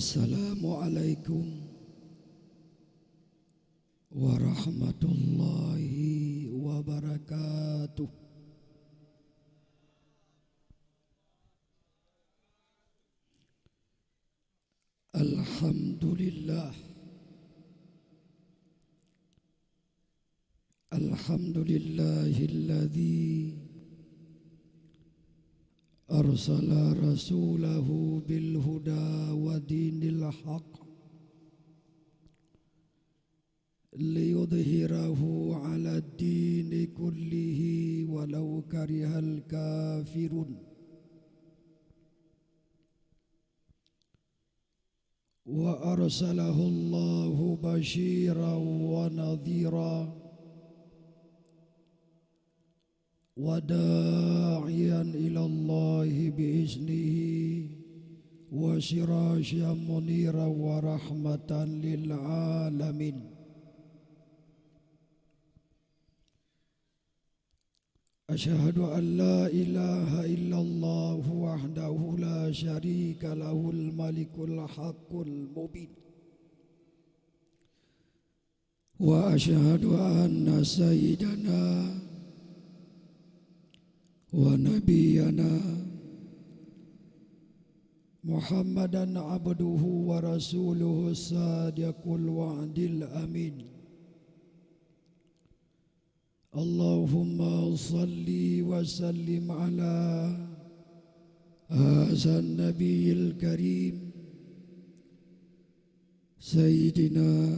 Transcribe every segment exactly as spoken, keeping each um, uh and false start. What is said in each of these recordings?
Assalamualaikum warahmatullahi wabarakatuh. Alhamdulillah. Alhamdulillahilladzi arsala rasulahu bil huda wa dinil haq liyudhhirahu 'alad dini kullihi walau karihal kafirun. Wa arsalahullahu basyiran wa nadhira wa da'iyan ilallahi bi iznihi wa sirajan munira wa rahmatan lil alamin. Asyhadu an la ilaha illallah wahdahu la syarika lahul malikul haqqul mubin. Wa asyhadu anna sayyidana wa nabiyyana Muhammadan abduhu wa rasuluhu sadiqul wa'dil amin. Allahumma shalli wa sallim ala hadzan nabiyil karim, sayyidina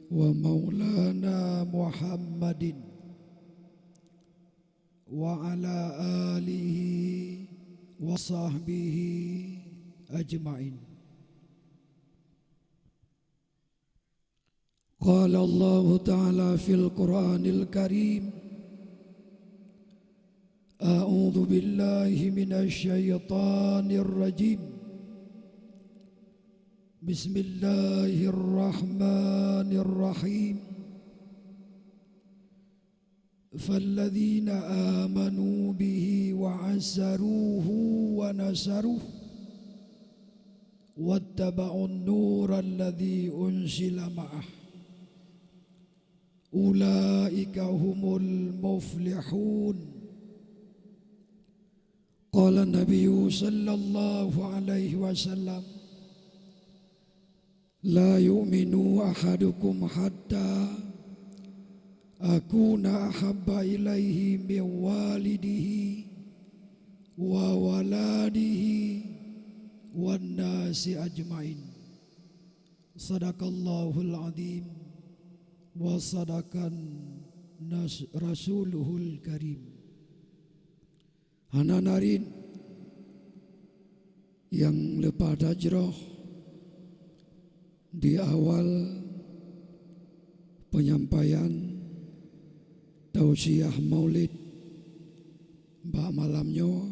wa maulana Muhammadin, wa ala alihi wa sahbihi ajma'in. Qala Allahu Ta'ala fil Qur'anil Karim, A'udzu billahi minasy syaithanir rajim. Bismillahirrahmanirrahim. Falladzina amanu bihi wa 'azzaruhu wa nasaruh, wattaba'un nural ladzi unzila ma'ah, ulaika humul muflihun. Qala Nabiyyu sallallahu alaihi wasallam, "La yu'minu ahadukum hatta akuna ahabba ilaihi min walidihi wa waladihi wan nasi ajmain." Sadaqallahul azim wa sadaqan nas-, rasuluhul karim. Hana narit nyang leupah that jroh di awal penyampaian tausiah Maulid bak malam nyoe,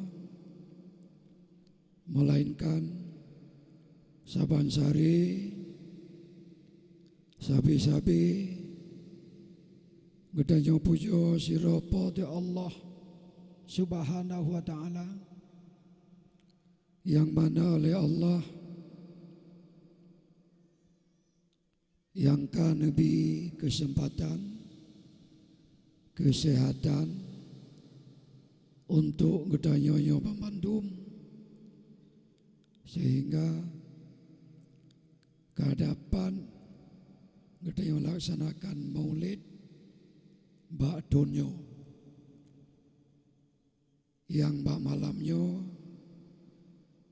melainkan saban sari sabe-sabe geutanyoe pujoe sidroe Po teu Allah Subhanahu wa Ta'ala, nyang mana lé Allah nyang ka neubi keuseumpatan, keuseuhatan untuk geutanyoe nyoe banmandum, sehingga ka dapat geutanyoe laksanakan Maulid bak thon nyoe. Nyang bak malam nyoe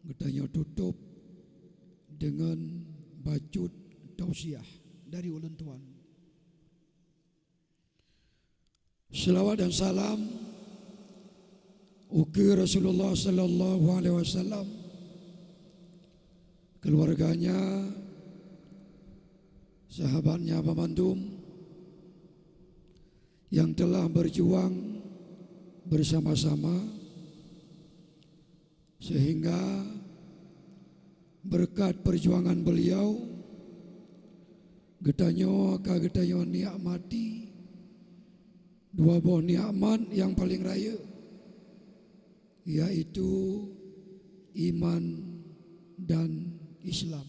geutanyoe tutôp deungon bacut tausiah dari ulôn tuan. Selawat dan salam ukeue Rasulullah sallallahu alaihi wasallam, keluarganya, sahabatnya banmandum yang telah berjuang bersama-sama, sehingga berkat perjuangan beliau, geutanyoe ka geutanyoe nikmati dua boh nikmat nyang paleng rayeuk, yaitu iman dan Islam.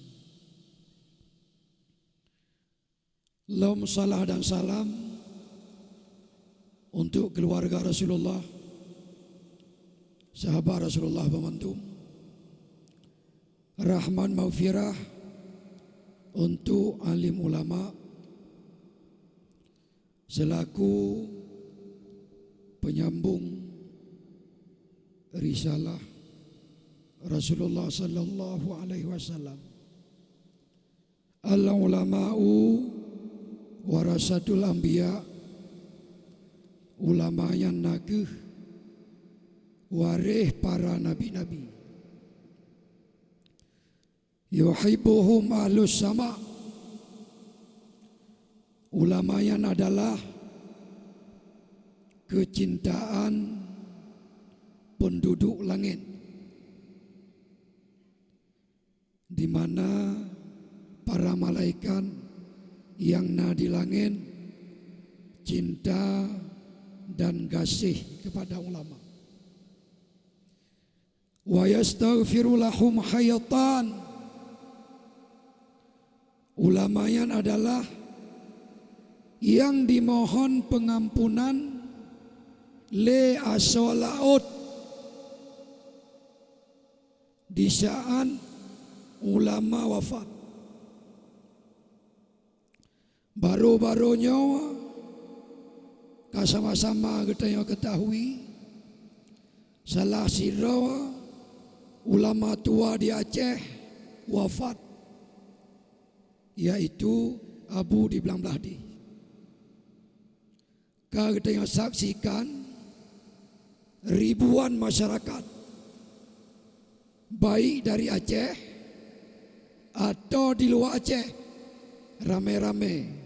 Lom salah dan salam untuk keluarga Rasulullah, sahabat Rasulullah banmandum. Rahmat maghfirah untuk alim ulama selaku penyambung risalah Rasulullah sallallahu alaihi wasallam. Al-ulama'u warasatul anbiya, ulama nyan nakeuh waréh para nabi-nabi. Yuhibbuhum ahlus sama, ulama nyan adalah keucintaan penduduk langét, di mana para malaikat nyang na di langét cinta dan gaséh kepada ulama. Wa yastaghfiru lahum hayatan. Ulama nyan adalah nyang dimohon peungampunan lé asoe laôt di saát ulama wafat. Baroe-baroe nyoe ka sama-sama geutanyoe keutahui, salah sidroe ulama tuha di Aceh wafat, yaitu Abu di Blang Blahdeh. Ka geutanyoe saksikan, ribuan masyarakat, baik dari Aceh atau di luwa Aceh, ramé-ramé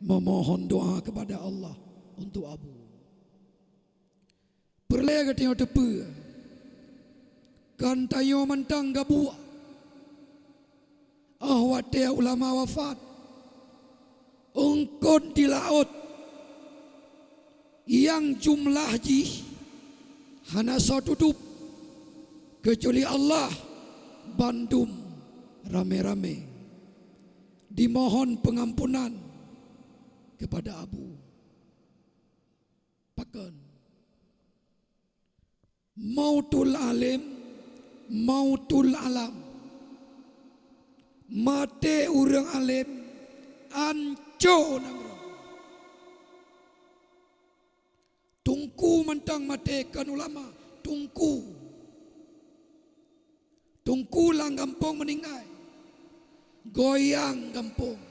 memohon doa kepada Allah untuk Abu. Peureulée geutanyoe teupeue, kon tanyoe mantong gabuek. Óh watée ulama wafat, eungkot di laôt nyang jumlah jih hana soe tutôp, keucuali Allah, bandum ramé-ramé dimohon peungampunan kepada Abu. Pakon? Mautul alim, mautul alam. Maté ureuëng além, anco nanggroe. Teungku mantong maté, kon ulama, teungku. Teungku lam gampông meuninggai, goyang gampông.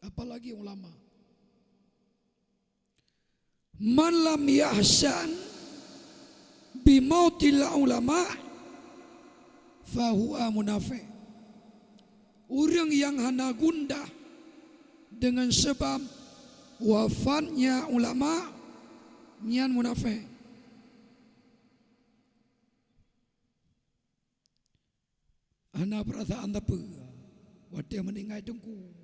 Apalagi ulama. Man lam yahzan bimautil ulama, fahuwa munafiq. Ureuëng nyang hana gundah deungon sabab wafatnya ulama, nyan munafék. Hana peurasaan sapeue watée meuninggai teungku.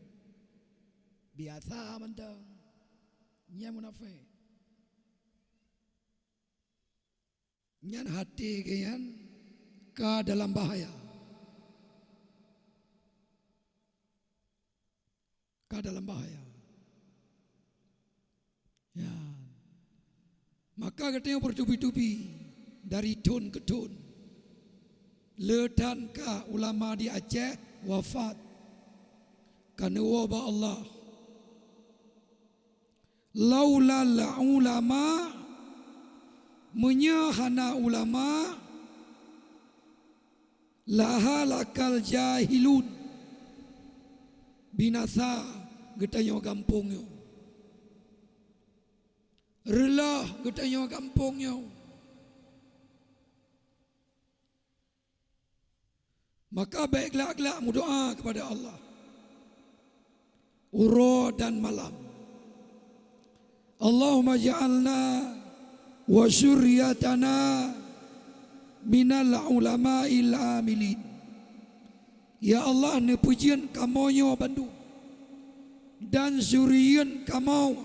Biasa mantong. Nyan munafék. Nyan até geuhnyan ka dalam bahaya. Ka dalam bahaya. Ya. Maka geutanyoe beutubi-tubi dari thon keu thon. Le that ka ulama di Aceh wafat, ka neuwoe bak Allah. Laulal ulama, meunyoe hana ulama, lahalakal jahilun, binasa geutanyoe gampông nyoe. Reuloh geutanyoe gampông nyoe. Maka bék glak-glak meudoá keupada Allah uroe dan malam. Allahumma ja'alna wa zurriyatana minal ulama'il amilin. Ya Allah, neupeujeuet kamoe nyoe bandum dan zuriet kamoe,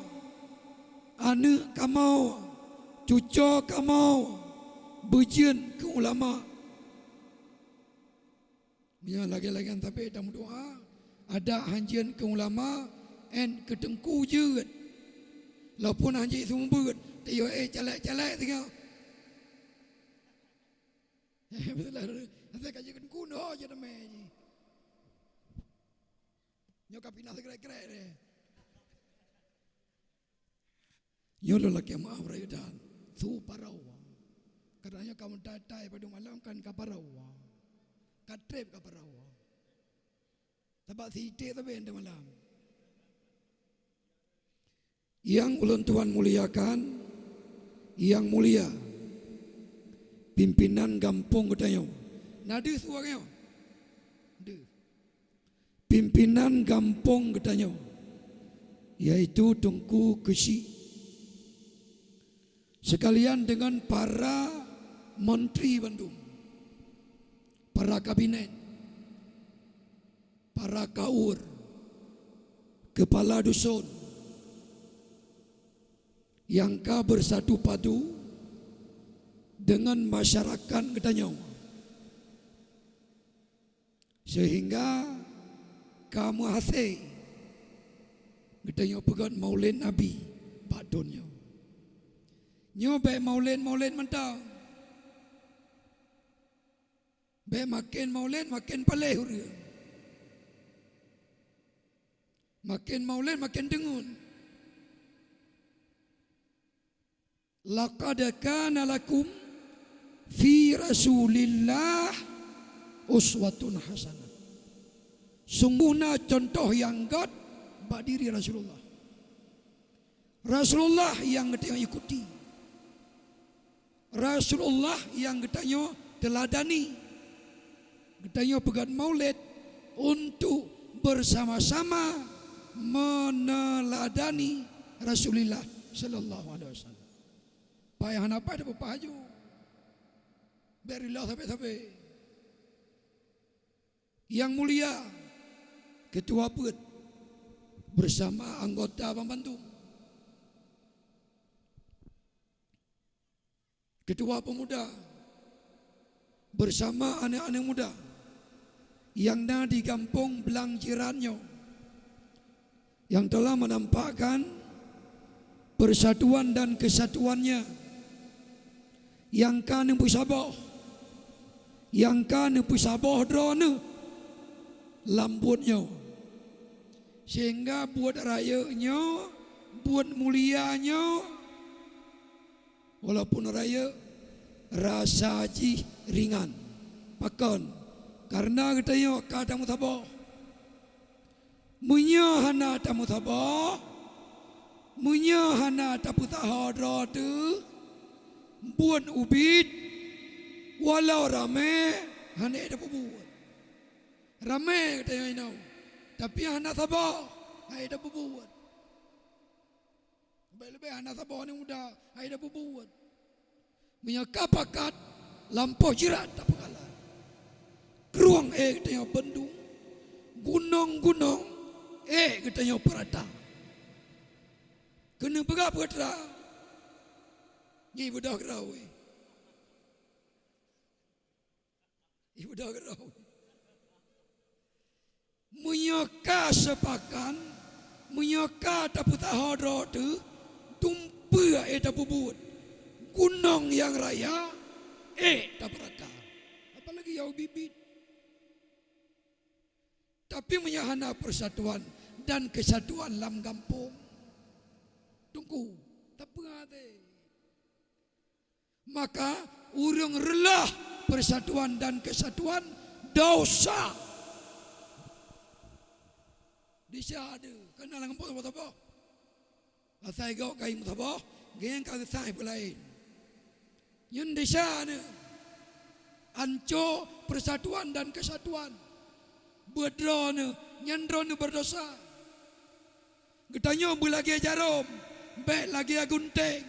aneuëk kamoe, cucoe kamoe beujeuet keu ulama. Meunyoe lagée-lagée nyan sabe tameudoá, Adak hanjeut keu ulama, en keu teungku jeuet. Laupun hanjeut seumeubeuet, teuyoe eh calek-calek singoh. Beutôi lah, asai ka jeuet keu teungku noh je teumé jih. Nyoe ka pinah sikrek-krek deh. Nyoe lôn lakée meu'ah rayeuk that, su parau. Kadang nyoe kamoe tai-tai padub malam kan ka parau. Ka treb ka parau. Sabab sitek sabe nyoe malam. Nyang ulôn tuan muliakan, nyang mulia pimpinan gampông geutanyoe. Na deuh su awak nyoe? Deuh. Pimpinan gampông geutanyoe, yaitu Teungku Keuchik, seukalian deungon para meuntri bandum, para kabinet, para kaur, keupala duson, nyang ka beusatu padu deungon masyarakat geutanyoe. Seuhingga ka meuhasé geutanyoe peugét Maulid Nabi bak thon nyoe. Nyoe bék maulid-maulid mantong. Bék maken maulid maken paléh ureuëng. Maken maulid maken deungon. "Laqad kana lakum fi Rasulillah uswatun hasanah." Sungguh na cuntoh nyang gét bak diri Rasulullah. Rasulullah nyang geutanyoe ikuti. Rasulullah nyang geutanyoe teuladani. Geutanyoe peugét maulid untuk bersama-sama meneuladani Rasulullah sallallahu alaihi wasallam. Payah hana payah tapeupah aju. Bék rilah sabe-sabe. Nyang mulia, ketua peuet bersama anggota banmandum. Ketua pemuda bersama aneuk-aneuk muda nyang na di gampông Blang Jiran nyoe, nyang telah menampakkan persatuan dan kesatuannya, nyang ka neupeusaboh, nyang ka neupeusaboh droeneuh lam buet nyoe, sehingga buet rayeuk nyoe, buet mulia nyoe, walaupun rayeuk, rasa jih ringan. Pakon? Kareuna geutanyoe ka tameusaboh. Meunyoe hana tameusaboh, meunyoe hana tapeusaho droe teuh, buet ubit, walau ramé, hana tapeubuet. Ramé geutanyoe inoe, tapi hana saboh, hana tapeubuet. Leubeh-leubeh hana saboh aneuk muda, hai tapeubuet. Meunyoe ka pakat, lampôh jrat tapeukalon. Krueng ék geutanyoe bandum, gunong-gunong ék geutanyoe peurata. Keuneuk peugah peue teuma, nyan beudôh keudroe. Ibu dah geurau. Meunyoe ka seupakat, meunyoe ka tapeusaho droe teuh, dumpeue ék tapeubuet. Gunong nyang raya, ék tapeurata. Apalagi nyang ubit-ubit. Tapi meunyoe hana persatuan dan kesatuan lam gampông, teungku, tapeugah até. Maka ureuëng reuloh persatuan dan kesatuan dosa. Desya deuh, keunan lam gampông saboh-saboh. Asai gob kayém saboh, geng ka geusaih peulaén. Nyan desya neuh, anco persatuan dan kesatuan. Buet droeneuh, nyan droeneuh berdosa. Geutanyoe beulagée jarôm, bék lagée gunténg.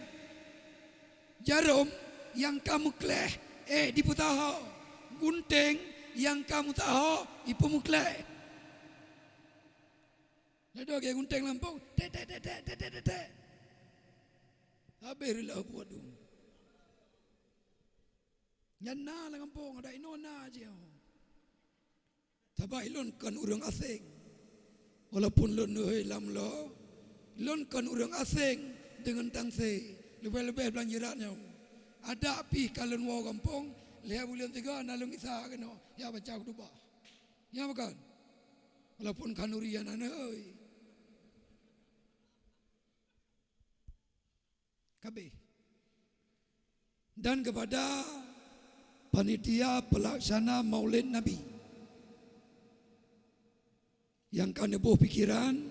Jarôm nyang ka meukleh, ék jipeusaho. Gunténg nyang ka meusaho, jipeumeukleh. Ladôm lagée gunténg lam pong, tek, tek, tek. Habéh reuloh buet dum. Nyan na lam gampông, adak inoe na jih. Sabab ulôn kon ureuëng aséng. Walaupun lôn neuhôi lam lo, lôn kon ureuëng aséng deungon Tangse, leubeh-leubeh blang jirat nyoe. Adak pih ka lôn woe gampông, lhée buleuen tiga na lôn gisa keunoe, ya baca khutubah. Ya bukan? Walaupun khanuri hana neuhôi. Ka abéh. Dan kepada panitia pelaksana Maulid Nabi nyang ka neuboh pikeran,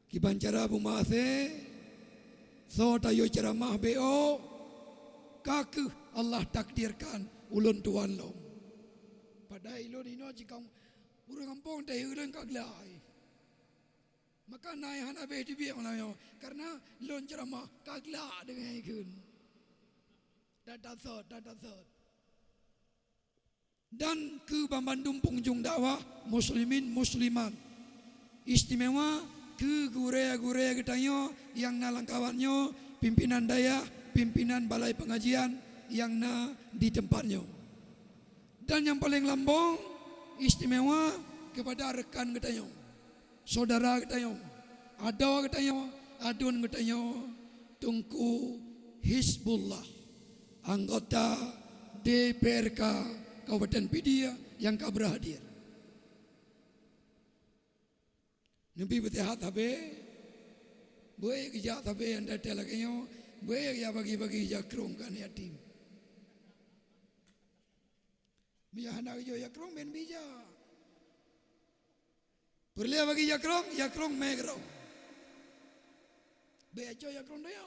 kiban cara beumeuaséh, soe tayue ceuramah bék, ka kheueh Allah takdirkan ulôn tuan lom. Padahai ulôn inoe jikong ureuëng gampông teuh ulôn ka glai. Maka na nyang hana abéh teubiet malam nyoe, kareuna lôn ceuramah ka glak deungon kheun. That, that's all, that, that's all. Dan keu banmandum peungunjung dakwah muslimin muslimat, istimewa keu gurée-gurée geutanyoe nyang na lam kawan nyoe, pimpinan dayah, pimpinan balai pengajian nyang na di teumpat nyoe. Dan nyang paleng lambong istimewa keupada rekan geutanyoe, syedara geutanyoe, adoe geutanyoe, aduen geutanyoe, Teungku Hizbullah, anggota D P R K Kabupaten Pidie nyang ka beuhadir. Neubi beuseuhat sabe, beu geujak sabe nyang dak lagée nyoe, beu geujak bagi-bagi jakrong keu aneuk yatim. Meunyoe hana geujok jakrong, ben bijak. Peureulée bagi jakrong, jakrong mé keudroe. Bék cok jakrong dayah.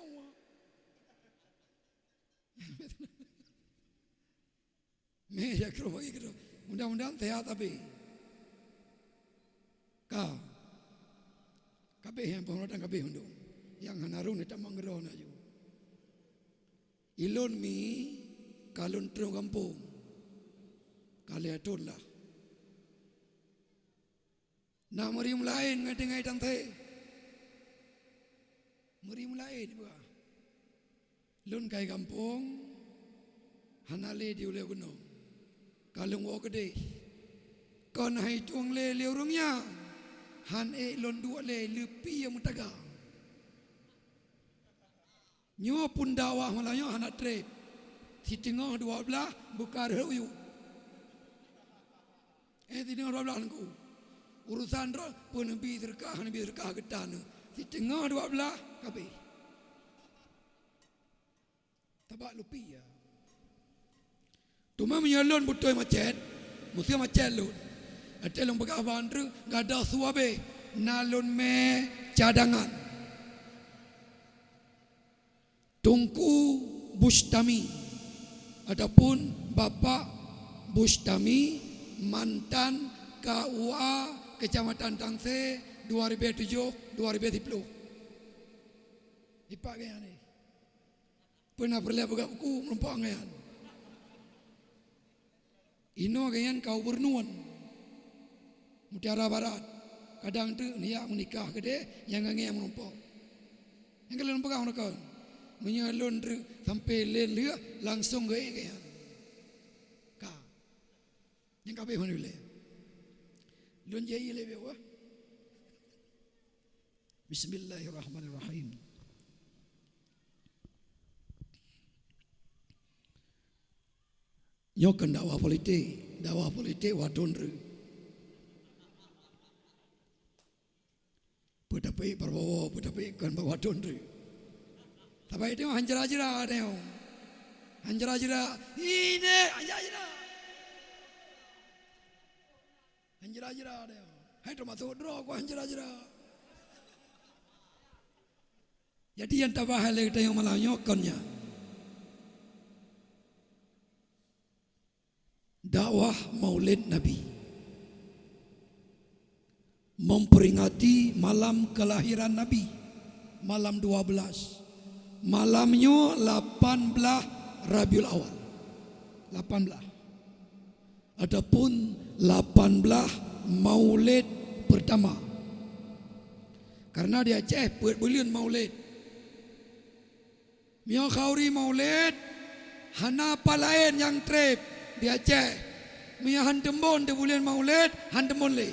Mé jakrong bagi keudroe. Mudah-mudahan seuhat sabe. Ka. Ka abéh nyang peungeuratan ka abéh undong. Nyang hana rhung ni tamong keudroe na ju. Ilôn mi ka lôn troh gampông. Ka lhée thon lah. Na meuri meulaén ngon tinggai tante. Meuri meulaén bah. Lôn kai gampông hana lé di ulée gunong. Ka lôn woe keudeh. Kon hai tueng lé lé ureuëng nyan. Han ék lôn duek lé leupie meutaga. Nyoe pun dakwah malam nyoe hana treb. Siteungoh dua blaih buka rhot uyuek. Eh, siteungoh dua blaih nunggu. Urusan droe pun neubi seudeukah, neubi seudeukah geutanyoe. Siteungoh dua blaih ka abéh. Tabak lupi ya. Teuma meunyoe lôn beutôi macet, meusti macet lôn. Até lôn peugah bandru gada suabe na lôn mé cadangan. Teungku Bustami ataupun Bapak Bustami, mantan K U A Kecamatan Tangse dua ribu tujuh, dua ribu sepuluh. Ipak gaya ni. Pernah peureulée peugah buku meureumpok ngon nyan. Inoe geuh nyan ka u Beureunuen, Mutiara Barat. Kadang teuk neujak meunikah keudeh nyang ngon nyang meurumpok. Nyang ka lôn peugah meunakon, meunyoe lôn treuk sampoe lôn lheueh langsong geuék geuh nyan. Ka. Nyang ka abéh meunan lé. Lôn jai lé beuh. Bismillahirrahmanirrahim. Nyoe kon dakwah politik, dakwah politik watée treuk. Peutapeuék Prabowo, peutapeuék kon bak watée treuk. Tapi itu hanjra-jra ada yang. Hanjra-jra, ini hanjra-jra. Hanjra-jra ada yang. Hai termasuk droe ku hanjra-jra. Jadi nyang tabahas lé geutanyoe malam nyoe kon nyan. Dakwah Maulid Nabi. Memperingati malam kelahiran Nabi, malam dua belas. Malam nyoe lapan belas Rabiul Awal. Lapan belas. Ataupun lapan belas Maulid pertama. Karena di Aceh peuet buleuen Maulid. Meunyoe khanuri Maulid, hana pat laén nyang treb di Aceh. Meunyoe han teumbon di buleuen Maulid, han teumbon lé.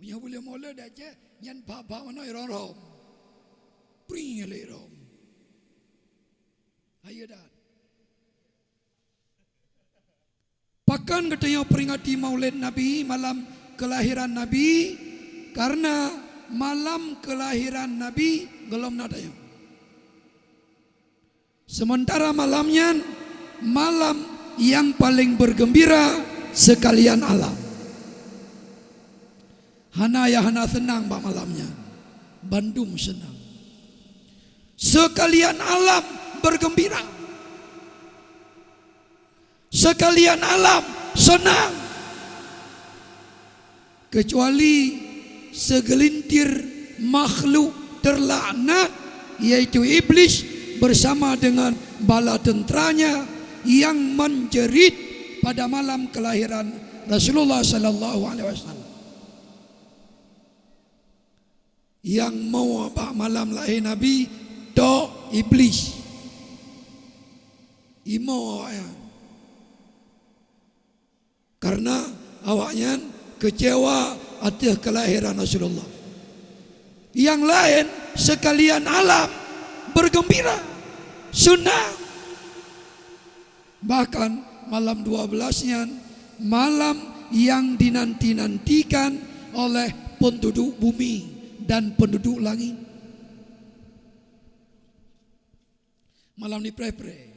Meunyoe buleuen Maulud di Aceh, nyan pha-pha manoe irhom-rhom. Pring lé irhom. Ayo dah. Pakon geutanyoe peringati Maulid Nabi, malam kelahiran Nabi? Karena malam kelahiran Nabi gohlom na tanyoe. Sementara malam nyan malam nyang paleng bergembira sekalian alam. Hana nyang hana seunang bak malam nyan. Bandum seunang. Sekalian alam bergembira. Sekalian alam seunang. Kecuali segelintir makhluk terlaknat, yaitu iblis bersama dengan bala tenteranya yang menjerit pada malam kelahiran Rasulullah sallallahu alaihi wasallam. Nyang mo bak malam lahé Nabi tok iblis. Imo awaknyan. Karena awaknyan kecewa ateueh kelahiran Rasulullah. Nyang laén sekalian alam bergembira, seunang. Bahkan malam dua belas nyan malam nyang dinanti-nantikan oleh penduduk bumi dan penduduk langit. Malam ni preh-preh.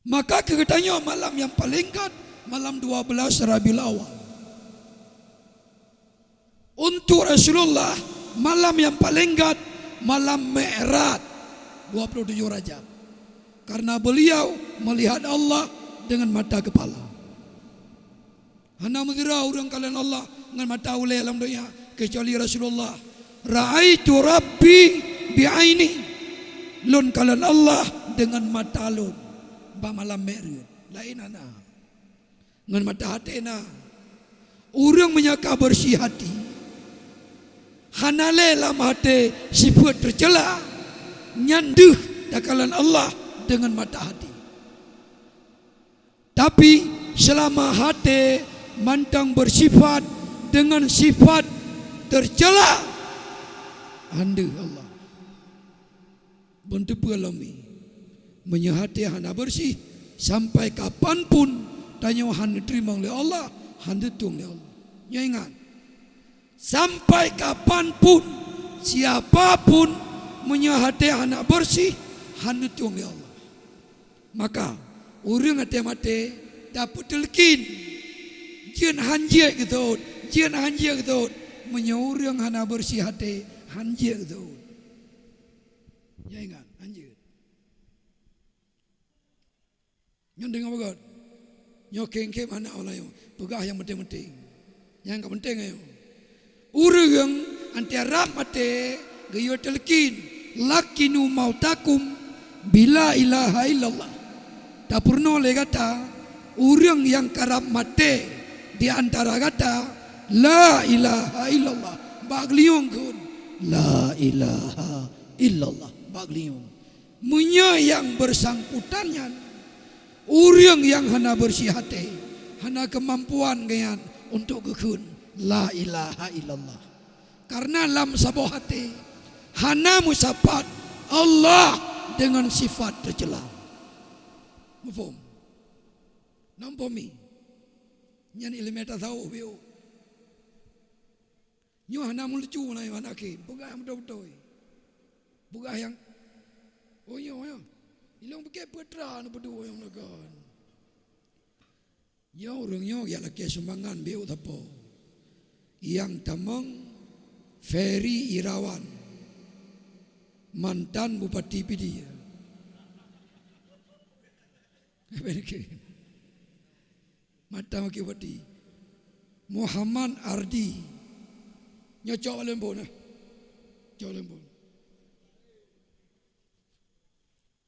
Maka keu geutanyoe malam nyang paleng gét, malam dua belas Rabiul Awal. Untuk Rasulullah, malam nyang paleng gét, malam Mi'raj, dua puluh tujuh Rajab. Karena beliau melihat Allah dengan mata kepala. Hana meusira ureuëng kalon Allah ngon mata ulée lam donya, keucuali Rasulullah. "Ra'aitu Rabbi bi'aini." Lôn kalon Allah deungon mata lôn bak malam Mi'raj. Laén hana. Ngon mata até na. Ureuëng meunyoe ka beureusi até, hana lé lam até sifeuet teuceula, nyan deuh takalon Allah deungon mata até. Tapi seulama até mantong beusifat deungon sifat teuceula, han deuh Allah. Beuteupeue lom nyoe, meunyoe até hana beureusi, sampai kapan pun tanyoe han neuteurimong lé Allah, han neutueng lé Allah. Nyoe ingat, sampai kapan pun, siapa pun, meunyoe até hana beureusi, han neutueng lé Allah. Maka, ureuëng até maté tapeuteuleukin, jeuet han jeuet geutôt, jeuet han jeuet geutôt. Meunyoe ureuëng hana beureusi até, han jeuet geutôt. Ya ingat, han jeuet. Nyoe deungoe beugét. Nyoe khem-khem hana awai nyoe. Peugah nyang penting-penting. Nyang ka penting ayo. Ureuëng anti Arab maté geuyue teuleukin, "Lakkinu mautakum bila ilaha illallah." Tapeurunoe lé gata, ureuëng nyang karab maté di antara gata, "La ilaha illallah." Bak geulinyueng kheun, "La ilaha illallah." Bak geulinyueng. Meunyoe nyang bersangkutan nyan ureuëng nyang hana beureusi até, hana keumampuan geuhnyan untuk geukheun la ilaha illallah. Karena lam saboh até hana meusapat Allah deungon sifat teuceula. Muphom? Namphom mi? Nyan iéleumé tasawuf biôh. Nyoe hana meulucu na iman akhé, peugah nyang beutôi-beutôi. Peugah nyang, oh nyoe, nyoe. Ilong pike peutra na peuduek nyang meulegon. Nyoe ureuëng nyoe jak lakée sumbangan biôh tapo. Nyang tamong Ferry Irawan, mantan Bupati Pidie. Mata maki bati. Muhammad Ardi. Nyoe cok leumbon, eh. Cok leumbon.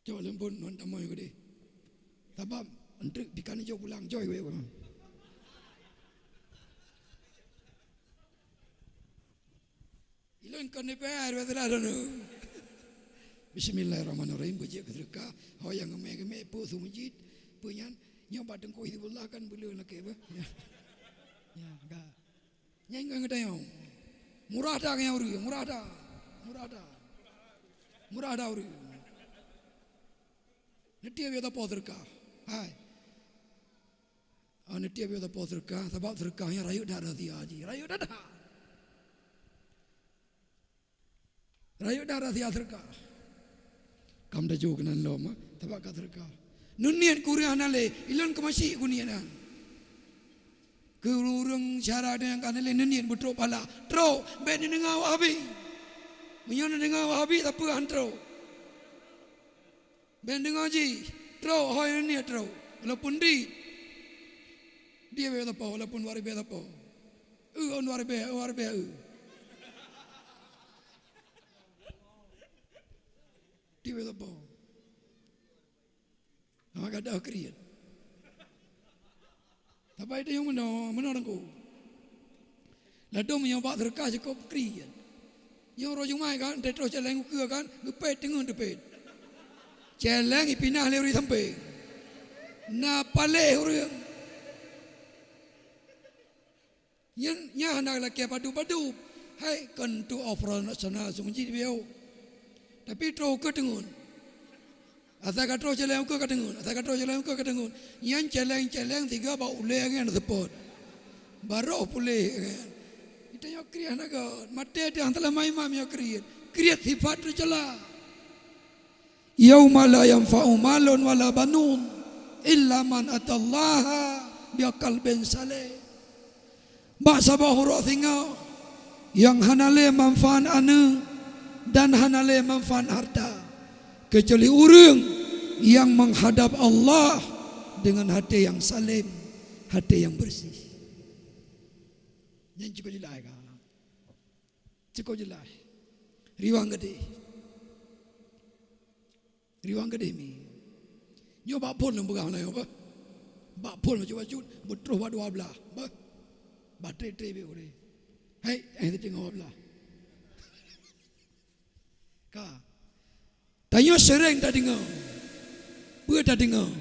Cok leumbon non tamong gede. Sabab untuk pikan hijau pulang, joy weh. Ilôn kon D P R, beutôi dah, Dono. Bismillahirrahmanirrahim. Beujeuet keu seudeukah, ho nyang geumé-geumé, peue su meujid, peue nyan, Nyoe bak Teungku Hizbullah kan beuleueh lakée beh. Ya. Ya, ka. Nyan ngon geutanyoe. Murah that ngon ureuëng, murah that. Murah that. Murah that ureuëng. Neutiek beu tapo seudeukah. Hai. Ah, neutiek beu tapo seudeukah, sabab seudeukah nyan rayeuk that rahsia jih. Rayeuk that that. Rayeuk that rahsia seudeukah. Kam taju keunan lom, ah, sabab ka seudeukah. Neuniet keu ureuëng hana lé, ilôn keumasyik kuniet nyan. Keu ureuëng syara nyang ka hana lé neuniet beutrok pahala. Trok, bék neudeungoe Wahabi. Meunyoe neudeungoe Wahabi, sapeue han trok. Bék neudeungoe jih, trok, hôi neuniet trok. Walaupun di, di bék tapo, walaupun luar biasa tapo. Eu, luar biasa, luar biasa, eu. Di bék tapo. Hana gadôh kriet. Tapi itu nyang meunoe, meunoe Teungku. Ladôm meunyoe bak seudeukah cukôp kriet. Nyoe uroe Jumat kan, teutroh céléng ukeue kan, geupét teungeut teupét. Céléng ipinah lé ureuëng sampéng. Na paléh ureuëng. Nyan, nyan hana lakée padub-padub. Hai, keu untuk operasional sungji bieu. Tapi troh ukeue teungeut. Asai ka troh céléng ukeue ka teungeut, asai ka troh céléng ukeue ka teungeut. Nyan céléng-céléng tiga bak ulée ngon seupôt. Baroh puléh ngon. Itu nyoe kriet hana göt. Maté teuh hana teulama imam nyoe kriet. Kriet sifat teucela. Yauma la yanfa'u malun wala banun illa man atallaha biqalbin salim. Bak saboh uroe singoh nyang hana lé manfaat aneuëk dan hana lé manfaat harta, keucuali ureuëng nyang meuhadab Allah deungon até nyang salem, até nyang beureuséh. Nyan cukôp jeulaih ka? Cukôp jeulaih. Riwang gadeh. Riwang gadeh mi. Nyoe bak phon lôn peugah meunan nyoe, beuh. Bak phon bacut-bacut, beutroh bak dua blaih, beuh. Batré-tré beu ureuëng. Hai, eh, teudeungoe dua blaih. Ka. Tanyoe seuréng tadeungoe. Peue tadeungoe?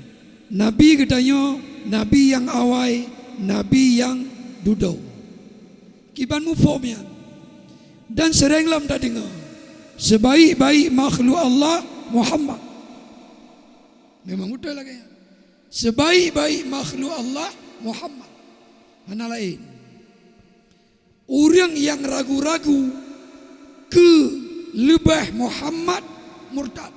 Nabi geutanyoe, nabi nyang awai, nabi nyang dudoe. Kiban muphom nyan. Dan seuréng lom tadeungoe, sebaik-baik makhluk Allah Muhammad. Memang beutôi lagée nyan. Sebaik-baik makhluk Allah Muhammad. Hana laén. Ureuëng nyang ragu-ragu keu leubeh Muhammad, murtad.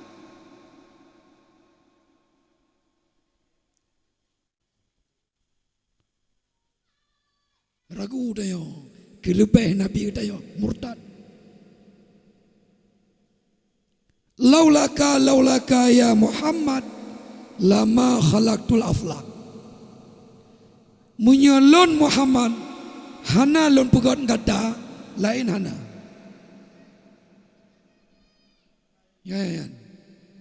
Ragu tanyoe keu leubeh Nabi geutanyoe, murtad. Laulaka, laulaka ya Muhammad, lama khalaqtul aflak. Meunyoe lôn Muhammad hana lôn peugöt gata, laén hana. Ya, ya, ya.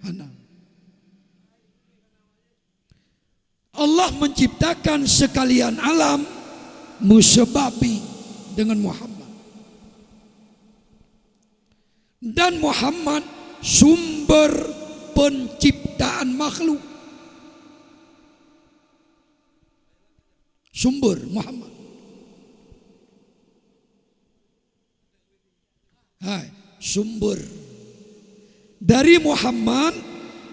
Hana. Allah menciptakan sekalian alam meuseubab deungon Muhammad. Dan Muhammad sumber penciptaan makhluk. Sumber Muhammad. Hai, sumber. Dari Muhammad,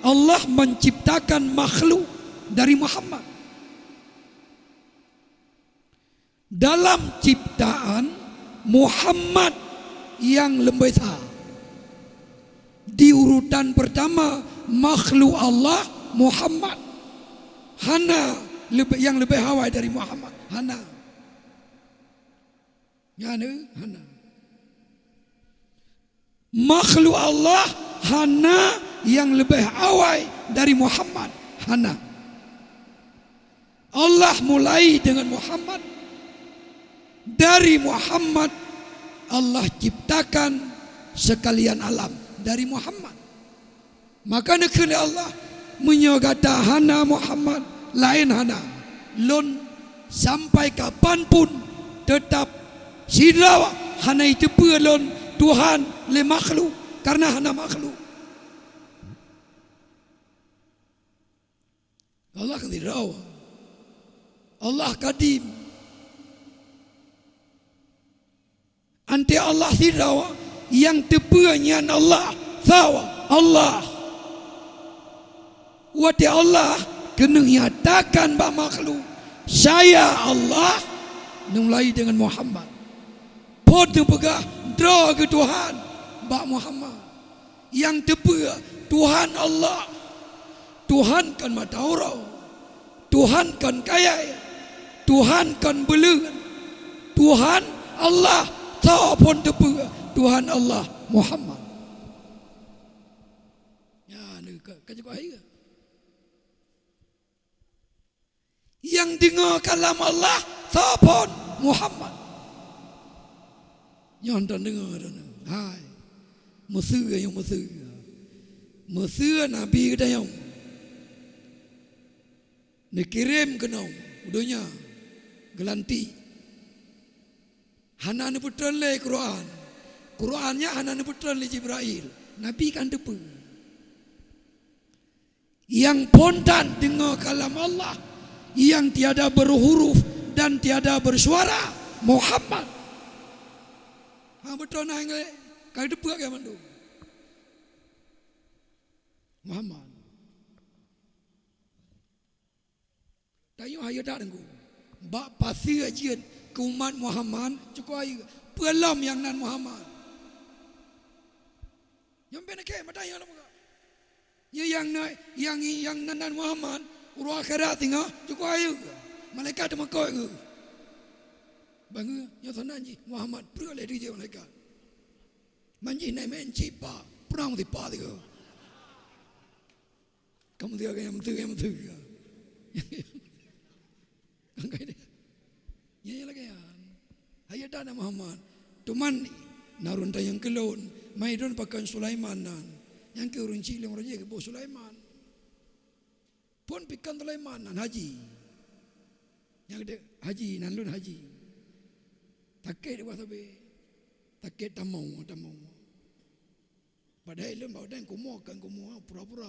Allah menciptakan makhluk dari Muhammad. Dalam ciptaan, Muhammad nyang leubeh sa. Di urutan pertama, makhluk Allah Muhammad. Hana leubeh, nyang leubeh awai dari Muhammad. Hana. Nyan, eh, hana. Makhluk Allah hana nyang leubeh awai dari Muhammad. Hana. Allah mulai deungon Muhammad. Dari Muhammad, Allah ciptakan sekalian alam. Dari Muhammad. Maka neukheun lé Allah, "Meunyoe gata hana Muhammad, laén hana. Lôn sampai kapan pun teutab sidroe hana jiteupeue lôn Tuhan lé makhluk, kareuna hana makhluk." Allah kan sidroe. Allah Kadim. Anté Allah sidroe nyang teupeue nyan Allah, sawa Allah. Watée Allah keuneuk nyatakan bak makhluk, "Saya Allah," mulai deungon Muhammad. Phon teupeugah droe geuh Tuhan bak Muhammad. Nyang teupeue Tuhan Allah. Tuhan kon mata uroe, Tuhan kon kayée, Tuhan kon buleuen, Tuhan Allah, soe phon teupeue Tuhan Allah Muhammad. Nyan ka, ka jeuet hai. Nyang deungoe kalam Allah soe phon? Muhammad. Nyoe tan deungoe droeneuh. Hai. Meuseu nyang meuseu. Meuseu Nabi geutanyoe. Neukirém keunoe u donya geulantik. Hana neupeutreun lé Quran. Quran nyan hana neupeutreun lé Jibrail. Nabi kan teupeue. Nyang phon tan deungoe kalam Allah, nyang tiada berhuruf dan tiada bersuara, Muhammad. Ha, beutôi na inggeh, ka teupeu keu mandum. Muhammad. Tanyoe hayeu that Teungku. Bak pasie jeuet keu umat Muhammad, cukôp hayeu. Peue lom nyang nan Muhammad. Nyoe bèk neukheun mata nyang lam muka. Nyoe nyang na, nyang, nyang nan, nan Muhammad, uroe akhirat singoh, cukôp hayeu. Malaikat teumeukot geuh. Bang geuh, nyoe sanan jih Muhammad, preuek lé dijak malaikat. Man jih na meu'en cit pa, prang sipa sigoe. Kamoe teuga nyang meuteue, nyang meuteue. Kan kai deh. Nyan nyang lagèe nyan. Hayeu that na Muhammad. Teuma na ureueng tanyong keu lôn, "Mai droen pakon Sulaiman nan?" Nyang keu ureueng chik lôn raja geuboh Sulaiman. Phon pi kon Sulaiman nan haji. Nyang dek haji nan lôn haji. Sakét ubak sabe. Sakét tamong, tamong. Padahai lôn bak udang kumoe kan kumoe pura-pura.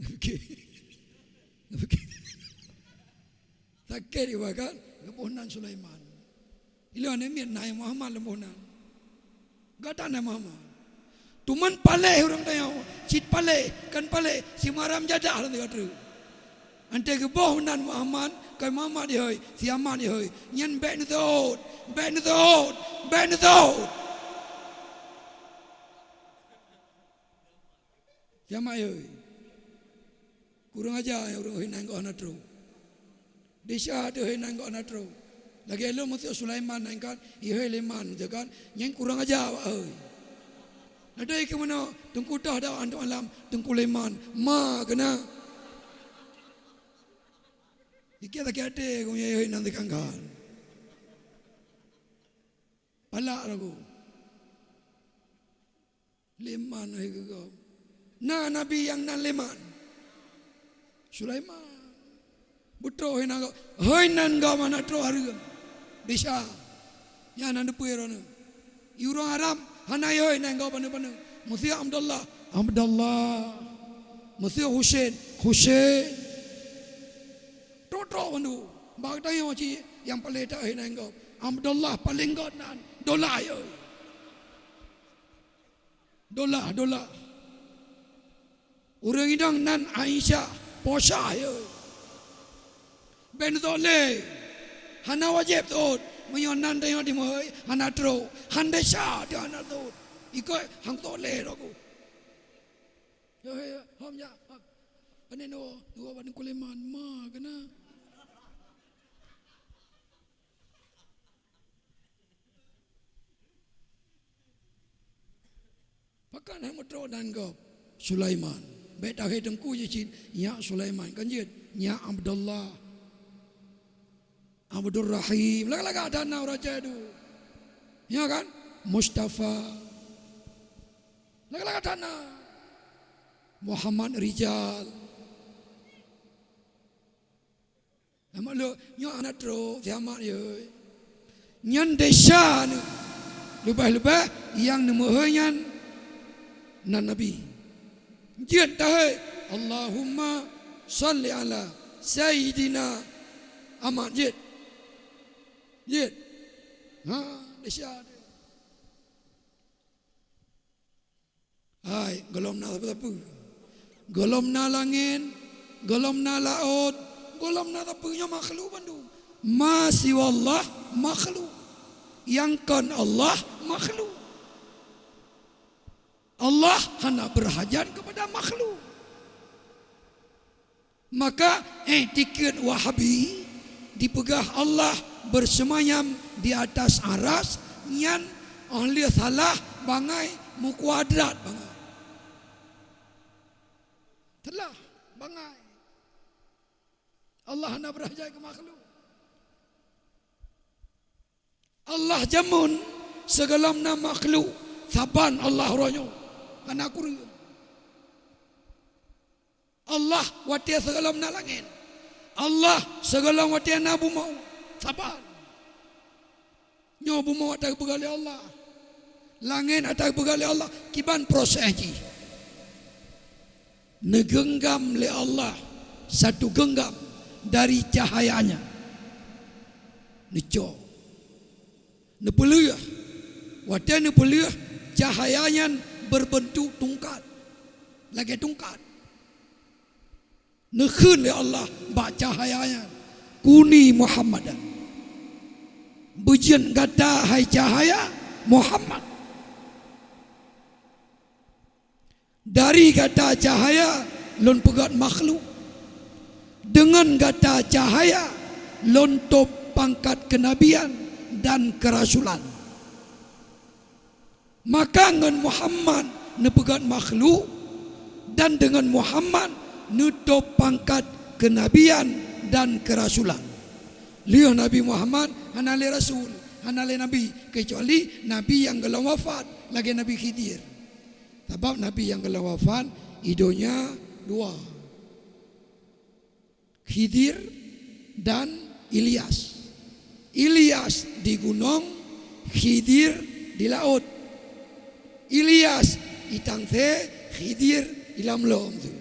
Oke. Oke. Sakét iwa kan? Leuboh nan Sulaiman. Ilôn aneuk miet na Muhammad leuboh nan. Gata na Muhammad. Teuma paléh ureueng tanyoe, cit paléh, kan paléh, simaram jadah lom teuka treuk. Antée geuboh nan Muhammad, kon Muhammad ihôi, si Ahmad ihôi. Nyan bèk neuseuôt, bèk neuseuôt, bèk neuseuôt. Si Ahmad ihôi. Kurang aja nyang ureueng ihôi nan goh na trok. Desya teuh ihôi nan goh na trok. Lagèe lôn meuseuôt Sulaiman nan kan, ihôi Leman teuh kan, nyan kurang aja awak ihôi. Ladôm keu meunoe, teungku toh dak antuk alam, Teungku Leman, ma keunan. Iké sakét até keu meunyoe ihôi nan teukan-kan. Palak lagu. Leman hai geugob. Na nabi nyang nan Leman. Sulaiman. Beutôi hai nan gob. Hai nan gob hana trok hareuem. Bisa. Nyan na neupeue droeneuh. Ureueng Arab hana ihôi nan gob paneuk-paneuk. Meuseuôt Abdullah, Abdullah. Meuseuôt Husein, Husein. Trok-trok bandum. Bak tanyoe cit nyang paléng that ihôi nan gob. Abdullah paléng göt nan. Dolah ihôi. Dolah, dolah. Ureueng inong nan Aisyah, po Syah ihôi. Bèk neuseuôt lé. Hana wajéb seuôt. Meunyoe nan tanyoe dimeuhôi, hana trok. Han desya teuh hana seuôt. Ikôt han seuôt lé droku. Yo, yo, yo, hom jak. Hom. Pane nyoe, dua banding kuleman, ma keunan. Pakon han meutrok nan gob? Sulaiman. Bèk takhé teungku jih cit, nyak Sulaiman. Kan jeuet, nyak Abdullah. Abdurrahim. Lagak-lagak that na ureueng cadu. Ya kan? Mustafa. Lagak-lagak that na. Muhammad Rijal. Amat lôn, nyoe hana trok, si Amat, yoi. Nyan desya nyoe. Leubeh-leubeh nyang neumeuhôi nyan nan Nabi. Jeuet tahôi, "Allahumma shalli ala Saidina Ahmad jeuet. Jeuet. Ha, desya. Hai, gohlom na sapeue-sapeue. Gohlom na langét, gohlom na laôt, gohlom na sapeue, nyoe makhluk bandum. Ma siwa Allah makhluk. Nyang kon Allah makhluk. Allah hana berhajat kepada makhluk. Maka, eh, iktikad Wahabi dipeugah Allah bersemayam di atas aras, nyan óh lheueh salah bangai, meukuadrat bangai. Salah bangai. Allah hana berhajat keu makhluk. Allah jameun sigohlom na makhluk, saban Allah uroe nyoe, hana kureueng. Allah watée sigohlom na langét. Allah sigohlom watée na bumoe, saban. Nyoe bumoe ata geupeugah lé Allah. Langét ata geupeugah lé Allah, kiban proses jih. Neugeunggam lé Allah satu geunggam dari cahayanya. Neucok. Neupeuleueh. Watée neupeuleueh, cahaya nyan berbentuk tungkat. Lagée tungkat. Neukheun lé Allah bak cahaya nyan, "Kuni Muhammadan." Beujeuet gata hai cahaya Muhammad. Dari gata cahaya lôn peugét makhluk. Deungon gata cahaya lôn tôb pangkat keunabian dan keurasulan. Maka ngon Muhammad neupeugét makhluk, dan deungon Muhammad neutôb pangkat keunabian dan keurasulan. Lheueh Nabi Muhammad hana lé rasul, hana lé nabi, keucuali nabi nyang gohlom wafat, lagée Nabi Khidir. Sabab nabi nyang gohlom wafat i donya dua. Khidir dan Ilyas. Ilyas di gunong, Khidir di laôt. Ilyas i tangse, Khidir i lam lom tu.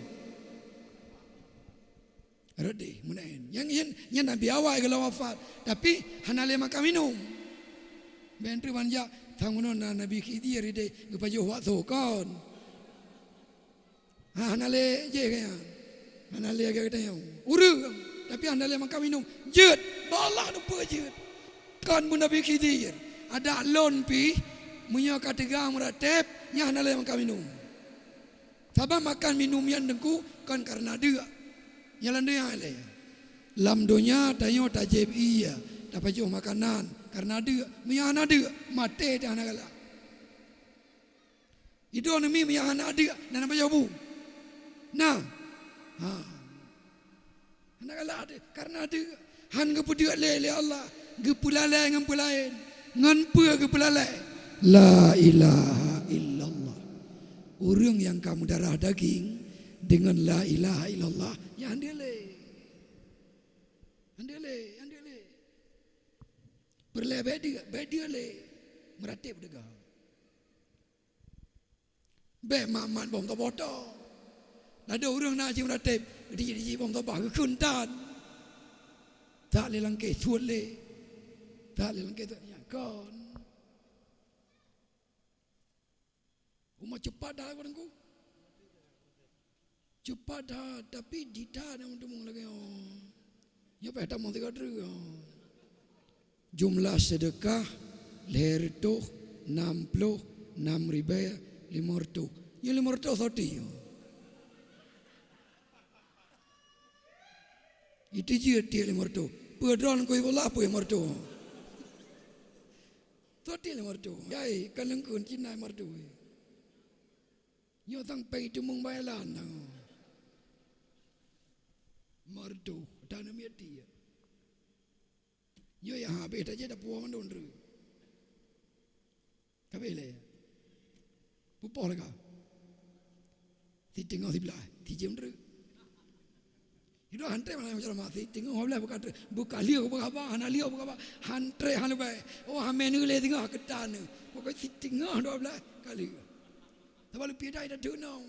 Rot deh, meunan. Nyang nyan, nyan nabi awai gohlom wafat, tapi hana lé makan minum. Bèk treuk ban jak, sang unoe na Nabi Khidir ideh geupajoh bak soe kon. Ha, hana lé jih keu nyan. Hana lé lagèe geutanyoe. Ureueng, tapi hana lé makan minum. Jeuet, bak Allah neupeu jeuet. Kon beu Nabi Khidir. Adak lôn pih, meunyoe ka teuga meuratéb, nyan hana lé makan minum. Sabab makan minum nyan teungku kon kareuna deuk. Nyan lam donya lé. Lam donya tanyoe tajép ié, tapajoh makanan kareuna deuk. Meunyoe hana deuk, maté teuh hana galak. Idong neumi meunyoe hana deuk, na neupajoh bu? Na. Ha. Hana galak deuk, kareuna deuk. Han geupeudeuk lé, lé Allah, geupeulalai ngon peulaén, ngon peue geupeulalai? La ilaha illallah. Ureueng nyang ka meudarah daging deungon la ilaha illallah, nyan han deuk lé. Han deuk lé, han deuk lé. Peureulèe bèk deuk, bèk deuk lé. Meuratéb teuga. Bèk mat-mat bom toboh to. Ladôm ureueng na jimeuratéb, di, di bom toboh geukheun tan. Tak lé langkée suet lé. Tak lé langkée suet nyan kon. Uma cepat dah aku dengku. Cepat dah, tapi dita nyang meuteumong lagèe nyoe. Nyoe payah tamong sigoe treuk. Jumlah seudeukah lhèe reutôh nam ploh nam ribèe limong reutôh. Nyoe limong reutôh soe ti nyoe? Itu jeuet tiep limong reutôh. Peue droeneuh keu Allah peue limong reutôh. Soe tiep limong reutôh. Yai, ka leungkeun Cina limong reutôh. Nyoe sang péng itu meumbayeran tangoe. Limong reutôh, dan miet tiep. Nyoe nyang habéh tajak dapu mandum treuk. Ka habéh lé. Pupoh lagak. Siteungoh siblaih, sijeuem treuk. Itu han trép malam ceramah, siteungoh siblaih buka treuk. Buka lieu buka haba, hana lieu buka haba. Han trép han leubeh. Oh, hamé neulé teungoh keutan. Pokok siteungoh dua blaih kali. Sabab leupie dai dah deunong.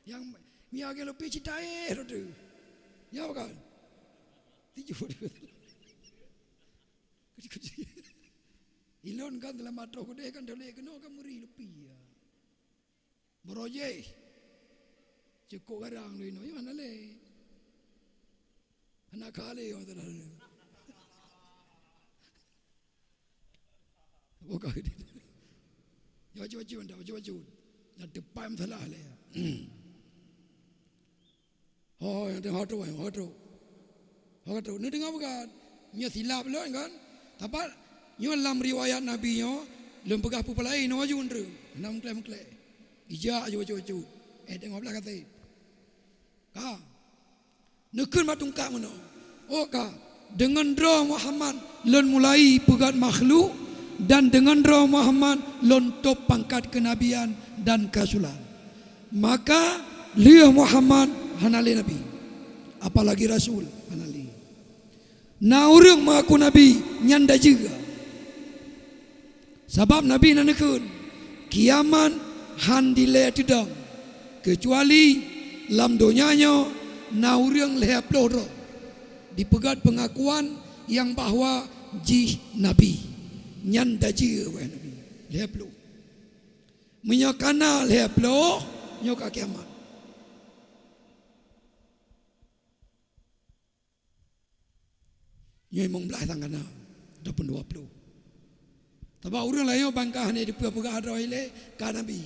Nyang mia ge leupie cita éh roh tu. Nyoe bukan. Ilôn kan dalam atoh keudeh kan, dole keunoe kan meuri leupie, ya. Meurojeh. Cukôp garang lôn inoe, nyoe hana lé. Hana kali, oh, teudah. Bukan. Ya, bacut-bacut, anda bacut-bacut. Dah depan salah lé. Oh, nyang teuh, ho trôk, ho trôk. Ho trôk. Neudeungoe bukan? Nyoe silap lôn kan? Tapi nyoe lam riwayat Nabi nyoe, lôn peugah peue laén, nyoe aju ndeueng. Hana meukleh-meukleh. Ijak aju bacut-bacut. Eh, teungoh blah kaseb. Ka. Neukheun bak tungkat meunoe. Oh ka. Deungon droe Muhammad lôn mulai peugöt makhluk, dan deungon droe Muhammad lôn tôb pangkat keunabian dan keurasulan. Maka lheueh Muhammad hana lé nabi, apalagi rasul hana lé. Na ureuëng meuaku nabi nyan dajeue. Sabab Nabi na neukheun, kiamat han dilée teudong, keucuali lam donya nyoe na ureuëng lhée ploh droe dipeugét peungakuan nyang bahwa jih nabi. Nyan dajeue wahai Nabi, lhée ploh. Meunyoe kana lhée ploh, nyoe ka kiamat. Nyoe limong blaih sang kana, ataupun dua ploh. Sabab ureuëng laén ban ka hana dipeugah-peugah droe ilée ka nabi.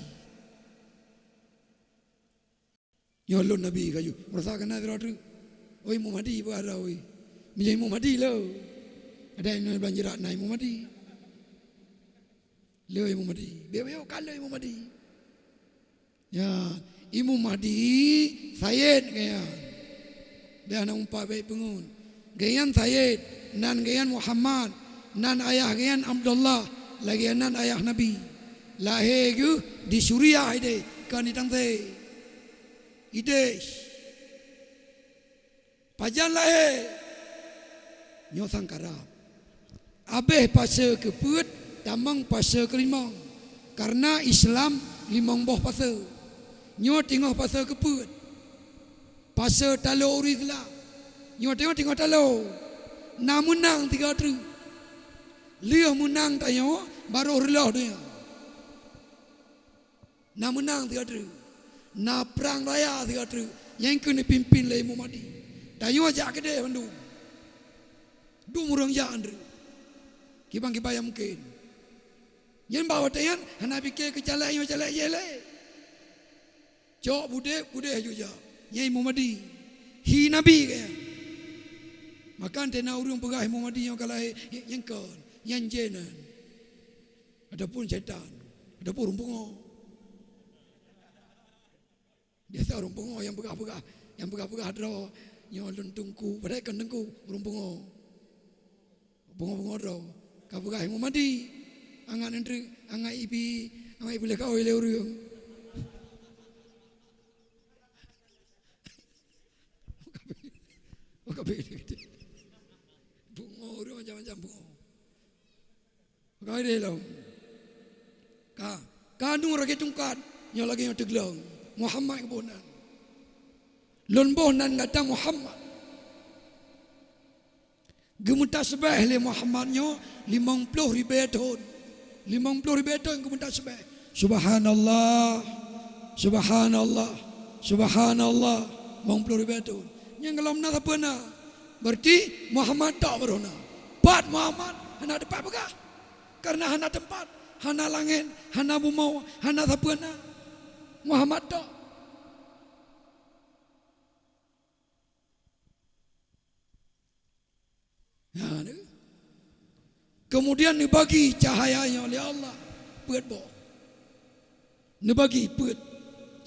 Nyoe lôn nabi kaju. Meurasa kana sidroe treuk. Oi Imum Mahdi peugah droe. Meunyoe Imum Mahdi lo. Ada nyang blang jeurat na Imum Mahdi. Lé Imum Mahdi. Beu-beu ka lé Imum Mahdi. Ya, Imum Mahdi sayed geuyan. Dah na umpat baik peungun. Geuyan sayed, nan geuyan Muhammad, nan ayah geuyan Abdullah, lagée nan ayah Nabi. Lahé geuh di Suriah ideh, kon di Tangse. Ideh. Pajan lahé? Nyoe sang karab. Abéh pase keupeuet, tamong pase keulimong. Karena Islam limong boh pase. Nyoe teungoh pase keupeuet. Pase talo ureuëng Islam. Nyoe teungoh, teungoh talo. Na meunang tiga treuk. Lheueh meunang tanyoe, barô reuloh donya. Na meunang tiga treuk. Na prang raya tiga treuk. Nyang keuneuk pimpin lé Imum Mahdi. Tanyoe jak keudeh bandum. Dum ureuëng jak andeuek. Kiban-kiban nyang mungken. Nyan bak watée nyan hana pike keu caleg nyoe caleg jih lé. Cok budeb, budeb aju jak. Nyan Imum Mahdi. Hi nabi kaya. Maka tena ureuëng peugah Imum Mahdi nyoe ka lahé, nyan kon. Nyan jén nyan. Ataupun setan, ataupun ureuëng pungo. Biasa ureuëng pungo nyang peugah-peugah, nyang peugah-peugah droe nyoe lôn teungku, padahai kon teungku, ureuëng pungo. Pungo-pungo droe, ka peugah Imum Mahdi, angat neutreuk, angat ibi, angat ibi leukaôi lé ureuëng. Pungo ureuëng macam-macam pungo. Ka ideh lom. Ka, ka nu lagée tungkat, nyoe lagée nyoe teuglong. Muhammad geuboh nan. Lôn boh nan gata Muhammad. Geumeutasbeh lé Muhammad nyoe limong ploh ribée thon. Limong ploh ribée thon geumeutasbeh. Subhanallah. Subhanallah. Subhanallah. Limong ploh ribée thon. Nyang golom na sapeue na. Berarti Muhammad tok baroe na. Pat Muhammad hana teumpat peugah. Karena hana teumpat, hana langét, hana bumoe, hana sapeue na. Muhammad tok. Nah, ni. Kemudian neubagi cahaya nyoe lé Allah peuet boh. Neubagi peuet.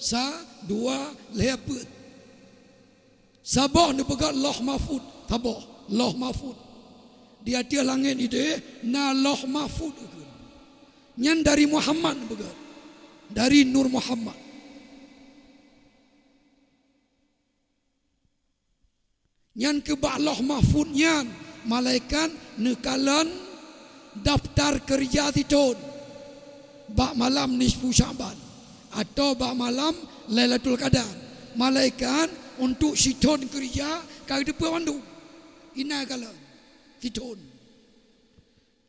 Sa, dua, lhée peuet. Saboh neupeugah Lauh Mahfud, saboh Lauh Mahfud. Di ateueh langét ideh na Lauh Mahfud. Nyan dari Muhammad neupeugah. Dari Nur Muhammad. Nyan keu bak Lauh Mahfud nyan, malaikat neukalon daftar keureuja sithon bak malam nisfu Sya'ban atau bak malam Lailatul Qadar. Malaikat untuk sithon keureuja ka geuteupeue mandum. Inan kalon sithon.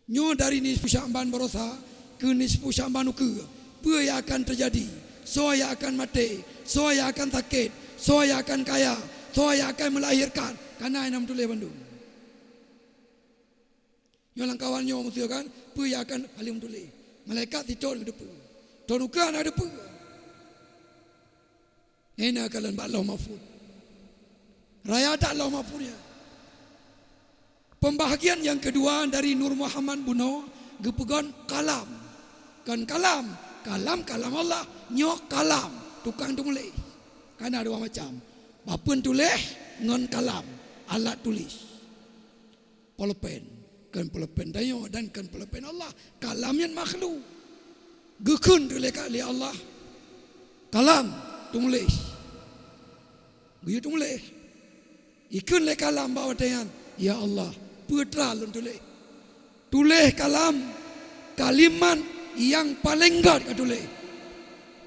Nyoe dari nisfu Sya'ban barosa keu nisfu Sya'ban ukeue. Peue nyang akan teujadi? Soe nyang akan maté? Soe nyang akan sakét? Soe nyang akan kaya? Soe nyang akan meulahirkan? Kana inan meutuléh bandum. Nyoe lam kawan nyoe musoh kan, peue nyang akan paleng meutuléh. Malaikat sithon geuteupeue. Thon ukeue hana geuteupeue. Inan kalon bak Lauh Mahfuz. Raya that Lauh Mahfuz nyan. Pembahagian nyang keudua dari Nur Muhammad bunoe geupeugon kalam. Kon kalam, kalam, kalam Allah, nyoe kalam, tukang tumuléh. Kana dua macam. Papeuen tuléh ngon kalam, alat tuléh. Polpen, kon polpen tanyoe dan kon polpen Allah. Kalam nyan makhluk. Geukheun lé ka-, lé Allah. Kalam, tumuléh. Geuyue tumuléh. Ikheun lé kalam bak watée nyan, "Ya Allah, peue teuma lôn tuléh?" Tuléh kalam, kalimat nyang paleng gét katuléh.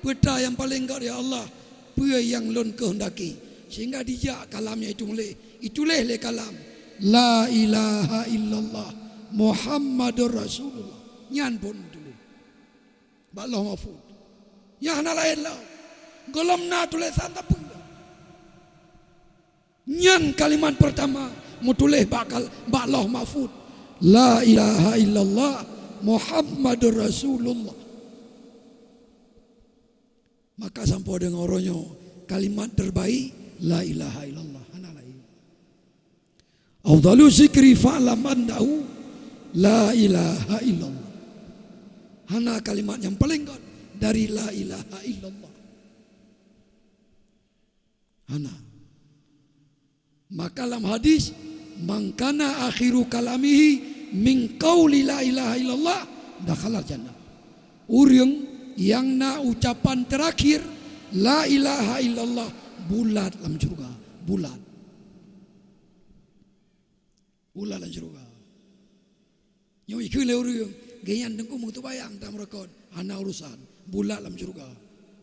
Peue teuma nyang paleng gét, "Ya Allah, peue nyang lôn keuhendaki?" Sehingga dijak kalam nyang ituléh, ituléh lé kalam, "La ilaha illallah Muhammadur Rasulullah." Nyan phon tuléh bak Lauh Mahfuz. Nyan hana laén lom. Gohlom na tulésan sapeue. Nyan kalimat pertama meutuléh bak kal-, bak Lauh Mahfuz, "La ilaha illallah Muhammadur Rasulullah." Maka sampoe deungon uroe nyoe kalimat terbaik la ilaha illallah, hana laén. Afdalu zikri fa'lam annahu la ilaha illallah. Hana kalimat nyang paleng gét dari la ilaha illallah. Hana. Maka lam hadis, "Man kana akhiru kalamihi min qauli la ilaha illallah, dakhalal jannah." Ureuëng nyang na ucapan terakhir la ilaha illallah, bulat lam syurga, bulat. Bulat lam syurga. Nyoe ikheun lé ureuëng, gobnyan teungku meutubayang tam rukon, hana urusan, bulat lam syurga.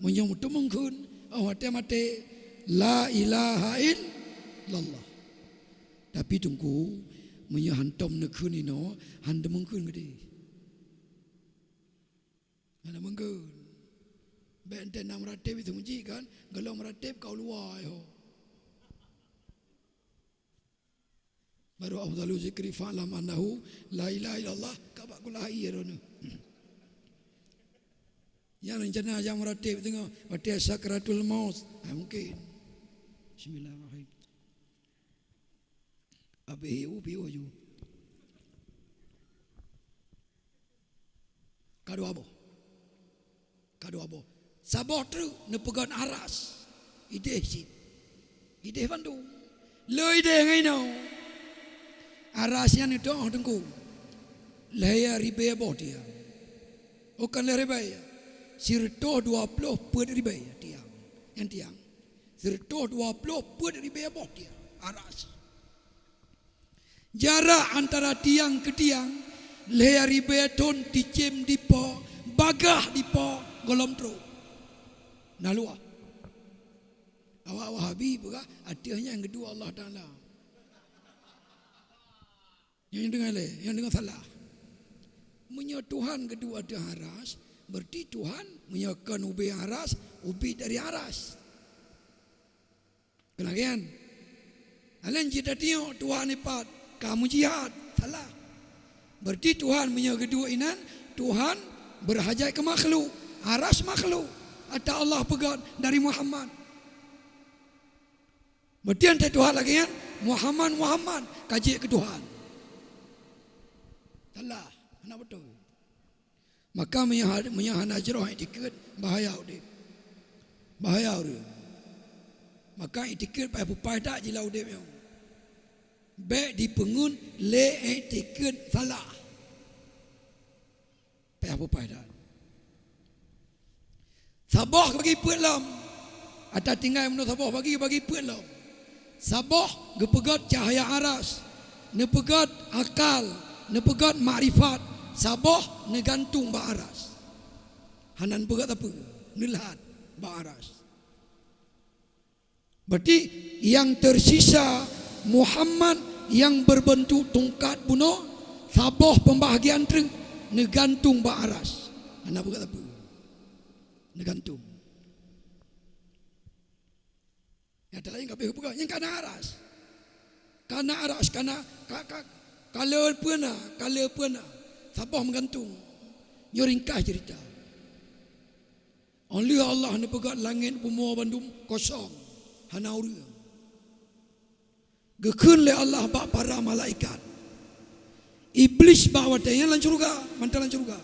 Meunyoe meuteumong kheun, oh, maté-maté, la ilaha illallah. Tapi teungku, meunyoe hantom neukheun inoe, han teumong kheun geude. Hana mungken. Bék ente nam rateb itu meuji kan, golom rateb kau luwa ho. Baru afdalu zikri fa'lam annahu la ilaha illallah, ka bak kula hai ya rono. Nyang rencana jam ratib teungoh watée sakratul maut. Ha, mungkin. Bismillahirrahmanirrahim. Abih hiu piu ju. Ka dua boh. Ka dua boh. Saboh treuk neupeugét aras. Idéh cit. Idéh bandum. Le idéh ngai nyoe. Aras nyan neutoh teungku. Lhée ribée boh tiang. Oh, kon lhée ribée. Sireutôh dua ploh peuet ribée tiang. Nyan tiang. Sireutôh dua ploh peuet ribée boh tiang. Aras. Jarak antara tiang keu tiang lhée ribée thon, ticém dipo, bagaih dipo, gohlom trok. Na luwah. Awak Wahabi peugah, ateueh nyan geuduek Allah Taala. Nyang deungoe lé, nyang deungoe salah. Meunyoe Tuhan geuduek ateueh aras, berarti Tuhan meunyoe kon ubé aras, ubit dari aras. Keulagian. Alèh jih tatiok Tuhan ipat ka mujizat, salah. Berarti Tuhan meunyoe geuduek inan, Tuhan berhajat keu makhluk, aras makhluk. Ata Allah peugah dari Muhammad. Berarti ante Tuhan lagèe nyan, Muhammad, Muhammad ka jeuet keu Tuhan. Salah, hana beutôi. Maka meunyoe ha-, meunyoe hana jroh iktikeuet, bahaya udép. Bahaya ureueng. Maka iktikeuet payah pupaih that jilau udép nyoe. Bèk jipeungeut lé iktikeuet salah. Payah pupaih that. Saboh bagi peuet lom. Ata tinggai meunurot saboh bagi, bagi peuet lom. Saboh geupeugöt cahya aras, neupeugöt akal, neupeugöt makrifat, saboh neugantung bak aras. Hana neupeugöt sapeue, neulhat bak aras. Berarti nyang tersisa Muhammad nyang berbentuk tungkat bunoe, saboh peubahagian treuk neugantung bak aras. Hana peugah sapeue. Neugantung. Nyata laén ka habéh geupeugah, nyang kana aras. Kana aras, kana ka, ka, ka le peue na, ka le peue na. Saboh meugantung. Nyoe ringkas ceurita. Óh lheueh Allah neupeugét langét bumoe bandum kosong, hana ureuëng. Geukheun lé Allah bak para malaikat. Iblih bak watée nyan lam syeuruga, mantong lam syeuruga.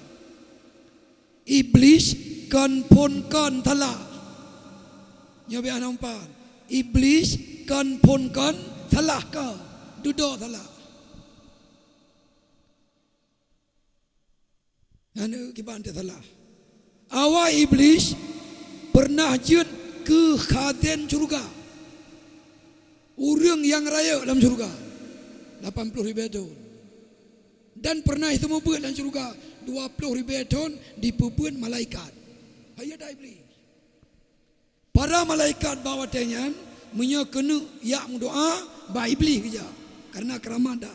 Iblih kon phon kon salah. Nyoe biasa nampan. Iblih kon phon kon salah ka. Dudoe salah. Nyan kiban teusalah. Awai Iblih pernah jeuet keu khazen syeuruga. Ureuëng nyang rayeuk lam syeuruga. Lapan ploh ribée thon. Dan pernah seumeubeuet lam syeuruga dua ploh ribée thon dipeubeuet malaikat. Hai ya da Iblih. Para malaikat bak watée nyan meunyoe keuneuk jak meudoá bak Iblih keujak. Kareuna keuramat da.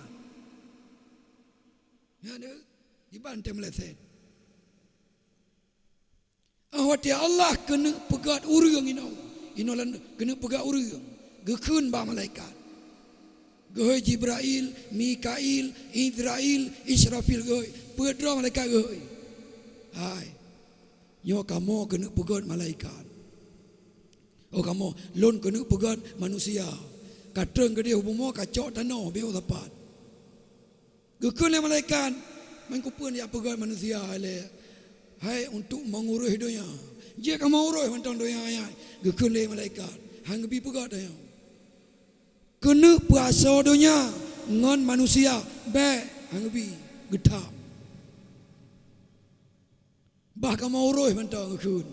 Nyan deuh, iban teuh meuleset. Ah, watée Allah keuneuk peugét ureuëng inoe, inoe lan keuneuk peugét ureuëng, geukheun bak malaikat. Geuhôi Jibrail, Mikail, Izrail, Israfil geuhôi, peuet droe malaikat geuhôi. Hai, nyoe kamoe keuneuk peugét malaikat. Oh kamoe, lôn keuneuk peugét manusia. Ka treun keudeh u bumoe ka cok tanoh beu sapat. Geukheun lé malaikat, "Man kupeue jak peugét manusia lé? Hai untuk meungurus donya. Jeuet kamoe urus mantong donya nyan." Geukheun lé malaikat, "Han geubi peugét tanyoe. Keuneuk peuasoe donya ngon manusia, bék han geubi geutham." Bah kamoe urus mantong geukheun.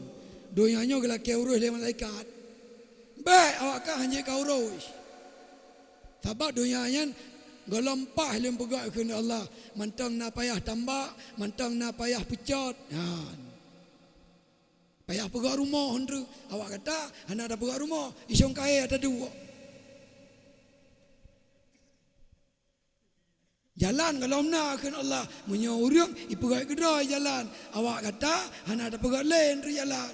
Donya nyoe geulakée urus lé malaikat. Bék awaknyan han jeuet ka urus. Sabab donya nyan gohlom paih lôn peugét kheun Allah, mantong na payah tambak, mantong na payah peucot. Nyan. Payah peugét rumoh hon treuk. Awak gata hana tapeugét rumoh, isong kayée taduek. Jalan gohlom na kheun Allah, meunyoe ureuëng ipeugét keudroe jalan, awak gata hana tapeugét lé nibak jalan.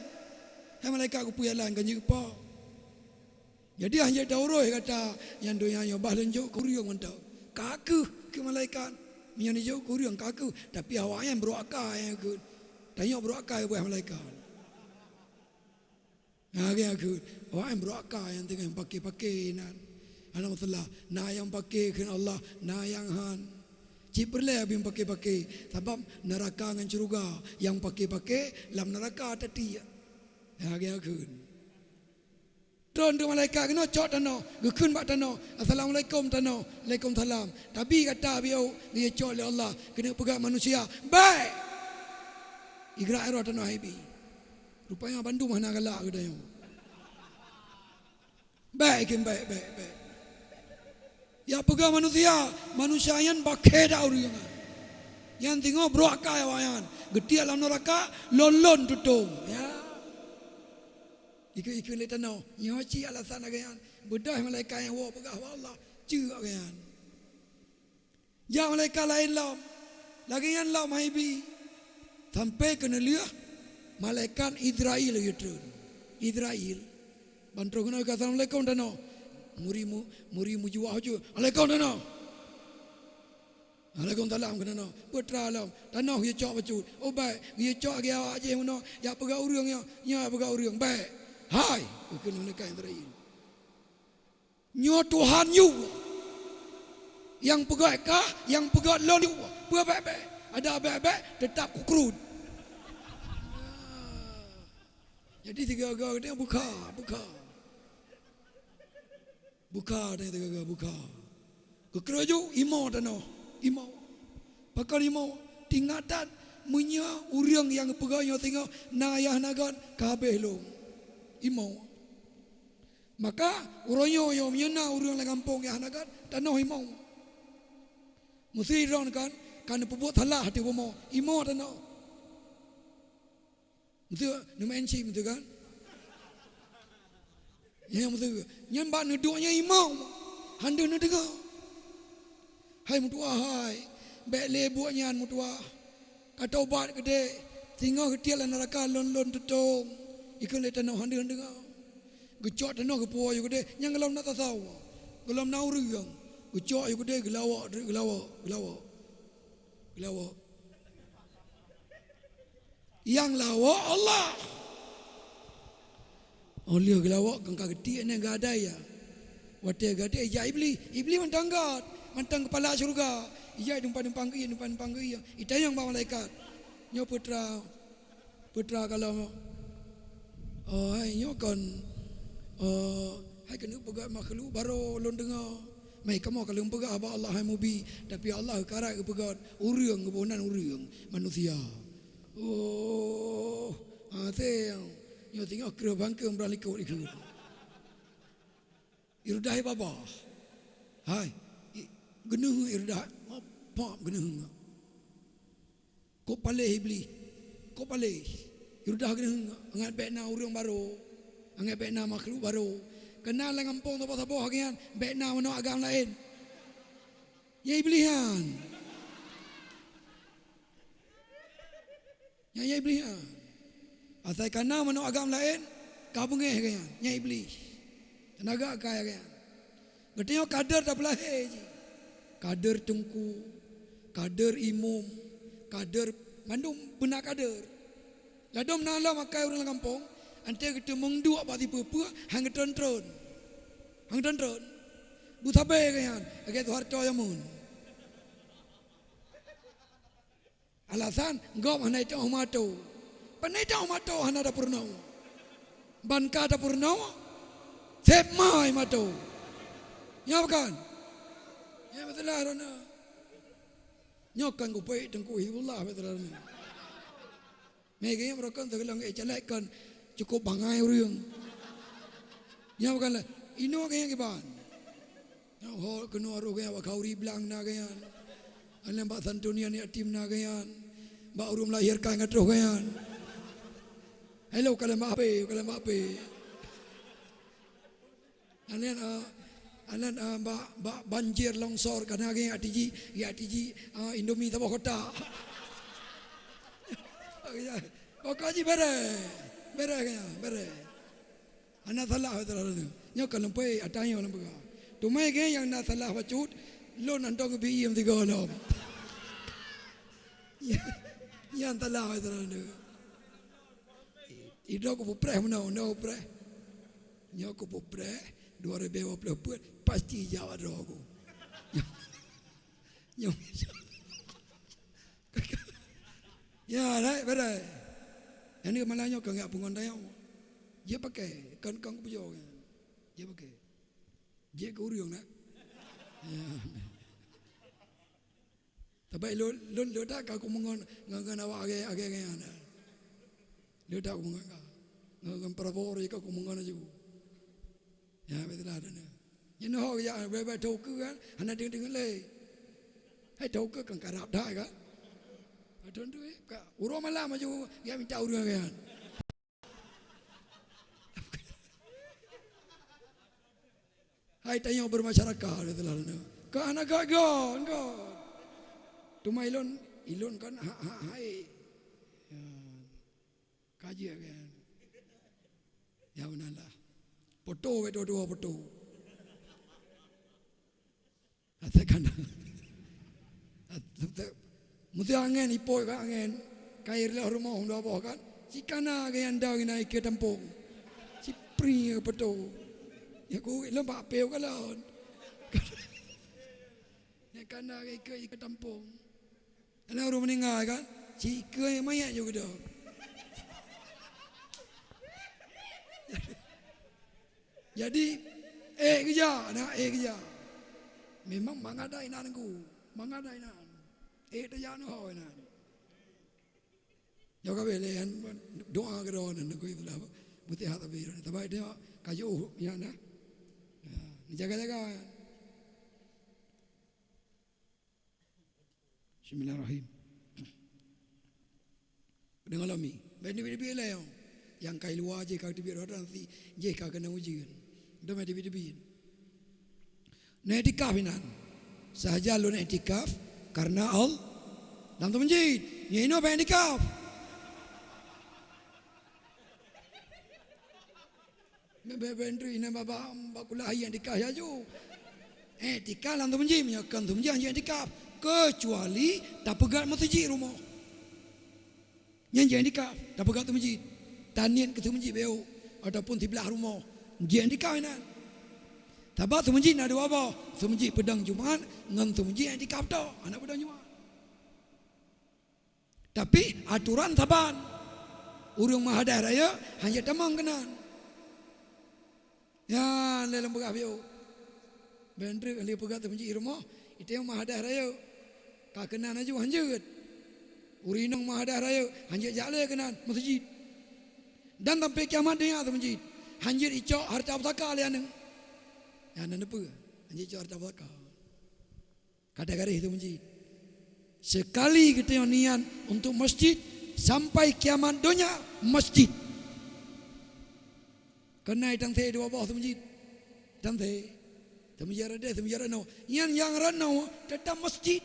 Hai malaikat, kupeue jalan ka jeuet po. Jadi han jeuet taurus gata, nyan donya nyoe bah lôn jok keu ureuëng mantong. Ka kheueh keu malaikat, meunyoe neujok keu ureuëng ka kheueh, tapi awaknyan brok akai kheun. Tanyoe brok akai ubak malaikat. Nah, lagée kheun, awaknyan brok akai nyang teungoh paké-paké nan. Hana masalah, na nyang paké kheun Allah, na nyang han. Cit peureulée beu paké-paké, sabab neuraka ngon syeuruga nyang paké-paké lam neuraka tatiek. Nah, lagée kheun. Tron dua malaikat keunoe cok tanoh, geukheun bak tanoh, "Assalamualaikum tanoh." "Waalaikumsalam." Tabi gata biôh geuyue cok lé Allah, keuneuk peugét manusia, "Bék!" Igrak roh tanoh hai bi. Rupanya bandum hana galak geutanyoe. Bék, kheun bék, bék, bék. Jak peugét manusia, manusia nyan bakée that ureuëng nyan. Nyan teungoh brok akai awaknyan, geutiek lam neuraka lon-lon tutong. Ya. Ikeu-ikeu lé tanoh, nyoe cit alasan lagée nyan. Beudôh malaikat nyang woe peugah bak Allah, cok lagée nyan. Jak malaikat laén lom, lagée nyan lom hai bi. Sampoe keuneulheueh malaikat Izrail geutreun. Izrail. Ban trok keunoe ka, "Assalamualaikum tanoh." Muri mu-, muri meujuah jeuet, "Alaikum tanoh." "Alaikumsalam," kheun tanoh. Peutra lom, "Tanoh geuyue cok bacut." "Oh bék, geuyue cok lagée awak jih meunoe, jak peugét ureuëng nyoe, nyoe jak peugét ureuëng." "Bék." "Hai," kheun malaikat Izrail. "Nyoe Tuhan yue. Nyang peugét kah, nyang peugét lôn yue. Peue bék-bék? Ada bék-bék, teutap kukruet." Jadi tiga-tiga dia bukha, bukha. Bukha dia tiga-tiga bukha. Keu keureuju imo tanoh, imo. Pakon imo? Tinggai that meunyoe ureuëng nyang peugét nyoe singoh na ayah na gét ka habéh lom. Imo. Maka uroe nyoe, nyoe meunyoe na ureuëng lam gampông nyang hana gét, tanoh imo. Meusé droen kan, ka neupeubuet salah ateueh bumoe, imo tanoh. Meusé, neumeu'en chip meusé kan? Nyan meusé, nyan bak neuduek nyan imo, han deuh neudeungoe. Hai meutuah hai, bék lé buet nyan meutuah. Ka tobat keudéh, singoh geutiek lam neuraka lôn-lôn tutong. Ikheun lé tanoh hana deungoe. Geucok tanoh geupuwoe yue keudéh, nyang gohlom na tasawuf. Gohlom na ureuëng. Geucok yue keudéh geulawok, geulawok, geulawok. Geulawok. Nyang lawok Allah. Oh lheueh geulawok keu ka geutiek nyan geuadai ya. Watée geuadai ijak Iblih, Iblih mantong gét, mantong keupala syeuruga. Ijak dumpa-dumpa geuieng, dumpa-dumpa geuieng. Itanyong bak malaikat. Nyoe putra, putra kalon. Oh hai nyoe kon. Oh hai keuneuk peugah makhluk barô lôn deungoe. Meh kamoe ka lheueh peugah bak Allah hai mubi, tapi Allah karat geupeugah ureuëng geuboh nan ureuëng manusia. Oh, ha teuh. Nyoe singoh kreueh bangkeue meurah likot ikheun. Irudah i babah. Hai, i- geuneue irudah. Pop geuneue. Kok paléh Iblih. Kok paléh. Irudah geuneue. Angat bék na ureuëng barô. Angat bék na makhluk barô. Keunan lam gampông saboh-saboh geuyan bék na manoe agam laén. Ya Iblih nyan. Nyan ya Iblih nyan. Asai kana manoe agam laén, ka beungéh geuyan, nyan Iblih. Teunaga kai geuyan. Geutanyoe kader tapeulahé jih. Kader teungku, kader imum, kader mandum beuna kader. Ladom na lom akai ureuëng lam gampông, anté geuteumeung duek bak sipeue-peue han geutron-tron. Han geutron-tron. Beusabe geuyan, lagée Soeharto jameun. Alasan gob hana itôh mato. Pane itôh mato hana tapeurunoe. Ban ka tapeurunoe, seb mai mato. Nyo bukan? Nyo beuteulah rona. Nyo kan kupeuék Teungku Hibullah beuteulah rona. Mege nyang meurokon teugeulong ék calek kon cukup bangai ureuëng. Nyo bukan lah. Inoe geuh nyang kiban. Nyoe ho keunoe roh geuh bak khauri blang na geuh nyan. Aneuk bak santunian yatim na geuh nyan. Bak ureuëng melahirkan ka troh geuh nyan. Hello kalon bak ape, kalon bak ape. Aneuk ah, aneuk ah, bak bak banjir longsor ka na geuh nyan atiji, ya atiji ah, Indomie saboh kotak. Pokok jih bere. Bere geuh nyan, bere. Hana salah beuteulah lôn. Nyoe ka lôn peuék ata nyoe lôn peugah. Teuma geuh nyang na salah bacut, lôn hantom geubi iem sigoe lom. Nyan salah beuteulah lôn. Idok kupeupréh meunoe, meunoe kupeupréh. Nyoe kupeupréh dua ribu dua puluh peuet pasti jawab droe ku. Nyoe. Ya, raih, berai. Nyang ni malah nyoe keu ngak pungon dayong. Jeuet pakai, kon kon kupujoe nyan. Jeuet pakai. Jeuet keu ureueng na. Ya. Tapi lôn lôn lôn tak ka kumeungon ngon ngon awak agé agé nyan. Lôn tak kumeungon ka. Ngon ngon Prabowo ka kumeungon laju. Ya, beuteulah dah. Nyan ho ya, bèk-bèk thô keue kan, hana deungon-deungon lé. Hai thô keue kan karab that kan. Padahai tu eh, ka uroe malam aju ya minta ureueng kan. Hai tanyoe bermasyarakat beuteulah. Ka hana gaga, enggak. Teuma ilôn, ilôn kan ha ha hai. Ya. Ka jeuet kan. Ya beuna lah. Poto wéh dua-dua poto. Asai kana. Meusti angén ipoi ka angén. Kair lheueh rumoh dua boh kan. Cikana geuh nyang dang na ikeue tampông. Cipri poto. Ya ku lom bak peu kalon. Nyang kana geuh ikeue ikeue tampông. Ana ureueng meuninggai kan, ci keue manyét ju geudoe. Jadi, ék geujak, na ék geujak. Memang mangat dah inan ku, mangat dah inan. Ék teujak neuho inan. Nyoe ka bèk lé nyan doa keudroe nyan, nyoe keuh itulah. Beuteuhat tapi, tapi dia ka jiôh nyan dah. Ya, neujaga-jaga nyan. Bismillahirrahmanirrahim. Deungon lom mi. Bèk teubiet-teubiet lé nyoe. Nyang ka i luwa jih ka teubiet rot nanti jih ka keunong ujeuen. Dom teubiet-teubiet. Na iktikaf inan. Sahaja lôn iktikaf karena Allah. Lam tu masjid, nyoe inoe bèk iktikaf. Bèk, bèk, bèk, indri, ina baba, bak kulah ayah iktikaf ya ju. Iktikaf lam tu masjid, meunyoe kon tu masjid, hana iktikaf. Kecuali tapeugöt meuseujid rumoh. Nyan jeuet iktikaf, tapeugah tu masjid. Taniet keu tu masjid beu ataupun siblah rumoh. Jeuet iktikaf inan. Sabab tu masjid na dua boh, tu masjid peudong Jumat ngon tu masjid iktikaf tok, hana peudong Jumat. Tapi aturan saban, ureueng meuhadai rayeuk hana jeuet tamong keunan. Nyan lé lam peugah piôh. Bèk treuk lé peugah tu masjid rumoh, iteueng meuhadai rayeuk. Ka keunan laju hanjeuet. Ureueng inong meuhadai rayeuk, hanjeuet jak lé keunan meuseujid. Dan sampai kiamat donya tu masjid, hanjeuet icok hareuta pusaka lé aneuk. Nyan na peue? Hanjeuet icok hareuta pusaka. Ka tagaréh tu masjid. Sekali geutanyoe niat untuk masjid, sampai kiamat donya masjid. Keunan i Tangse dua boh tu masjid. Tangse. Tu masjid Radeh, tu masjid Rano. Nyan nyang Rano teutap masjid.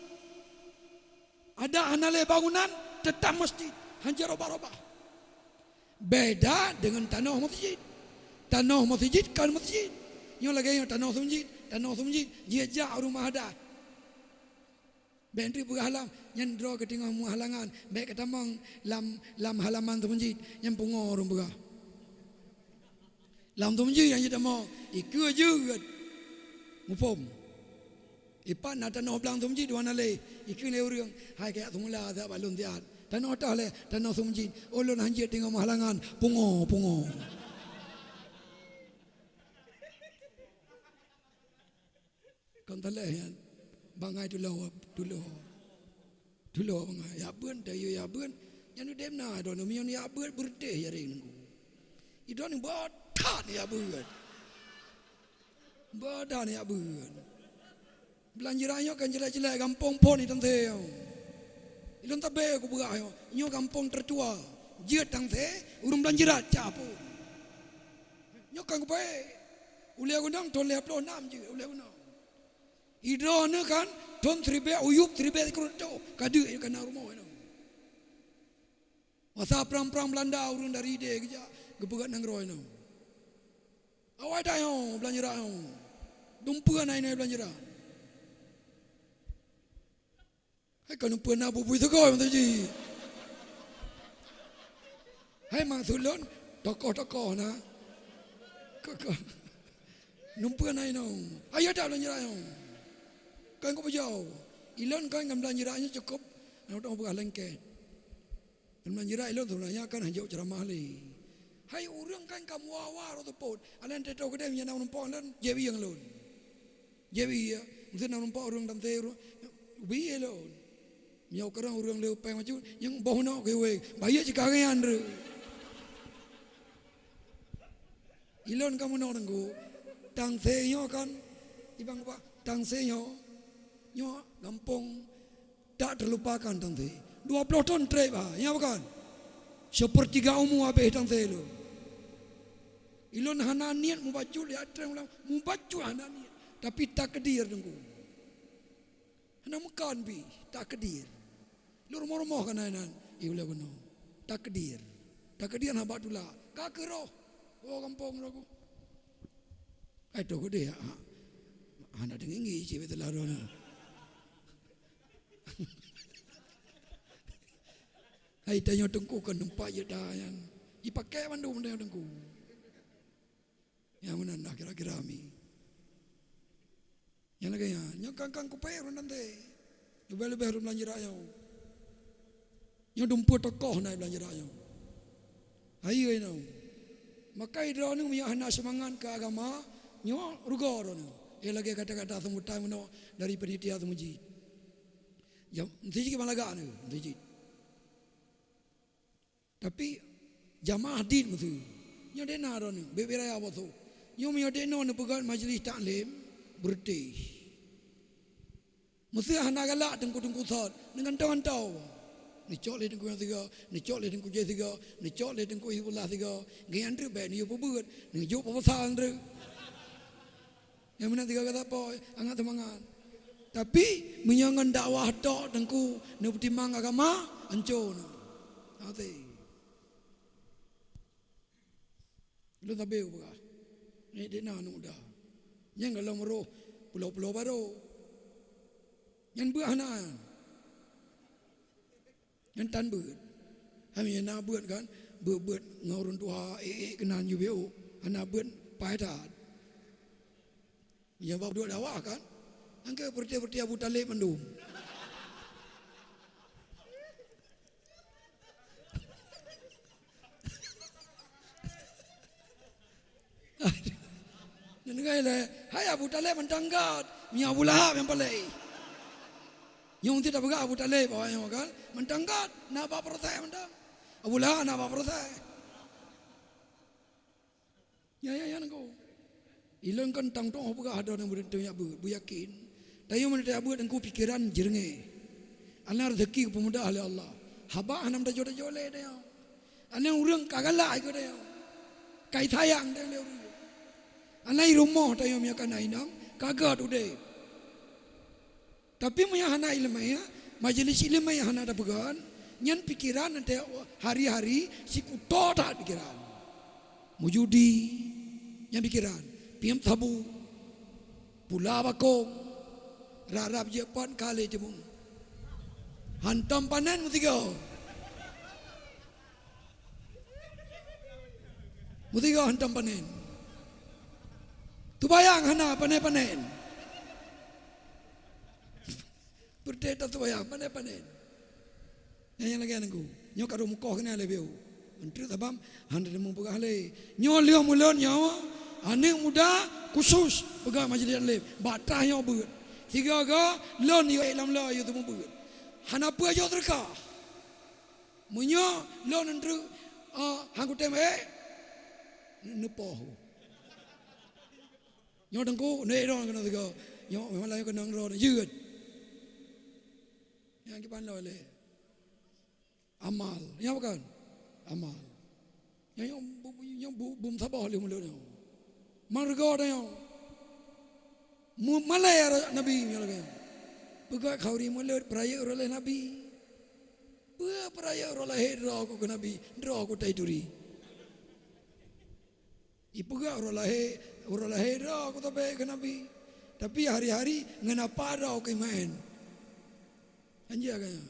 Adak hana lé bangunan, teutap masjid. Hanjeuet robah-robah. Beda deungon tanoh meuseujid. Tanoh meuseujid kon meuseujid. Nyoe lagèe nyoe tanoh seumeujid, tanoh seumeujid, jijak u rumoh adat. Bèk treuk peugah lom, nyan droe geutanyoe meuhalangan, bèk geutamong lam, lam halaman seumeujid, nyan pungo ureueng peugah. Lam seumeujid nyang jitamong, ikeue jeuet. Muphom? Ipat na tanoh blang seumeujid dua na lé, ikheun lé ureueng, "Hai kajak seumula siat bak lôn siat. Tanoh toh lé, tanoh seumeujid. Oh, lôn hanjeuet teungoh meuhalangan." Pungo, pungo. Kon talèh nyan. Bangai tulo, tulo. Tulo bangai. Yak beuen, tayue yak beuen. Nyan udép na droeneuh, meunyoe yak beuen, beureutéh jaréng teungku. Idroeneuh bodat yak beuen. Bodat yak beuen. Blang Jeurat nyoe kan jeulai-jeulai gampông phon i Tangse nyoe. Ilôn tabé kupeugah nyoe, nyoe gampông tertua. Jeuet Tangse, ureueng Blang Jeurat cah phon. Nyoe kan kupeugah, ulèe gunong thon lhèe ploh nam jeuet ulèe gunong. Idroeneuh kan thon siribèe uyueb siribèe sikureueng reutôh ka deuek ka na rumoh nyoe. Masa prang-prang Beulanda ureueng dari idéh geujak geupeugöt nanggroe nyoe. Awai tanyoe Blang Jeurat nyoe. Dumpeue na inoe Blang Jeurat. Hai kon dumpeue na bubui teugoe mantong jih. Hai maksud lôn tokoh-tokoh na. Kokoh. Dumpeue na inoe. Ayo dak Blang Jeurat nyoe. Kon kupeujaweueb. Ilôn kon ngon Blang Jeurat nyoe cukôp, na utang peugah lengket. Lam Blang Jeurat ilôn seubeunajih kan hanjeuet ceuramah lé. Hai ureueng kan ka meuwa-wa rot seupôt. Alan teutoh keudeh meunyoe na meurumpok lôn, jép ié ngon lôn. Jép ié, meusé na meurumpok ureueng Tangse ureueng, ubé ié lôn. Meunyoe keurang ureueng lé upée maju, nyang boh nyoe keu ié, bayeue cit ka ngian reu. Ilôn ka meunoe teungku, Tangse nyoe kan, ibang bah, Tangse nyoe, nyoe gampông tak terlupakan Tangse. Dua ploh thon trép ha, ya bukan? Sepertiga umu habéh Tangse lôn. Ilôn hana niet mubacut ya trép ulang, mubacut hana niet, tapi takdir teungku. Hana meukan pih, takdir. Lôn rumoh-rumoh ka na inan, i ulèe bunoe. Takdir. Takdir haba tulak. Ka keuroh. Oh, gampông droe ku. Ai toh keudeh, ha, ha. Hana deungoe ngi cit beuteulah droeneuh. Hai tanyoe teungku kon teumpat jeuet dah nyan. Jipaké mandum tanyoe teungku. Nyang meunan dah kira-kira mi. Nyang lagèe nyan, nyoe kan-kan kupée ureueng Tangse. Leubeh-leubeh ureueng Blang Jeurat nyoe. Nyoe dumpeue tokoh na i Blang Jeurat nyoe. Hai inoe. Maka droeneuh meunyoe hana seumangat keu agama, nyoe rugoe droeneuh. Eh, lagèe kata-kata sambutan meunoe dari panitia seumeujid. Jam, meuseujid ban lagak neuh, meuseujid. Tapi jamaah dit meuseue. Nyoe dena droeneuh, bèk-bèk raya boh sôk. Nyoe meunyoe dena neupeugöt majlis taklim, beureutéh. Meuseue hana galak teungku-teungku sot, neugantoe-gantoe. Neucok lé teungku nyang sigoe, neucok lé teungku jih sigoe, neucok lé teungku Hizbullah sigoe. Geuh nyan treuk bèk neuyue peubeuet, neujok peupeusan treuk. Nyang meunan sigoe gata po, angat seumangat. Tapi meunyoe ngon dakwah tok teungku neupeutimang agama, anco na. Hati. Lôn sabe kupeugah, nyoe dek na aneuk muda. Nyang golom roh pulo-pulo barô. Nyan beuet hana. Nyan tan beuet. Hami na beuet kan, beuet-beuet ngon ureuëng tuha, ék-ék keunan U B O. Hana beuet paih that. Nyan bak duek dakwah kan. Angka peureuté-peureuté Abu Talib mandum. Nyan ngai lé, hai Abu Talib mantong gét, nyoe Abu Lahab nyang paleng. Nyang ti tapeugah Abu Talib awak nyoe kan, mantong gét, na bak proses mantong. Abu Lahab na bak proses. Ya, ya, ya, nangko. Ilôn kan tang tong peugah ada nyang beureuteuh nyak beuet, beuyakin. Tanyoe meunyoe tajak beuet teungku pikeran jeureungéh. Ana rezeki geupeumudah lé Allah. Haba hana meutajok-tajok lé tanyoe. Ana ureuëng ka galak keu tanyoe. Kai sayang tanyoe lé ureuëng. Ana i rumoh tanyoe meunyoe ka na inong, ka gét udeb. Tapi meunyoe hana iéleumé, majelis iéleumé hana tapeugah, nyan pikeran nanti hari-hari sikuto that pikeran. Meujudi, nyan pikeran. Piep sabu, pula bakong, rab-rab jeuet pat ka lé timun. Hantom panen meusigoe. Meusigoe hantom panen. Teubayang hana panen-panen. Peureté that teubayang panen-panen. Nyang, nyang lagée nangku. Nyoe ka rhot mukoh keunan lé bieu. Meuntreuk sabab hana teurimong peugah lé. Nyoe lheueh mulod nyoe aneuk muda khusus peugah majelis taklim. Bak tah nyoe beuet. Sigoe-goe lôn yue lam loe yue teumeu beuet. Hana peue jok teureukah. Meunyoe lôn neutreuk, eh, han kutem ék, neupoh. Nyoe teungku, neuék droe keunoe sigoe. Nyoe memang laén keunong droe jeuet. Nyang kiban lôn lé. Amal. Nyoe bukan? Amal. Nyoe, nyoe bu-, bu-, nyoe bu-, bum saboh lé mulod nyoe. Meureugoe tanyoe. Mu-, malée Nabi nyoe lagée. Peugah khauri mulod peurayeuk uroe lahé Nabi. Peue peurayeuk uroe lahé droe ku keu Nabi, droe ku tai turi. Ipeugah uroe lahé, uroe lahé droe ku tabée keu Nabi. Tapi hari-hari ngon apa droe ku imaén. Anjak ka nyan.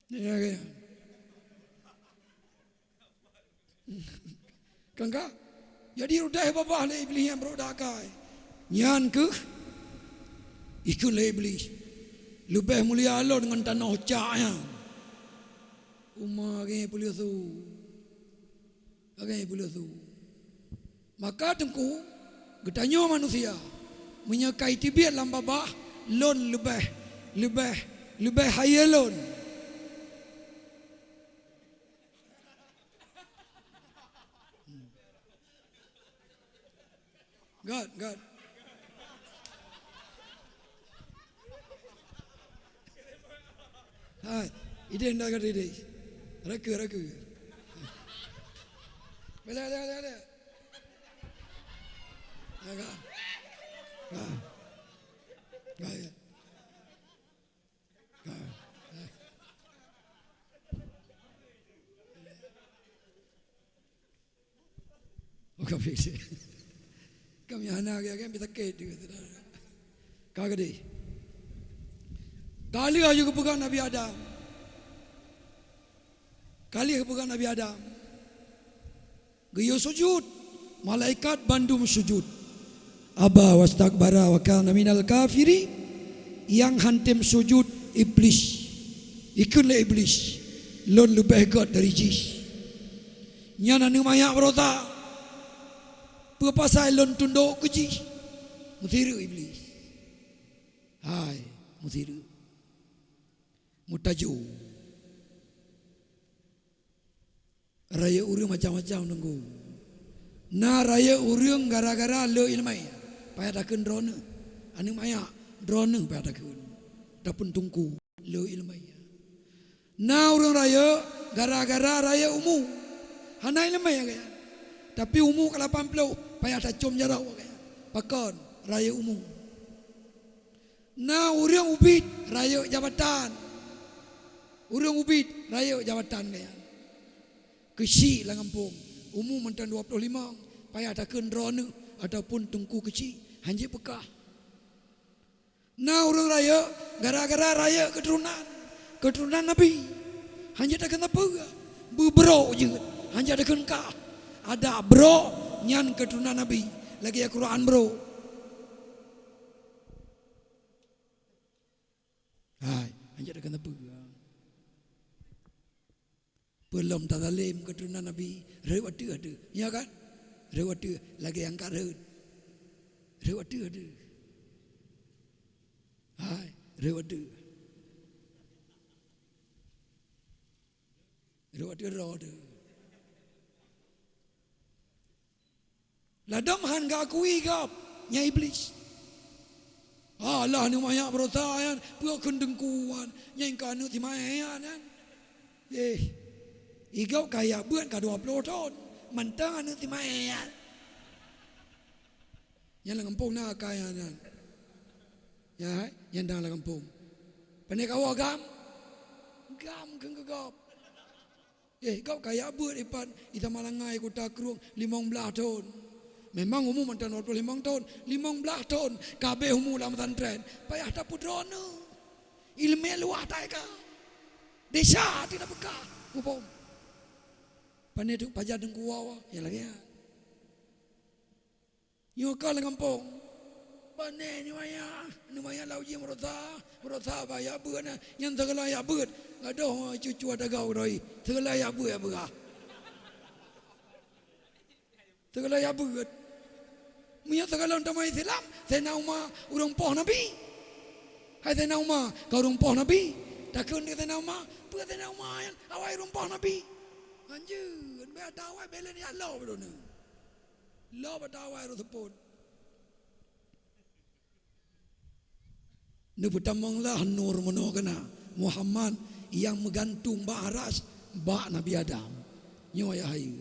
Ya, ya. Kan ka? Jadi rudai babah lé Iblih nyang brok dakai. Nyan keuh ikheun lé Iblih. Leubeh mulia lôn ngon tanoh cak nyan. Uma gé peuleusu. Agée peuleusu. Maka teungku, geutanyoe manusia, meunyoe ka iteubiet lam babah, lôn leubeh, leubeh, leubeh hayeu lôn. Gét, gét. Hai, idéh nda gét idéh. Rakeu, rakeu. Bela, bela, bela, bela. Agak. Agak. Agak, ya. Agak. Oh, ka fix. Kami hana lagée-lagée bisa sakét juga, saudara. Ka gadeh. Ka lheueh aju geupeugah Nabi Adam. Ka lheueh geupeugah Nabi Adam. Geuyue sujud, malaikat bandum sujud. Aba wastakbara wa kana minal kafirin. Nyang han tem sujud Iblih. Ikheun lé Iblih, "Lôn leubeh gét dari jih." Nyan aneuk manyak beurota. Peue pasai lôn tundok keu jih? Meusireuk Iblih. Hai, meusireuk. Meutajô. Rayeuk ureuëng macam-macam teungku. Na rayeuk ureuëng gara-gara le iéleumé, payah takheun droeneuh. Aneuk manyak, droeneuh payah takheun. Ataupun teungku, le iéleumé. Na ureuëng rayeuk gara-gara rayeuk umu. Hana iéleumé gaya. Tapi umu ka lapan ploh, payah tacom jaroe gaya. Pakon? rayeuk umu. Na ureuëng ubit rayeuk jabatan. Ureuëng ubit rayeuk jabatan gaya. Keuchik lam gampông, umu mantong dua ploh limong, payah takheun droeneuh ataupun teungku keuchik, hanjeuet peugah. Na ureuëng rayeuk gara-gara rayeuk keuturonan, keuturonan Nabi. Hanjeuet takheun sapeue, beubrok jeuet, hanjeuet takheun kah. Adak brok nyan keuturonan Nabi, lagée Quran brok. Hai, hanjeuet takheun sapeue. Peulom tasalem keuturonan Nabi, rhot ateueh, ateueh. Ya kan? Rhot ateueh, lagée angkat rhot. Rhot ateueh, ateueh. Hai, rhot ateueh. Rhot ateueh, rhot ateueh. Ladom han geuakui gob, nyan Iblih. Allah, aneuk manyak beurota nyan, peue kheun teungku nyan, nyan ka aneuk simaé nyan. Eh, i gob ka jak beuet ka dua ploh thon, mantong aneuk simaé nyan. Nyan lam gampông na akai nyan. Ya, nyan dang lam gampông. Pane kawoe gam? Gam kheun keu gob. Eh, gob ka jak beuet ipat, i Taman Langai Kuta Krueng limong blaih thon. Memang umu mantong dua ploh limong thon, limong blaih thon ka abéh umu lam pesantren. Payah tapeudroe neuh. Ileumé luwah taika. Desya ti tapeugah, muphom. Pane tu pajan teungku wawa, ya lagée nyan. Nyoe ka lam gampông. Pane nyoe ayah, nyoe ayah lau jih meurasa, meurasa bah jak beuet na, nyan teugeulai jak beuet. Adoh, cucu ata gau doi, teugeulai jak beuet peugah. Teugeulai jak beuet. Meunyoe teugeulai teuma Islam, Saidina Umar ureuëng poh Nabi. Hai Saidina Umar, ka ureuëng poh Nabi. Takheun keu Saidina Umar, peue Saidina Umar nyan awai ureuëng poh Nabi. Hanjeuet, bék ata awai, bék lé jak lom droeneuh. Lom ata awai rot seupôt. Neupeutamong lah nur meunoe keunan Muhammad nyang meugantung bak aras bak Nabi Adam. Nyoe ayah hai.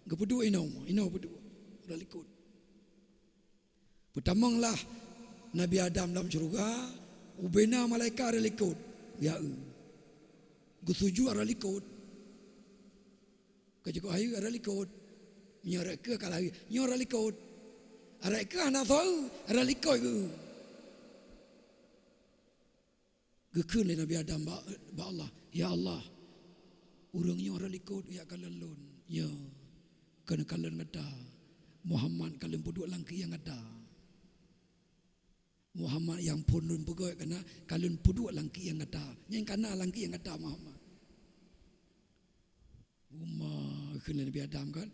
Geupeuduek inoe, inoe peuduek. Udah likot. Peutamong lah Nabi Adam lam syeuruga, ubena malaikat rot likot. Ya, eu. Geusujut rot likot. Ka jikuk hai rot likot. Nyoe rot keue ka lheueh, nyoe rot likot. Rot keue hana soe, rot likot geu. Geukheun lé Nabi Adam bak, bak Allah, "Ya Allah, ureuëng nyoe rot likot jak kalon lôn. Nyoe, keuneuk kalon gata. Muhammad ka lôn peuduek lam keuieng gata." Muhammad nyang phon lôn peugét kana ka lôn peuduek lam keuieng gata. Nyan kana lam keuieng gata Muhammad. Uma kheun lé Nabi Adam kan,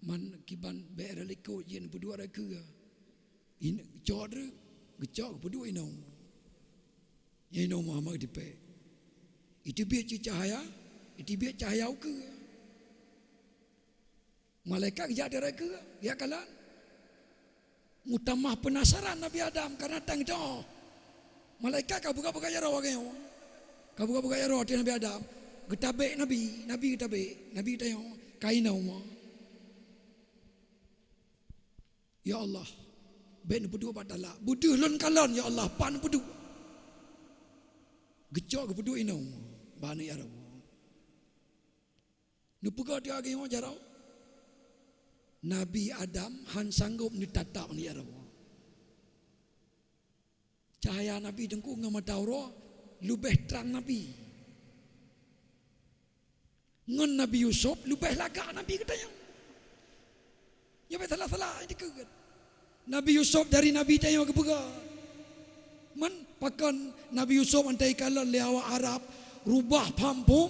man kiban bék rot likot jih peuduek rot keue. Cok deuh, geucok geupeuduek inoe. Nyan inoe Muhammad geutipék. Iteubiet cit cahya, iteubiet cahya ukeue. Malaikat geujak direk keu, geujak kalon. Meutamah peunasaran Nabi Adam karena tang doh. Malaikat ka buka-buka jaroe lagée nyoe. Ka buka-buka jaroe ateueh Nabi Adam. Geutabek Nabi, Nabi geutabek, Nabi tanyoe, "Kainoe?" "Ya Allah, bék neupeuduek bak talak. Beudeuh lôn kalon, ya Allah, pat neupeuduek." Geucok geupeuduek inoe bak aneuk jaroe. Neupeugah di agée ngon jaroe, Nabi Adam han sanggob neutatap aneuk jaroe. Cahya Nabi teungku ngon mata uroe leubeh trang Nabi. Ngon Nabi Yusuf leubeh lagak Nabi geutanyoe. Nyoe bék salah-salah dikeue. Nabi Yusuf dari Nabi tanyoe geupeugah. Man pakon Nabi Yusuf antai kalon lé awak Arab rubah pham phom,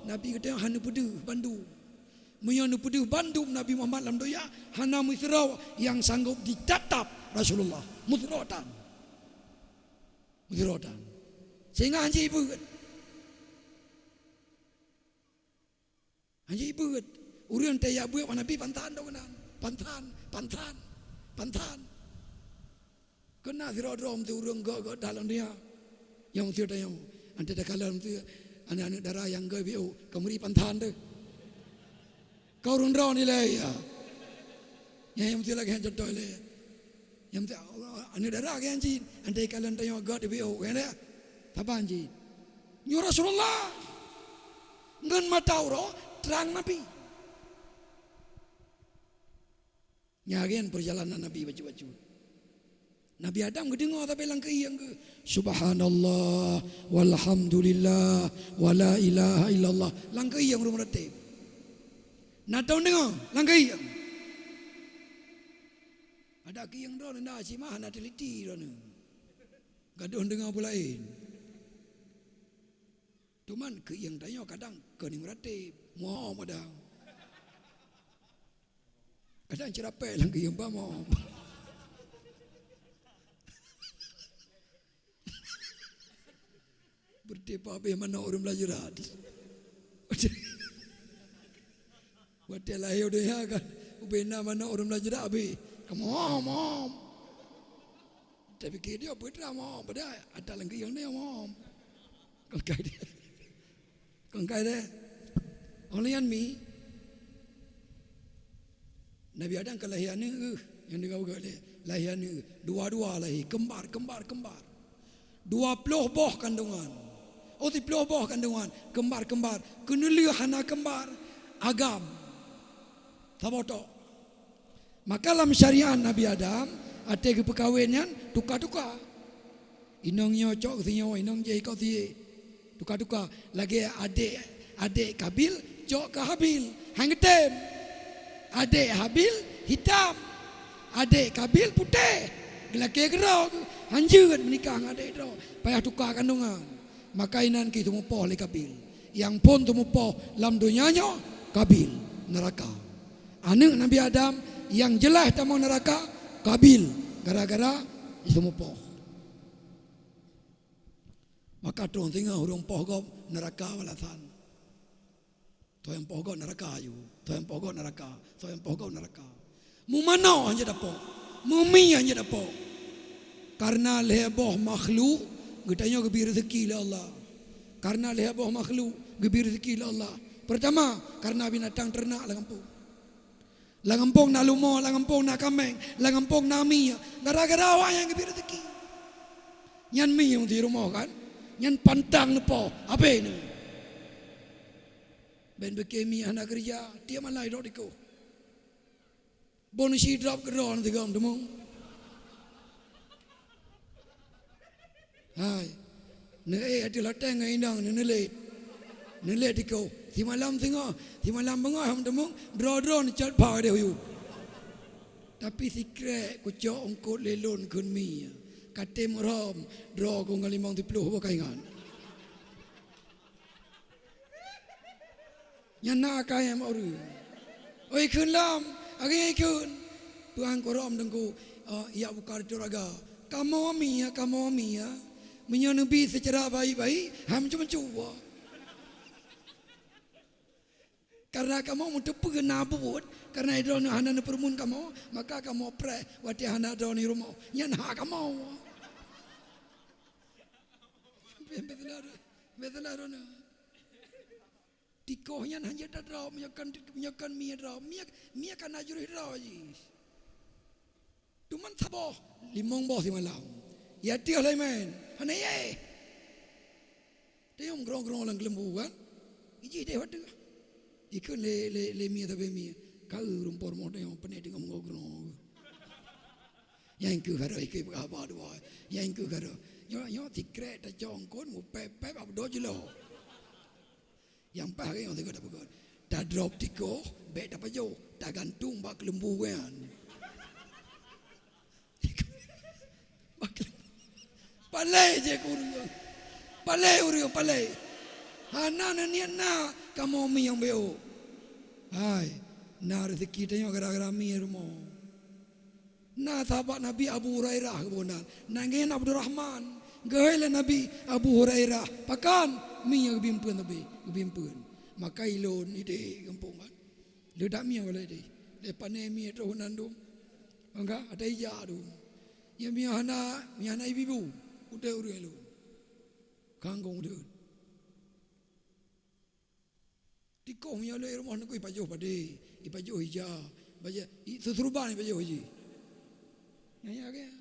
Nabi geutanyoe hana peudeuh bandum. Meunyoe neupeudeuh bandum Nabi Muhammad lam donya, hana meusidroe nyang sanggob jitatap Rasulullah. Meusidroe tan. Meusidroe tan. Sehingga hanjeuet beuet. Hanjeuet beuet. Ureuëng teuyak beuet bak Nabi pantan dong nan. Pantan, pantan, pantan. Keunan sidroe-droe meuteue ureuëng gok-gok dalam dia. Nyang meuteue tanyoe, antai takalon meuteue aneuk-aneuk dara nyang gok biu, ka meuri pantan teuh. Ka ureuëng droe nilai ya. Nyang meuteue lagée contoh ilée. Nyang meuti, aneuk dara keu nyang jin, andai ka lôn tanyoe gét di B O, kan ya? Saban jin. Nyoe Rasulullah. Ngon mata uroe trang Nabi. Nyan peurjalanan Nabi bacut-bacut. Nabi Adam geudeungoe tapi lam keuieng geuh, "Subhanallah, walhamdulillah, wala ilaha illallah." Lam keuieng ureuëng meuratéb. Na teudeungoe lam keuieng. Adak keuieng droeneuh na cit mah hana teuliti droeneuh. Gadôh deungoe peue laén. Cuman keuieng tanyoe kadang keuneuk meuratéb, mom kadang. Kadang ceurapée lam keuieng ba mom. Beureuti pah beh manok ureuëng meulajerat. Watée lahé u donya kan, ubena manok ureuëng meulajerat beh. Kamoe mom. Tapi keu dia putra mom, pada ata lam keuieng dia mom. Kon kai dia. Kon kai dia. Oleh nyan mi, Nabi Adam ka lahé aneuk, nyang deungoe geuh lé, lahé aneuk, dua-dua lahé, kembar, kembar, kembar. Dua ploh boh kandungan. Oh, siploh boh kandungan, kembar-kembar. Keuneulheueh hana kembar, agam. Saboh tok. Maka lam syariat Nabi Adam, até geupeukawen nyan tuka-tuka. Inong nyoe cok keu sinyoe, inong jih ikot sie. Tuka-tuka. Lagée adék, adék Kabil cok keu Habil. Hai geutém. Adék Habil hitam. Adék Kabil putéh. Geulakée keudroe. Hanjeuet meunikah ngon adék droe. Payah tuka kandungan. Maka inan keuh teumupoh lé Kabil. Nyang phon teumupoh lam donya nyoe Kabil, neuraka. Aneuk Nabi Adam nyang jeulaih tamong neuraka Kabil gara-gara teumupoh. Maka troh singoh ureuëng poh gob neuraka balasan. Soe nyang poh gob neuraka aju, soe nyang poh gob neuraka, soe nyang poh gob neuraka. Meumanoe hanjeuet tapoh, meumie hanjeuet tapoh. Karena lhée boh makhluk geutanyoe geubri reuzeki lé Allah. Karena lhée boh makhluk geubri reuzeki lé Allah. Pertama, karena binatang ternak lam gampông. Lam gampông na leumo, lam gampông na kaméng, lam gampông na mie. Gara-gara awak nyan geubri reuzeki. Nyan mie nyang di rumoh kan, nyan pantang neupoh, abéh nyoe. Ben beuke mie hana keureuja, tiep malam idrop dikoh. Bon isi drop keudroe ngon tigom teumong. Hai. Neuék ateueh loteng ngon inong neuneulét. Neulét dikoh. Simalam singoh, simalam beungoh hom teumong, droe-droe neucot pha deh uyueb. Tapi sikrek kucok eungkot lé lôn kheun mie. Ka tem rhom, droe ku ngon limong siploh boh kaingat. Nyan na akai mak ureuëng. Oi kheun lom, agai kheun. Tuhan korôm teungku, eh, yak buka reutôh raga. Kamoe mie, kamoe mie. Meunyoe neubi seucara baik-baik, ham cucu. Karena kamoe meuteupeue na buet, karena droeneuh hana neupeureumeun kamoe, maka kamoe preh watée hana droeneuh rumoh. Nyan hak kamoe. Beuteulah, beuteulah droeneuh. Tikoh nyan hana tadrop, meunyoe kon, meunyoe kon mie drop. Mie, mie ka na jurih droe jih. Teuma saboh, limong boh simalam. Ya tiah laimen, hana yeh. Tayong grong-grong lam keuleumbu kan. Ijih deh wateuh. Ikheun lé, lé, lé mie tapi mie. Ka eu rumpor moh tayong peuneh teungoh meugrong-grong. Nyang keu harôh ikheun haba dua. Nyang keu harôh. Nyoe, nyoe sikrek tacok eungkot mupép-pép abdo jeulo. Nyang paih lagée nyang sigoe tapeugah, tadrop tikoh, bék tapajoh, tagantung bak keuleumbu nyan. Bak keuleumbu. Palée jih keu ureuëng. Palée ureuëng, palée. Hana neuniet na kamoe mie nyang bék. Hai, na reuzeki tanyoe gara-gara mie rumoh. Na sahabat Nabi Abu Hurairah geuboh nan, nan geuh Abdurrahman. Geuhôi lé Nabi Abu Hurairah, "Pakon mie geubimpeuen Nabi?" "Geubimpeuen." Maka ilôn ideh gampông kan. Leudak mie lé ideh. Lé pané mie troh nan dum. Angka ada ija dum. Ya mie hana, mie hana ibu-ibu. Udeh ureuëng lôn. Kangkong udeh. Tikoh meunyoe lé rumoh nangku ipajoh padé, ipajoh ija, baja, i, susuruban ipajoh jih. Ya, kan?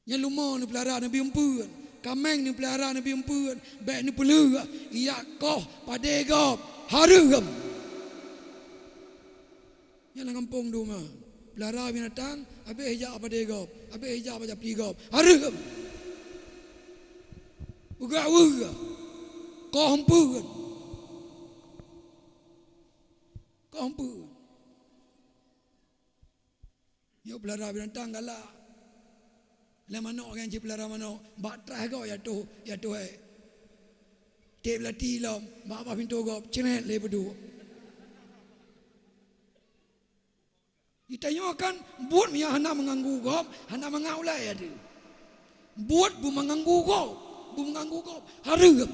Nyan leumo neupeulara Nabi eumpeuen, kaméng neupeulara Nabi eumpeuen, bék neupeuleueh, ijak koh padé gob, hareuem. Nyan lam gampông duma, peulara binatang, abéh ijak padé gob, abéh ijak bak japli gob, hareuem. Peugah weueh, koh eumpeuen. Koh eumpeuen. Nyoe peulara binatang galak. Lé manok nyang jipeulara manok, bak trah gob ya toh, ya toh, eh. Tiep lati lom, bak babah pintoe gob, cret lé peuduek. Di tanyoe kan buet nyang hana meuganggu gob, hana mangat ulée ya deuh. Buet beumeuganggu gob, beumeuganggu gob, hareuem.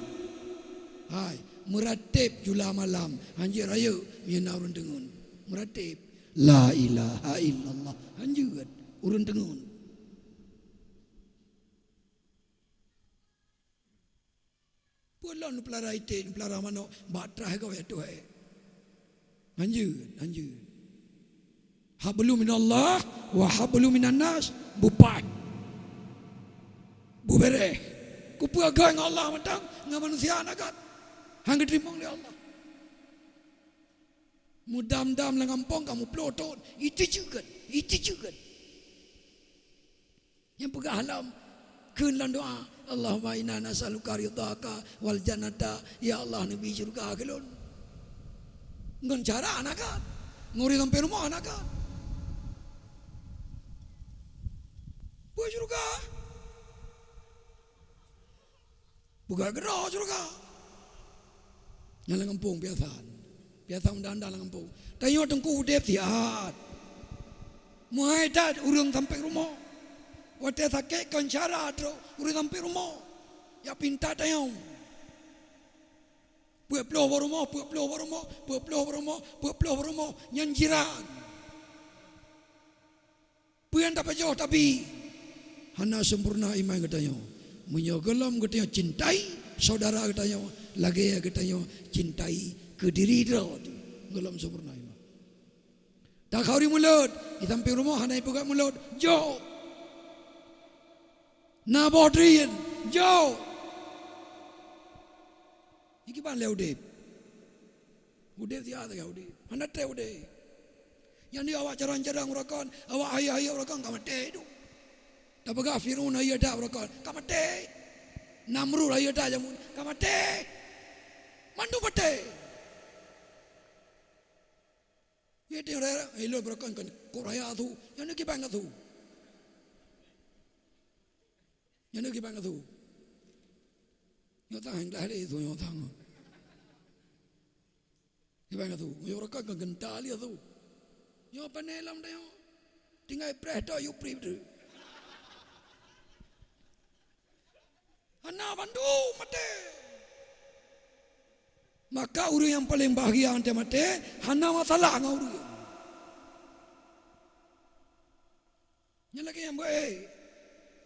Hai, meurateb jula malam, hanjeuet rayeuk meunyoe na ureuëng deungon. Meurateb, "La ilaha illallah," hanjeuet ureuëng deungon. Peue lom neupeulara iték, neupeulara manok, bak trah gob ya toh, eh. Hanjeuet, hanjeuet. Hablum minallah wa hablum minannas, beupaih. Beubeureh. Kupeue agam ngon Allah mantong, ngon manusia hana agam. Han geuteurimong lé Allah. Meudam-dam lam gampông ka meuploh thon, iteujeut, iteujeut. Nyang peugah lom kheun lam doa, "Allahumma inna nas'aluka ridhaka wal jannata." Ya Allah, neubi syeuruga keu lôn. Ngon cara hana agam. Ngon ureuëng sampoe rumoh hana agam. Peue syeuruga? Peugah keudroe syeuruga. Nyang lam gampông biasa. Biasa undang-undang lam gampông. Tanyoe teungku udeb siat. Meuhai that ureuëng sampoe rumoh. Watée sakét kon cara trok ureuëng sampoe rumoh. Ya pinta tanyoe. Peuet ploh bak rumoh, peuet ploh bak rumoh, peuet ploh bak rumoh, peuet ploh bak rumoh. Nyan jiran. Peue nyang tapajoh tabi, hana sempurna iman geutanyoe. Meunyoe gohlom geutanyoe cintai syedara geutanyoe lagée geutanyoe cintai keu diri droe teuh, gohlom sempurna iman. Takhauri mulod, di sampéng rumoh hana ipeugah mulod, jok. Na boh drien, jok. Ikiban lé udeb. Udeb siat lagée udeb. Hana treb udeb. Nyang di awak carông-carông uroe kon, awak hayeu-hayeu uroe kon ka maté duek. Tapeugah Fir'aun hayeu that uroe kon, ka maté. Namrud hayeu that jameun, ka maté. Mandum maté. Nyang di raya, ilôn uroe kon, kon kok raya su, nyang di kiban su. Nyoe neukiban keu su. Nyoe sang gleh lé su nyoe sang. Kiban keu su. Nyoe rakan ka genta lé su. Nyoe pane lam tanyoe. Tinggai preh tok yue preh tu. Hana bandum maté. Maka ureuëng nyang paleng bahgia watée maté hana masalah ngon ureuëng. Nyan lagée nyang beuet.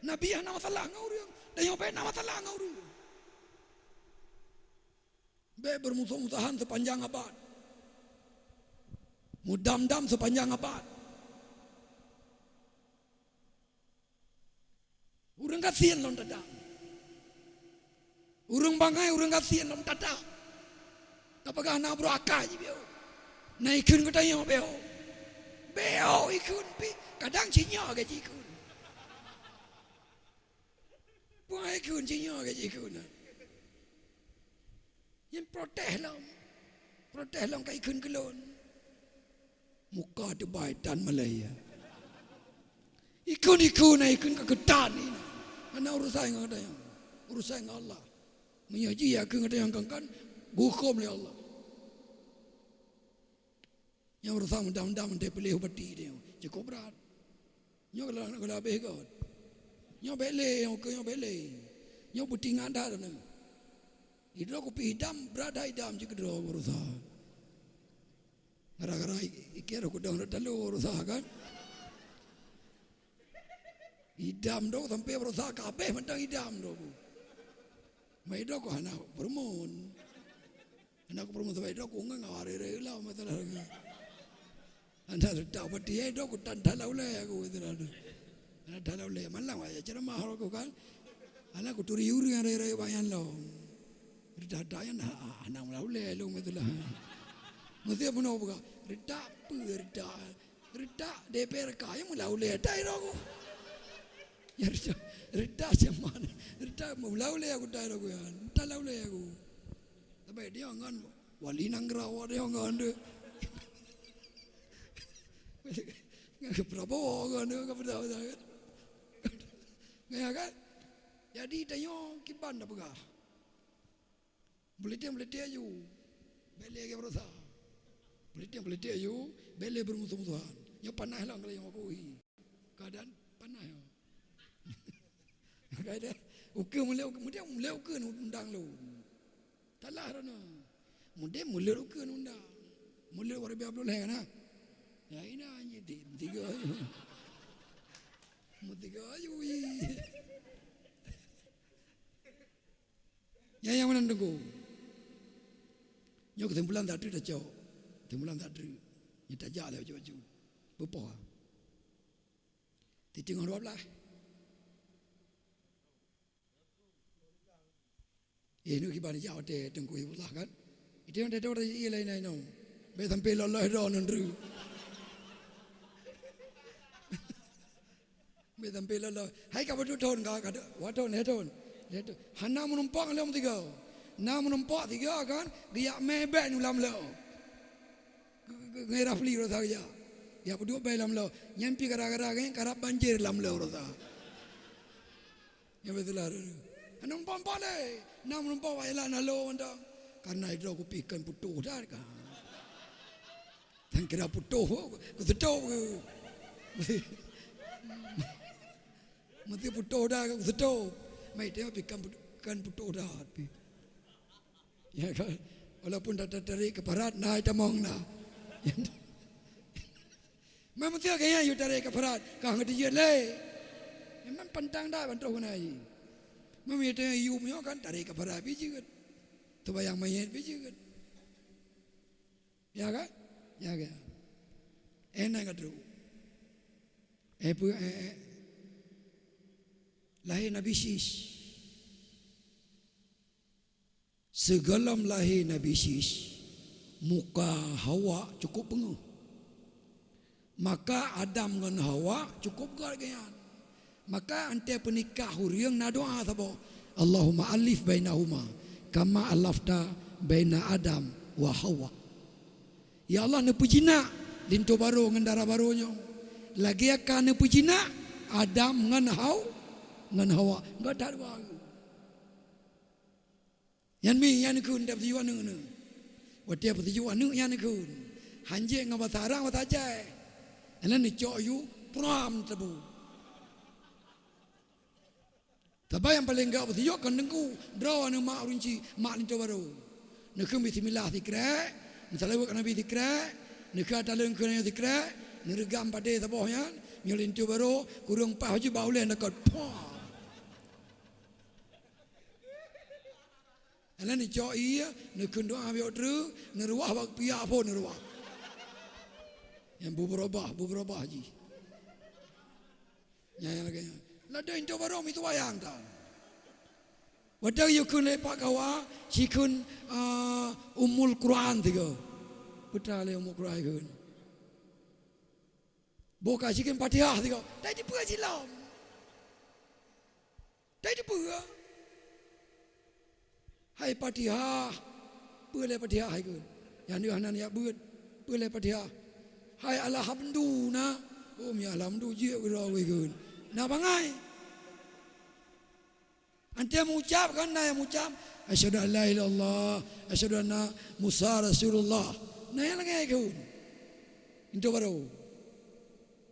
Nabi hana masalah ngon ureuëng, tanyoe bék na masalah ngon ureuëng. Bék beurmusoh-musohan seupanjang abad. Meudam-dam seupanjang abad. Ureuëng gasien lom tata. Ureuëng bangai, ureuëng gasien lom tata. Tapeugah na brôk akai jih beuh. Na ikheun geutanyoe beuh. Beuh ikheun pih. Kadang sinyoe geuh jikheun. Peue ikheun sinyoe geuh jikheun. Nyan protes lom. Protes lom ka ikheun keu lôn. Muka teubai tan malée. Ikheun-ikheun na ikheun ka keutan inan. Hana urusan ngon geutanyoe. Urusan ngon Allah. Meunyoe jih ya keu geutanyoe kan, kan guhom lé Allah. Nyang urusan mudam-mudam teupiléh ubati dia. Cukup berat. Nyoe kalau nak kena habéh kot. Nyoe bék lé, nyoe keu nyoe bék lé. Nyoe beutingat dah tu. Idroe kupi idam, brat dah idam cit keudroe urusan. Gara-gara i-, ikir aku dong dah talu berusaha kan. Idam dong sampai berusaha kabeh mantong idam dong. Mai dong ku hana perumun. Hana ku perumun sampai dong ku ngang awak rere lah masalah lagi. Hana reutak pati, eh, dok kutan thala ulèe aku, kata laju. Hana thala ulèe, malam ayah ceramah aku kan. Hana kuturi ureueng raya-raya banyak lom. Reutak-reutak nyan ha, ha, hana mula ulèe lom, kata laju. Mesti bunoe buka. Reutak peue reutak? Reutak D P R K nyang mula ulèe tai dok aku. Ya reutak, reutak siapa? Reutak mula ulèe aku tai dok aku ya. Thala ulèe aku. Tapi dia ngon Wali Nanggroe dia ngon tu. Ngon Prabowo ngon tu, ngon Prabowo kan. Ngon ya kan? Jadi tanyoe kiban dah peugah. Politik-politik aju. Bèk lé lagèe beurasa. Politik-politik aju, bèk lé beurumusuh-musuhan. Nyoe panas lom kalau nyang aku hi. Keadaan panas ya. Makanya, ukeue mulai, ukeue, mulai, mulai ukeue undang lom. Salah dah na. Mudé mulut ukeue undang. Mulut waréh biar beuleuh kan, ha? Ya, ina anjing ti, tiga aju. Mu tiga aju, ih. Ya, nyang meunan teungku. Nyoe keusimpulan that treuk tacok. Keusimpulan that treuk. Nyoe tajak lé bacut-bacut. Beupoh. Siteungoh dua belas. Eh, nu kiban jak watèe Teungku Hibullah kan? Itu yang ada orang iya lain lain. Bèk sampai lolos droe nyan treuk. Bèk sampai lolos. Hai ka padum thon ka, ka dua thon, lhèe thon. Lhèe thon. Hana meunumpang lom tiga. Na meunumpang tiga kan, geujak mè bèk nu lam lo. Ngai Rafli rosa geujak. Ya peuduek bai lam lo. Nyan pi gara-gara ngai karab banjir lam lo rosa. Ya beutôi lah. Anong pom pale. Nam rumpok wai lah nalo mantong. Karena idro kupi kan putuh dah ka. Dan kira putuh, kusetok ke. Mesti putuh dah, kusetok. Mai tengok pi kan putuh, kan putuh dah pi. Ya kan? Walaupun dah tertarik ke barat, nah tamong nah. Memang tiap gaya you tarik ke barat, kah ngerti je leh. Memang pantang dah bantu guna aji. Memang you tengok you punya kan tarik ke barat biji kan. Terbayang mayat biji kan. Ya kan? Ya kan? Enak kan tu? Eh, pu-, eh, eh. Lahir Nabi Sis. Sigohlom lahé Nabi Sis, muka Hawa cukôp beungöh. Maka Adam ngon Hawa cukôp gét geuyan. Maka antée peunikah ureuëng na doá saboh, "Allahumma alif bainahuma kama alafta baina Adam wa Hawa." Ya Allah, neupeujinak linto barô ngon dara barô nyoe, lagée ka neupeujinak Adam ngon Haw-, ngon Hawa. Gét that dua. Nyan mi, nyan kheun, watée peusijuek aneuëk neu. Watée peusijuek aneuëk nyan kheun. Hanjeuet ngon basa Arab, basa Aceh. Nyan neucok yue pram teubô. Sabab nyang paleng gét peusijuek kon teungku, droe aneuëk mak ureuëng chik, mak linto barô. Neukheun bismillah sikrek, meusalaweuet keu Nabi sikrek, neukheun ata leueng keu nyan sikrek, neureugam padé saboh nyan, meunyoe linto barô, kureueng paih baju bak ulée neukot. Pah! Alah neucok ié, neukheun doá biôk treuk, neuruwah bak piyak phon neuruwah. Nyang beubeurubah, beubeurubah jih. Nyan, nyan lagée nyan. Ladôm linto barô meuseumbahyang tan. Watée yue kheun lé Pak Kawa, sikheun, ah, Ummul Quran tiga. Peue ta lé Ummul Quran kheun. Boh ka sikheun Fatihah tiga. Tai dipeue silom. Tai dipeue? Hai Fatihah, peue lé Fatihah hai kheun? Nyan deuh hana neujak beuet, peue lé Fatihah? Hai Alhamdu na, oh mi Alhamdu jeuet keudroe weh kheun. Na bangai. Antée meuucab kan na nyang meuucab, "Asyhadu an la ilaha illallah, asyhadu anna Musa Rasulullah." Na nyang lagée kheun. Linto barô.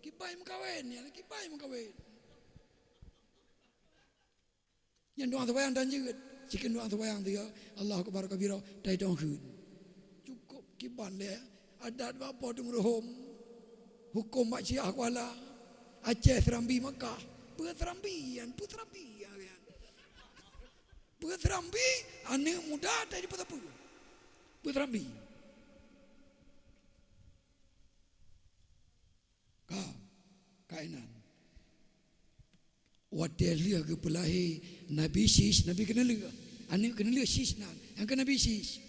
Kiban meukawen, nyan kiban meukawen. Nyan doá seumayang tan jeuet. Sikheun doá seumayang tiga, Allahu Akbar kabira, tai dong kheun. Cukôp kiban lé adat bak Po teumeureuhôm. Hukôm bak Syiah Kuala. Aceh Serambi Makkah. Peue Serambi nyan? Peue Serambi nyan? Peue Serambi? Aneuëk muda tai dipeue-peue. Peue Serambi? Watée lheueh geupeulahé Nabi Syis, Nabi keuneulheueh, aneuëk keuneulheueh Syis nan, nyang keu Nabi Syis.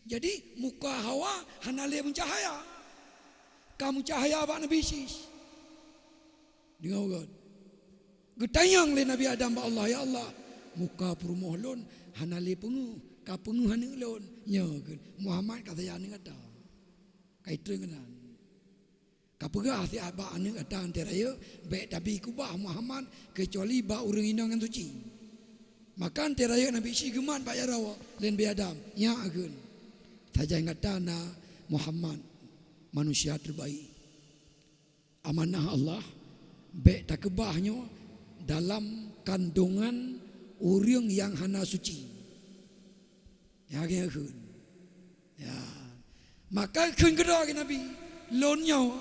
Jadi, muka Hawa hana lé meucahya. Ka meucahya bak Nabi Syis. Deungoe göt. Geutanyong lé Nabi Adam bak Allah, "Ya Allah, muka peurumoh lôn hana lé peungeuh, ka peungeuh aneuëk lôn." Nyoe keuh Muhammad ka sayang aneuëk gata. Ka itrön keunan. Ka peugah siat bak aneuëk gata 'an tée rayeuk, "Bék tabi keubah Muhammad keucuali bak ureuëng inong nyang suci." Maka 'an tée rayeuk Nabi Syis geumat bak jaroe lé Nabi Adam, "Nyak kheun, sajan gata na Muhammad, manusia terbaik. Amanah Allah, bék takeubah nyoe dalam kandongan ureuëng nyang hana suci." Ya, geukheun. Ya. Maka kheun keudroe lé Nabi, "Lôn nyoe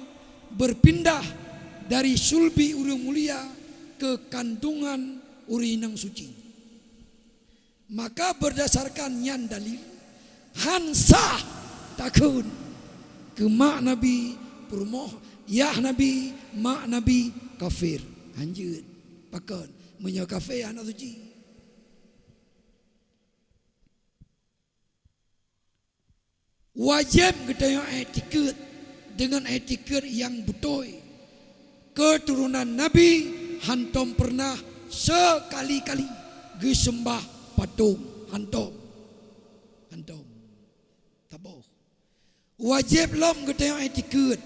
berpindah dari sulbi ureuëng mulia ke kandungan ureuëng inong suci." Maka berdasarkan nyan dalil, han sah takheun keu mak Nabi peurumoh, yah Nabi, mak Nabi kafir. Hanjeuet. Pakon? Meunyoe kafir hana suci. Wajéb geutanyoe iktikeuet deungon iktikeuet nyang beutôi. Keuturonan Nabi hantom peureunah sekali-kali geuseumbah patong, hantom. Hantom. Taboh. Wajéb lom geutanyoe iktikeuet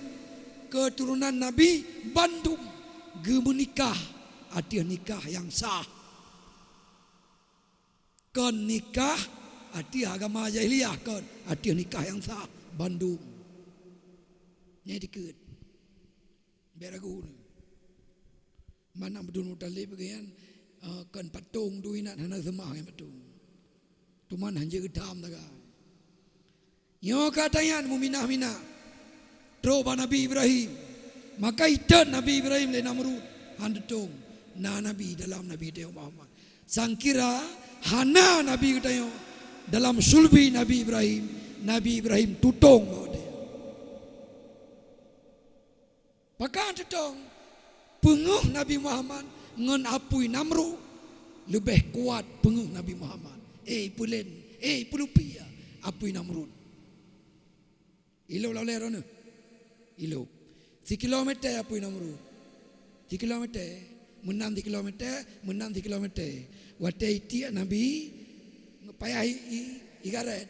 keuturonan Nabi bandum geumeunikah ateueh nikah nyang sah. Kon nikah ateueh agama jahiliyah, kon, ateueh nikah nyang sah bandum. Nyan dikeue. Bék ragu. Mana Abdul Muthalib geuyan, eh, kon patong duinan hana seumah ngon patong. Teuma hanjeuet geutam sagai. Nyoe ka tanyan meuminah-minah trok bak Nabi Ibrahim. Maka itot Nabi Ibrahim lé Namrud, han teutông na nabi dalam Nabi geutanyoe Muhammad. Sangkira hana nabi geutanyoe dalam sulbi Nabi Ibrahim, Nabi Ibrahim tutông bak watée. Pakon teutông, peungeuh Nabi Muhammad ngon apui Namrud leubeh kuat peungeuh Nabi Muhammad. Eh, peulén, eh, peulupie apui Namrud. Ilôp lawlée droeneuh. Ilôp. Sikilomètè apui Namrud. Sikilomètè. Meunan sikilomètè, meunan sikilomètè. Watée itiek Nabi, payah i, i, igarét.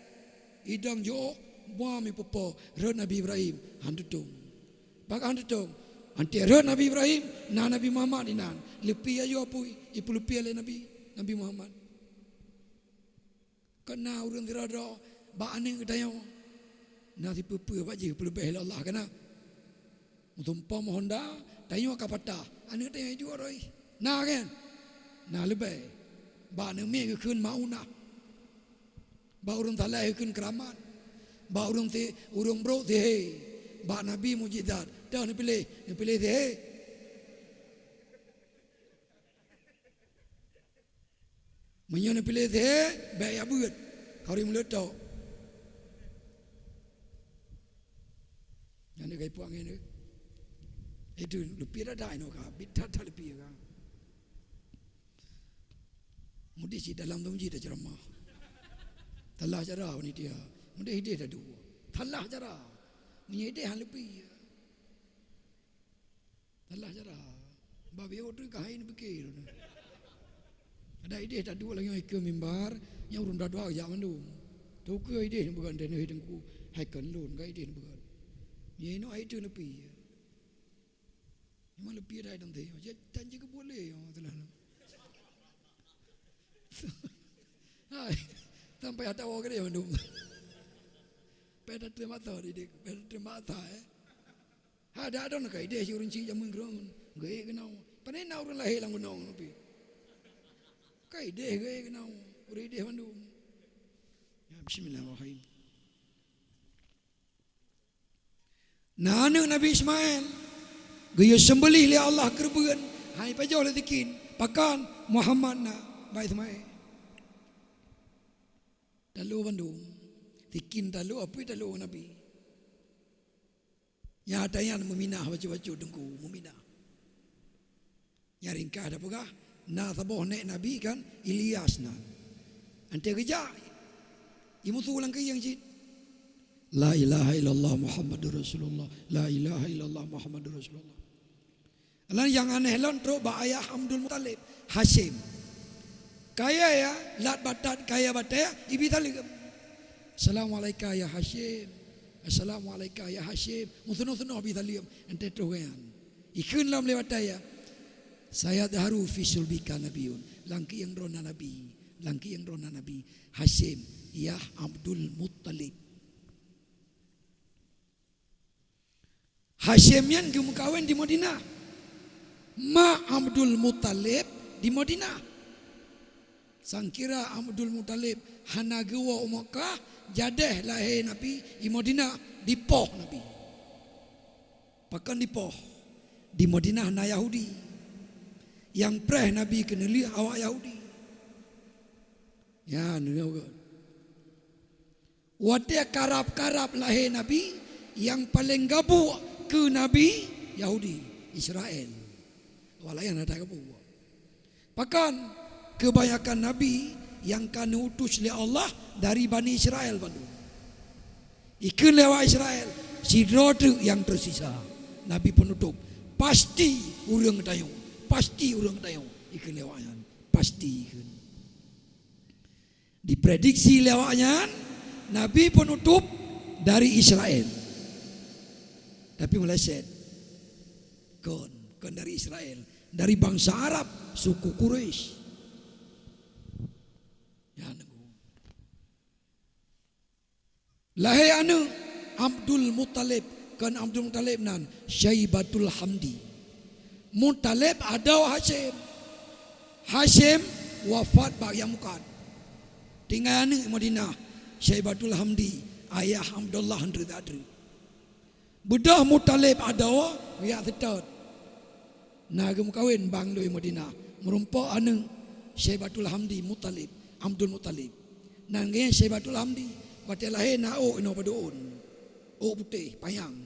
Idong jiôh, buam ipeupo, rhot Nabi Ibrahim, han teutông. Pakon han teutông? Anté rhot Nabi Ibrahim, na Nabi Muhammad inan. Leupie aju apui, ipeulupie lé Nabi, Nabi Muhammad. Kon na ureuëng sidroe-droe bak aneuëk geutanyoe. Na sipeue-peue bak jih peuleubeh lé Allah, kana. Meusumpom honda, tanyoe ka patah. Aneuëk tanyoe jua roi. Na kan? Na leubeh. Bak aneuëk miet geukheun maunah. Bak ureuëng saleh geukheun keuramat. Bak ureuëng si, ureuëng brok sihé. Bak nabi mukjizat. Dah neupiléh, neupiléh sihé. Meunyoe neupiléh sihé, bék jak beuet. Kari meuleutok. Nyan ka ipuak ngon nyoe. Itu leupie dah dah inoe ka, bit that-that leupie ka. Mudeh cit dalam tu meuji dah ceramah. Salah cara panitia. Mudeh ideh dah dua. Salah cara. Meunyoe ideh han leupie. Salah cara. Babah tu ka hai neupike. Ada ideh taduek lagée ikeu mimbar, nyang ureuëng dua-dua jak mandum. Toke ideh neubeugon dan hai teungku, hai kon lôn ka ideh neubeugon. Nyoe inoe hai tu neupi. Memang leupie dah dan teh. Jadi tan je ke boleh, oh, telah. Hai, sampai atawa ke dia mandum. Pada terima kasih, pada terima kasih, eh. Ada, ada nak ideh si ureuëng cik jameun keureueng, geuék keunoe. Pane na ureuëng lahé lam gunong tapi. Ka ideh geuék keunoe, ureuëng ideh mandum. Ya, bismillahirrahmanirrahim. Na aneuëk Nabi Ismail, geuyue seumbeuléh lé Allah keureubeuen, hai pajoh lé sikin, pakon Muhammad na bak Ismail. Talo bandum, sikin talo, apui talo Nabi. Nyata nyan meuminah bacut-bacut teungku, meuminah. Nyang ringkas tapeugah, na saboh nèk Nabi kan, Ilyas nan. Antée geujak, imusu lam keuieng cit. La ilaha illallah Muhammadur Rasulullah. La ilaha illallah Muhammadur Rasulullah. Lan nyang aneh lom trok bak ayah Abdul Muthalib, Hasyim. Kaya ya, lat batat kaya batée, ibi saleuem. Assalamualaika ya Hasyim. Assalamualaika ya Hasyim. Meusunoh-sunoh bi saleuem, entée troh nyan. Ikheun lom lewat ayah. Sayadhharu fi sulbika nabiyyun. Lam keuieng droe na nabi. Lam keuieng droe na nabi. Hasyim, yah Abdul Muthalib. Hasyim nyan geumeukawen di Madinah. Ma Abdul Muthalib di Madinah. Sangkira Abdul Muthalib hana geuwoe u Makkah, jadeh lahé Nabi i Madinah, dipoh Nabi. Pakon dipoh? Di Madinah na Yahudi. Nyang preh Nabi keuneulheueh awak Yahudi. Ya, neuyoe. Watée karab-karab lahé Nabi, nyang paleng gabuk keu Nabi Yahudi, Israel. Awak laén hana gabuk. Pakon? Keubanyakan nabi nyang ka neuutus lé Allah dari Bani Israel bandum. Ikheun lé awak Israel, sidroe teuk nyang teusisa, nabi peunutôp. Pasti ureuëng geutanyoe, pasti ureuëng geutanyoe, ikheun lé awak nyan. Pasti ikheun. Diprediksi lé awak nyan, nabi peunutôp dari Israel. Tapi meuleset. Kon, kon dari Israel, dari bansa Arab, suku Quraisy. Ya, nunggu. Lahé aneuëk Abdul Muthalib, kon Abdul Muthalib nan, Syaibatul Hamdi. Muthalib adoe Hasyim. Hasyim wafat bak Yamukad. Tinggai aneuëk Madinah, Syaibatul Hamdi, ayah Abdullah han treuk that treuk. Beudôh Muthalib adoe, geujak seutôt. Na geumeukawen bang lôn Madinah, meurumpok aneuëk Syaibatul Hamdi Muthalib, Abdul Muthalib. Nan geuh Syaibatul Hamdi, watée lahé na ôk inoe padub ôn. Ôk putéh, panyang.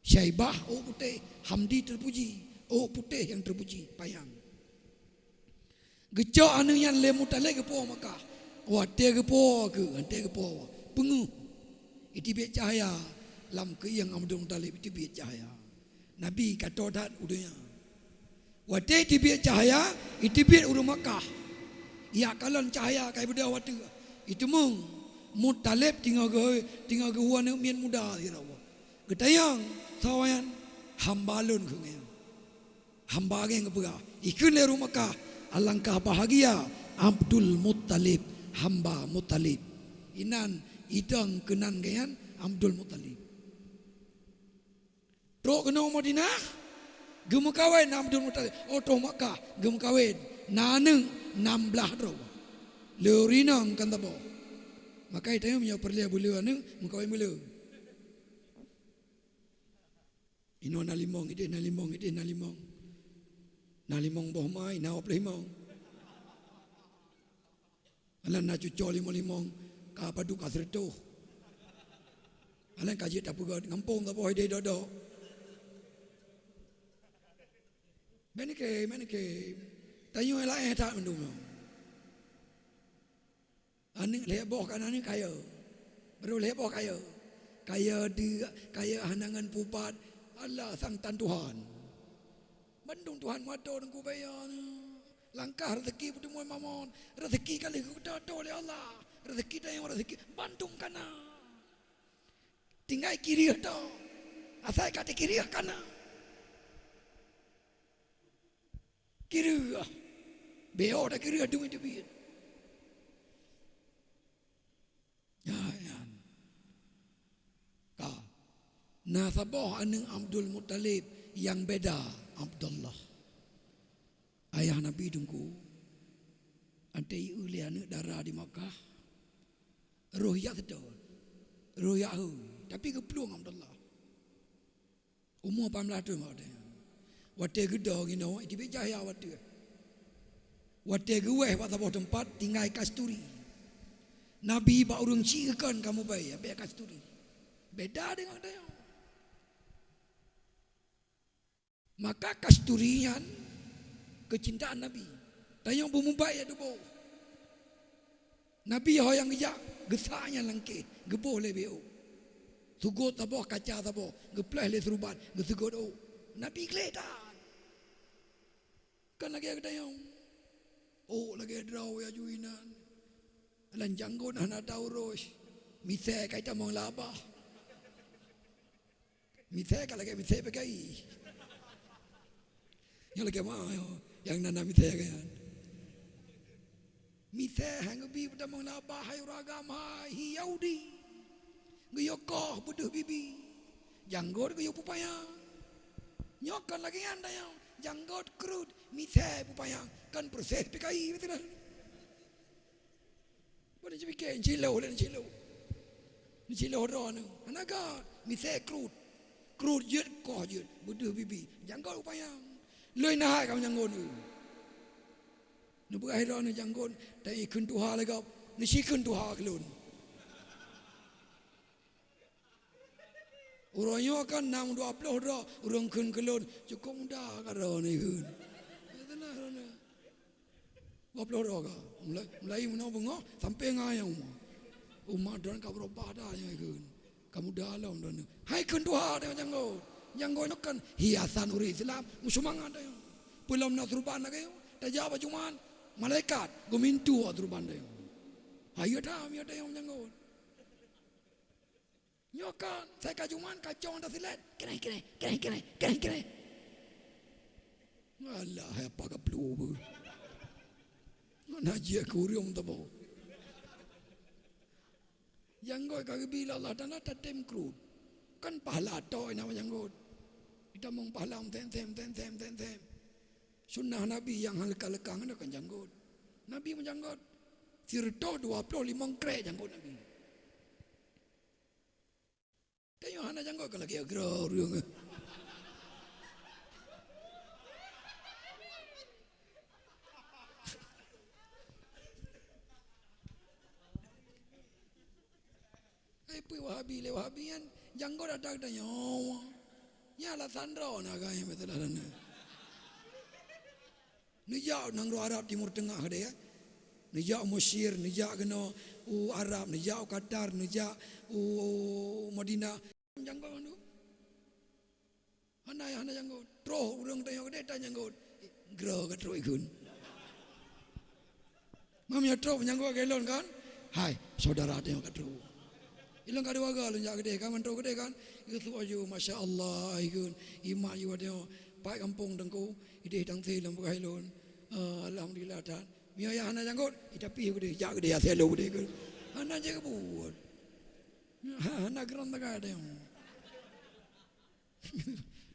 Syaibah, ôk putéh, Hamdi teupuji, ôk putéh nyang teupuji, panyang. Geucok aneuëk nyan lé Muthalib geupuwoe Makkah. Watée geupuwoe keuh, watée geupuwoe, peungeuh. Iteubiet cahya lam keuieng Abdul Muthalib, iteubiet cahya. Nabi ka tô that u donya. Watée iteubiet cahya, iteubiet ureuëng Makkah. Yak kalon cahya ka ibeudôh watée. Iteumeung Muthalib teungoh geu-, teungoh geuhue aneuëk miet muda sidroe. Geutanyong, "Soe nyan?" "Hamba lôn," kheun nyan. Hamba geuh nyang geupeugah, ikheun lé ureuëng Makkah, "Alangkah bahagia Abdul Muttalib, hamba Muttalib." Inan idong keunan geuh nyan Abdul Muttalib. Trok keunoe Madinah, geumeukawen Abdul Muttalib. Oh, trok Makkah, geumeukawen. Na aneuëk nam blaih droe. Lheueh inong kan saboh. Maka tanyoe meunyoe peureulée beu le aneuëk, meukawen beu le. Inoe na limong, ideh na limong, ideh na limong. Na limong boh mai, na dua ploh limong. Alah na cucoe limong-limong, ka padub ka sireutôh. Alah ka jeuet tapeugét ngampông saboh ideh dodok. Meunan keuh, meunan keuh. Tanyoe laén that mandum. Aneuëk lhée boh kan aneuëk kaya. Barô lhée boh kaya. Kaya deuk, kaya hana ngon pubat. Allah sang tan Tuhan. Bandum Tuhan meuatur Teungku Bayan. Langkah rezeki peuteumue mamon. Rezeki ka lheueh geuatur lé Allah. Rezeki tanyoe rezeki bandum kana. Tinggai kireueh tok. Asai ka tikireueh kana. Kireueh. Beo takireueh deungon teubiet. Ya, ya. Ka. Na saboh aneuëk Abdul Muttalib nyang beda, Abdullah. Ayah Nabi Teungku. Antée ieu lé aneuëk dara di Makkah. Roh yak seutôt. Roh yak heu. Tapi geuplueng Abdullah. Umu lapan blaih thon watée nyan. Watée geudong inoe, iteubiet cahya watée. Watée geuwéh bak saboh teumpat, tinggai kasturi. Nabi bak ureuëng chik geukheun kamoe bai, abée kasturi. Beda deungon tanyoe. Maka kasturi nyan keucintaan Nabi. Tanyoe beumubai ya tuboh. Nabi ho nyang geujak geusak nyan langkeh, geuboh lé beo. Sugot saboh, kaca saboh, geupleh lé suruban, geuseugot ôk. Nabi gleh that. Kan lagée geutanyoe. Ôk lagée droe ya ju inan. Lam janggot hana taurus. Misai kai tamong labah. Misai ka lagée misai P K I. Nyang lagée ma nyang na misai kan. Misai han geubi peutamong labah hai ureuëng agam hai hi Yahudi. Geuyue koh beudeuh bibi. Janggot geuyue peupayang. Nyoe kan lagée nyan dayang. Janggot krut misai peupayang kan proses P K I beutôi. Pada cipike cilo dan cilo. Cilo droeneuh. Hana gat. Misai krut. Krut jeuet koh jeuet. Beudeuh bibi. Janggot peupayang. Loi na hai kamoe janggot. Neupeugah droeneuh janggot. Tapi kheun tuha lagab. Neusi kheun tuha keulon. Uroe nyoe kan nam dua ploh droe ureuëng kheun keulon cukôp muda ka droe ni kheun. Dua ploh droe ka. Mulai mulai meunoe beungoh sampai ngon ayang uma. Uma droe ka beurubah dah nyang kheun. Ka muda lom droe. Hai kheun tuha tengok janggot. Janggot nyoe kan hiasan ureuëng Islam. Meusumangat tengok. Peulom na suruban lagée. Tajak bak Jumat malaikat geumintu suruban tengok. Hayo dah, hayo dah nyang janggot. Nyoe ka sai ka Jumat ka cong dah silet. Kereh kereh kereh kereh kereh kereh. Alah hai apa ka pelu bu. Mana jih kurium tabo. Janggot ka geubi lé Allah Taala tatem krut. Kan pahala toh ina janggot. Kita mong pahala tem tem tem tem tem tem. Sunnah Nabi nyang han leuka-leuka ngon kan janggot. Nabi meujanggot. Sirtoh dua ploh limong krek janggot Nabi. Tanyoe hana janggot ka lagée agra ureuëng. Hai peue Wahabi lé Wahabi nyan janggot ada geutanyoe. Nya alasan droe na agam masalah na. Neujak u nanggroe Arab Timur Teungah deh, ya. Neujak u Mesir, neujak keunoe u Arab, neujak u Qatar, neujak u Madinah. Janggot mandum. Hana, hana janggot. Troh ureuëng tanyoe keudeh tan janggot. Groe ka troh ikheun. Mam ya troh meujanggot lagée lôn kan? Hai, saudara tanyoe ka troh. Ilôn ka dua ga lôn jak keudeh kan, mantong keudeh kan? Geuseuôt aju, masya Allah, ikheun. Imat aju watée nyoe, pat gampông teungku, ideh tangse lôn peugah ilôn. Ah, alhamdulillah that. Meunyoe ya hana janggot, ita pih keudeh, jak keudeh, asai lôn keudeh kan. Hana jeuet buet. Ha, hana geurang tagai tanyoe.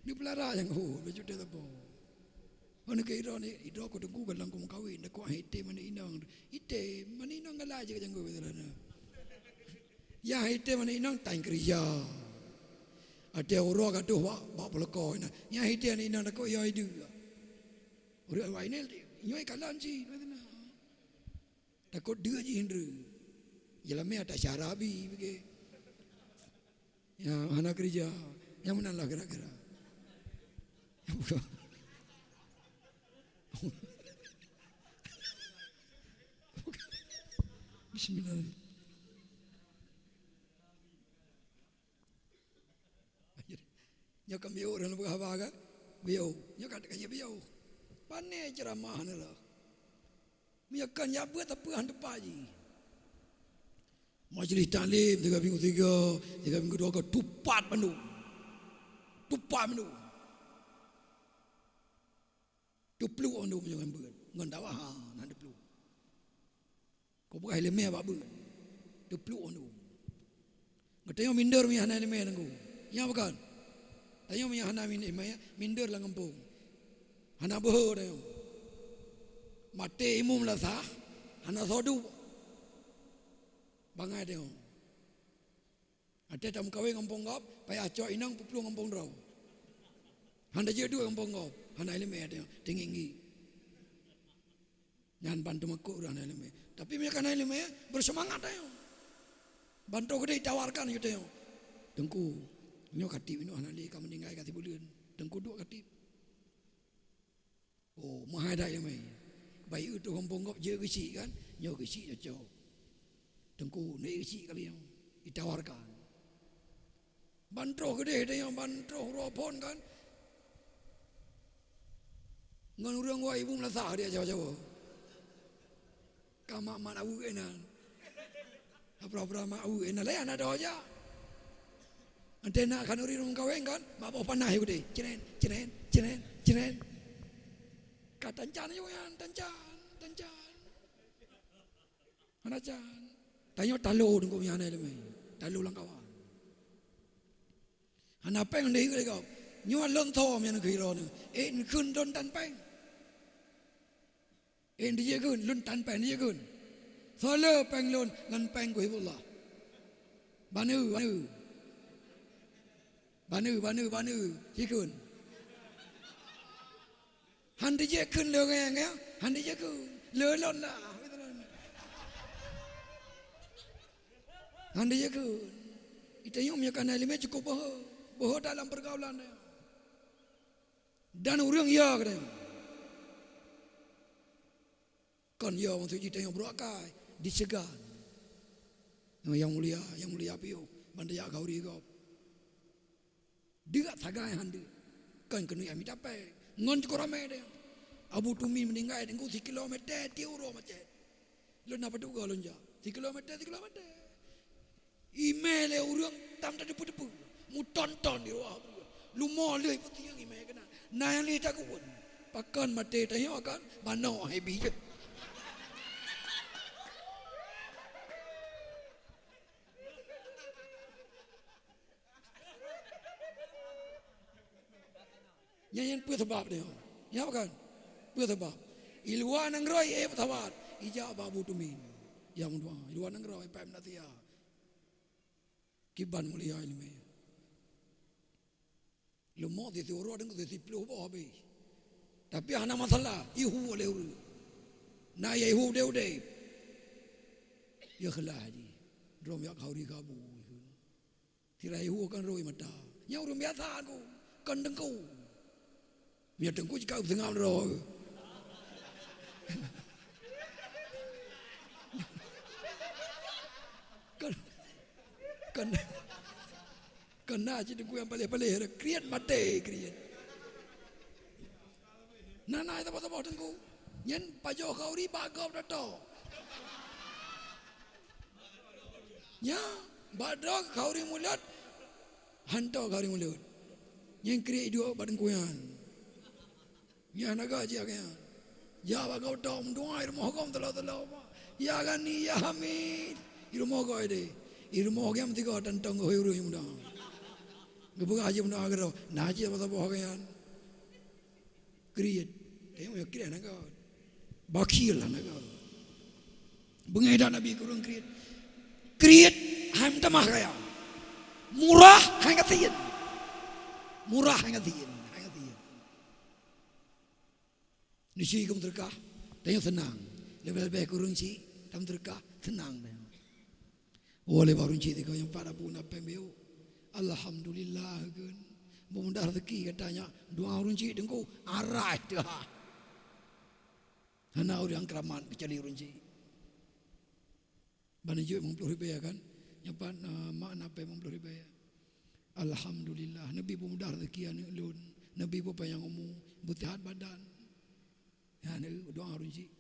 Neupeulara nyang ho, laju teuteupeu. Wan keu idroe ni, idroe ku teungku galak ku meukawen, takot han item aneuk inong. Item aneuk inong galak jih ka janggo biasa na. Nyang han item aneuk inong tan keurija. Até uroe ka tuh bak, bak peuleuko inan. Nyang han item aneuk inong takot yo ideuek. Ureueng awai ni, nyoe kalon cit, biasa na. Takot deuk jih hindreue. Jeulameue ata syara bi beuge. Ya, hana keurija. Nyang meunan lah geura-geura. Bismillah. Nyoe kan biôh ureueng peugah haba kan? Biôh. Nyoe kan ka biôh. Pane ceuramah neulah. Meunyoe kan jak beuet, tapi han teupah jih. Majlis taklim tiga minggu tiga, tiga minggu dua, tupat bandum. Tupat bandum. Teupluek bandum nyang beuet. Ngon dakwah, ha, na teupluek. Kau peugah ileumèe bak beuet. Teupluek bandum. Geutanyoe minder meuhana ileumèe nangku. Nya bukan? Tanyoe meuhana ileumèe, minder lam gampông. Hana beuhe tanyoe. Maté imum lasah, hana soduek. Bangai tanyoe. Até tameukawen gampông gob, payah cok inong peuplueng gampông droe. Hana jeuet duek gampông gob, hana ileumèe tanyoe, teungieng-ngieng. Nyan ban teumakot ureueng hana ileumèe. Tapi meunyoe ka na ileumèe, beuseumangat tanyoe. Ban troh keudeh tawarkan keu tanyoe. Teungku, nyoe ka tiep inoe hana lé ka meuninggai ka sibuleuen. Teungku duek ka tiep. Oh, meuhai that iéleumé. Bayeue teuh gampông gob jeuet geuchik kan? Nyoe geuchik cocok. Teungku, neuék geuchik kali nyoe. Ditawarkan. Ban troh keudeh tanyoe, ban troh uroe phon kan? Ngon ureuëng wai ibu meulasah di Jawa-Jawa. Ka mat-mat aweuek inan. Apura-pura mak aweuek inan, layan adoe jak. Antena khanuri rhueng kaweng kan, mak boh panah udeh. Cenen, cenen, cenen, cenen. Ka tancan yue nyan, tancan, tancan. Hana can. Tanyoe talo deungon nyan leumé. Talo lam kawan. Hana péng deh lé gob. Nyoe lôn thom nyan keu droeneuh. Eh, kheun lôn tan péng. Eh, dijeuet kheun, lôn tan péng, dijeuet kheun. Soe le péng lôn ngon péng Kuhibullah? Baneue, baneue. Baneue, baneue, baneue. Jikheun. Han dijeuet kheun le ngieng, ya? Han dijeuet kheun. Le lôn lah. Han dijeuet kheun. Itanyong meunyoe ka na iéleumé cukôp beuhe. Beuhe dalam peurgaulan. Dan ureuëng ya keudeh. Kon ya maksud jih tanyoe brok akai, diseugan. Nyang mulia, nyang mulia piôh, ban tajak khanuri gob. Deuk sagai han deuk. Kon keuneuk mita péng. Ngon cukôp ramé deh. Abu Tumin meuninggai teungku sikilomètè tiep uroe macet. Lôn na padub goe lôn jak. Sikilomètè, sikilomètè. Imè lé ureuëng tam tateupeue-teupeue. Meuton-ton di ruwah ureuëng. Lumoh lheueh peusiang imè keunan. Na nyang lheueh takubon. Pakon maté tanyoe kan? Manoe hai bi jeuet. Nyan, nyan peue sabab dia? Nyan bukan? Peue sabab? I luwa nanggroe, eh, peue sabab? Ijak bak Abu Tumin. Nyang meudoa. I luwa nanggroe, eh, payah meunasihat. Kiban mulia iéleumé. Leumo sisi uroe deungon sisi ploh boh habéh. Tapi hana masalah, ihu lé ureuëng. Na ya ihu udeb-udeb. Ya keulah jih. Droe jak khanuri kabu. Sira ihu kan roi mata. Nyan ureuëng biasa aku. Kon teungku. Meunyoe teungku jika seungab droe. Kon, kon, kon na cit teungku nyang paléh-paléh, kriet maté, kriet. Na, na saboh-saboh teungku. Nyan pajoh khanuri bak gob tato. Nya, bak droe khanuri mulod, hanto khanuri mulod. Nyang kriet duek bak teungku nyan. Nyan hana gaki nyan. Ya bak gob tok meudoa i rumoh gob teulo-teulo. Ya Ghani, ya Hamid. I rumoh gob deh. I rumoh gob meusigoe tantong gob ureuëng muda. Geupeugah jih meudoa keudroe. Na cit saboh-saboh nyan. Kriet. Tengok ya kriet hana gét. Bakhil hana gét. Beungéh that Nabi keu ureuëng kriet. Kriet hai meutamah kaya. Murah hai gasien. Murah hai gasien. Hai gasien. Nisi keu meuseudeukah, tanyoe seunang. Leubeh-leubeh keu ureuëng chik, tameuseudeukah, seunang tanyoe. Woe lé bak ureuëng chik teuka nyang pat apui na péng beu. Alhamdulillah kheun. Mudah rezeki gata nyan. Doa ureuëng chik teungku, arah teuhah. Hana ureuëng keramat keucuali ureuëng chik. Ban jeuet limong ploh ribèe kan? Nyoe pat, eh, mak na péng limong ploh ribèe. Alhamdulillah, Nabi peumudah rezeki aneuk lôn. Nabi peupanyang umu, beuseuhat badan. Ya, aneuk doa ureuëng chik.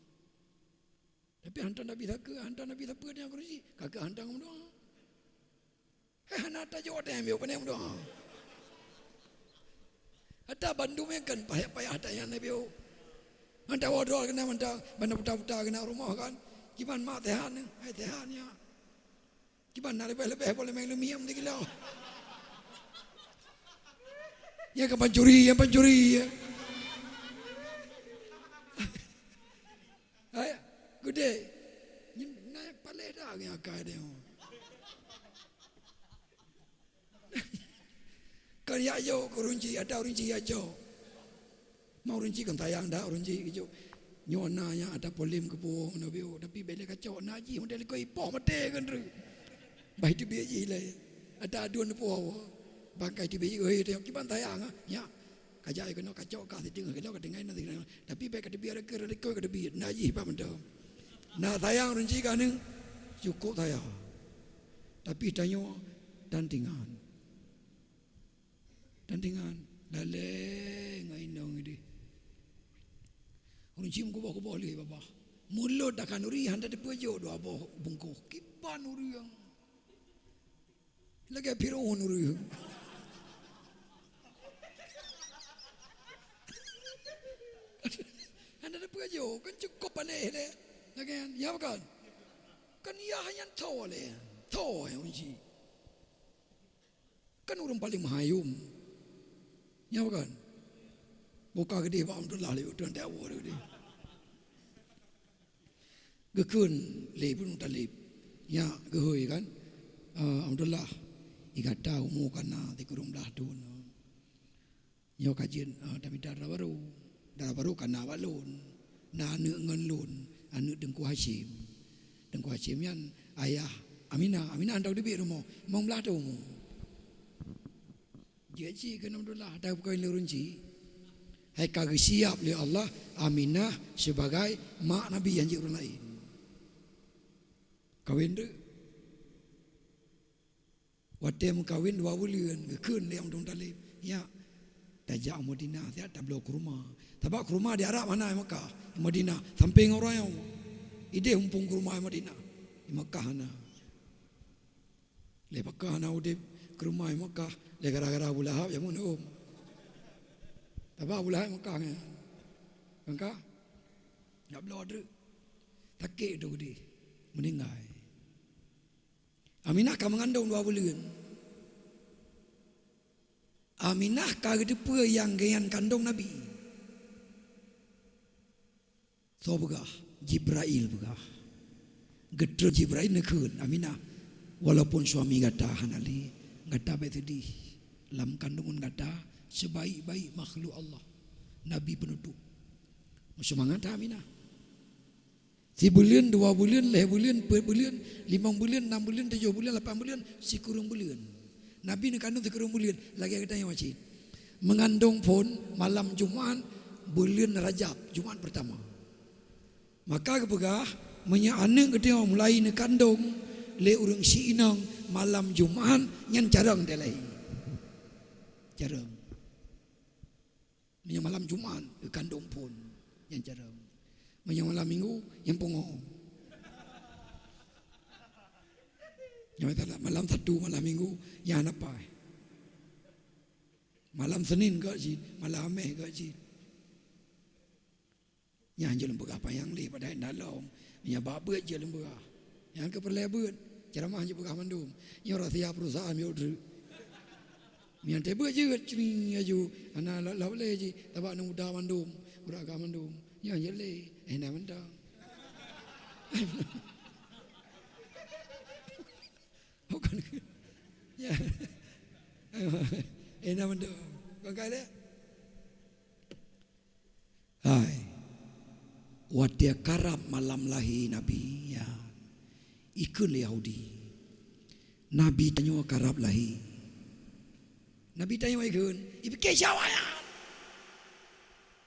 Tapi hantom Nabi sakeue, hantom Nabi sapeue nyang ureuëng chik, ka keuh hantom meudoa. Hana tajok watèe meudoa, pane meudoa. Ata bandum nyang kan payah-payah ata nyang na biôh. Ata woe droe keunan, ata banda puta-puta keunan rumoh kan. Kiban mak sehat ni, hai sehat nyak. Kiban na leubeh-leubeh boleh main lumiam sikilo. Nyang ka pancuri, nyang pancuri ya. Hai, gudé. Nyan na paléh dah ngon akai dia. Kan yak jok keu ureuëng chik, ata ureuëng chik yak jok. Ma ureuëng chik kan sayang dah ureuëng chik jok. Nyoe na nyan ata polem keu puwoe ngon na biôh, tapi bèk lé kacok na jih model likot ipoh maté kan ru. Bah teubiet jih lé. Ata aduen puwoe. Bangkai teubiet jih, hei, kiban sayang ah. Nyak. Kajak keunoe kacok kah siteungoh kilo, ka tinggai na siteungoh. Tapi bèk kateubiet keu likot kateubiet, na jih bak mantong. Na sayang ureueng chik keu aneuk, cukup sayang. Tapi tanyoe tantingan. Tantingan. Lalée ngon inong ideh. Ureueng chik meukuboh-kuboh lé babah. Mulod dak khanuri hana teupeujok dua boh bungkôh. Kiban ureueng. Lagèe Firaun ureueng. Hana teupeujok, kan cukôp paléh lé. Lagèe nyan, ya bukan? Kan yah nyan tho lé. Tho nyang uji. Kan ureueng paleng meuhayom. Ya bukan? Buka geudeh bak Abdullah lé, tuan tak awoe geudeh. Geukheun lé Ibnu Muthalib, "Nyak geuhôi kan, eh, Abdullah, i gata umu ka na sikureueng blaih thon. Nyoe ka jeuet, eh, tamita dara barô. Dara barô ka na bak lôn. Na aneuk ngon lôn, aneuk Teungku Hasyim. Teungku Hasyim nyan ayah Aminah. Aminah hana teubiet rumoh, limong blaih thon umu." Jeuet cit kheun Abdullah, ata peukawen lé ureueng chik. Hai ka geusiap lé Allah Aminah sibagai mak Nabi nyang jeuet ureueng laén. Kawen treuk. Watèe meukawen dua buleuen, geukheun lé Abdul Muthalib, "Nyak, tajak u Madinah, siat tabloe kurma. Sabab kurma di Arab hana, i Makkah, i Madinah, sampé ngon uroe nyoe. Ideh muphom kurma i Madinah, i Makkah hana." Lé pakon hana udeb keu rumoh i Makkah, lé gara-gara Abu Lahab nyang meuneum. Taba Abu Lahab i Makkah nyan. Maka, jak bloe treuk. Sakét teuk udeb. Meuninggai. Aminah ka meungandong dua buleuen. Aminah ka geuteupeue nyang geuyan kandong Nabi. Soe peugah? Jibrail peugah. Geutreun Jibrail neukheun, "Aminah, walaupun suami gata hana lé, gata bèk seudeh. Lam kandungan gata, sebaik-baik makhluk Allah, Nabi peunutôp." Meuseumangat that Aminah. Sibuleuen, dua buleuen, lhèe buleuen, peuet buleuen, limong buleuen, nam buleuen, tujoh buleuen, lapan buleuen, sikureueng buleuen. Nabi neukandong sikureueng buleuen, lagèe geutanyoe cit. Meungandong phôn malam Jumat buleuen Rajab, Jumat peurtama. Maka geupeugah, meunyoe aneuk geutanyoe mulai neukandong lé ureueng si inong malam Jumat, nyan carông dilahé. Carông. Meunyoe malam Jumat, geukandong phôn, nyan carông. Meunyoe malam Minggu, nyan pungo. Nyoe malam Sabtu, malam Minggu, nyan hana paih. Malam Senin gèt cit, malam Hamèh gèt cit. Nyan jeuet lôn peugah panyang lé, padahai na lom. Nyan bak beuet jeuet lôn peugah. Nyan keuh peureulèe beuet, ceuramah jeuet peugah mandum. Nyoe rahsia perusahaan miyueb treuk. Nyan teuh beuet jeuet, ceuring laju. Hana lop-lop lé jih, taba aneuk muda mandum, ureueng agam mandum. Nyan jeuet lé, eh, na mantong. Bukan. Ya. Eh, na mantong. Bukan kali. Hai, watèe karab malam lahé Nabi, ya, ikheun lé Yahudi, "Nabi tanyoe karab lahé." Nabi tanyoe ikheun, ipike siat awaknyan.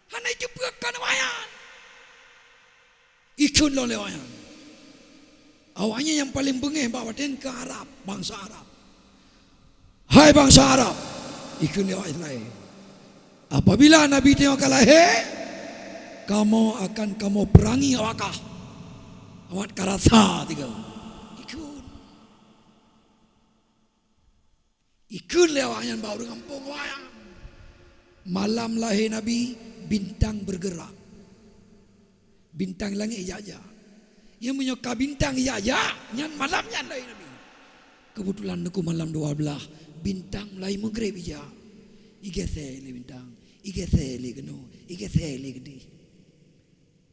Hana iteupeue kon awaknyan. Ikheun lom lé awaknyan. Awaknyan nyang paleng beungéh bak watèe nyan keu Arab, bansa Arab. "Hai bansa Arab," ikheun lé awak Israel, "apabila Nabi tanyoe ka lahé, kamoe akan kamoe peurangi awak kah. Awak ka rasa tiga." Ikheun. Ikheun lé awaknyan bak ureueng gampông awaknyan. Malam lahé Nabi, bintang bergerak. Bintang langét ijak-jak. Nyan meunyoe ka bintang ijak-jak, nyan malam nyan lahé Nabi. Keubeutulan teungku malam dua blaih, bintang mulai meugreb ijak. Igesé lé bintang, igesé lé keunoe, igesé lé keudeh.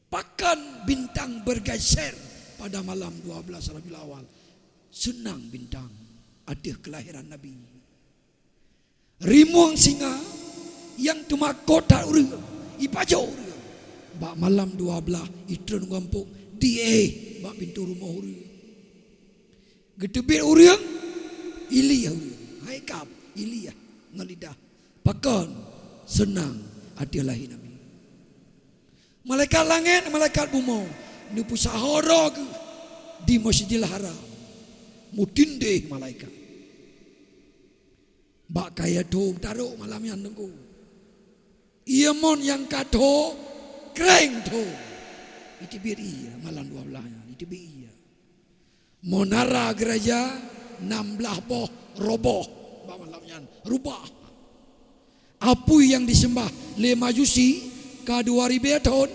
Pakon bintang bergeser pada malam dua blaih Rabiul Awal? Seunang bintang ateueh keulahiran Nabi. Rimueng singa nyang teumakot that ureueng, ipajôh ureueng. Bak malam dua blaih, itreun gampông, diéh bak pintoe rumoh ureueng. Geuteubiet ureueng, ilieh ureueng. Hai kab, ilieh ngon lidah. Pakon? seunang ateueh lahé Nabi. Malaikat langét, malaikat bumoe neupeusaho droe geuh di Masjidil Haram. Meutindéh malaikat. Bak kayée tho tarok malam nyan Teungku. Ié mon nyang ka tho, kreng tho. Iteubiet ié malam dua blaih nyan, iteubiet ié. Menara gereja enam belas boh roboh bak malam nyan, rubah. Apui nyang diseumbah lé Majusi ka dua ribée thon,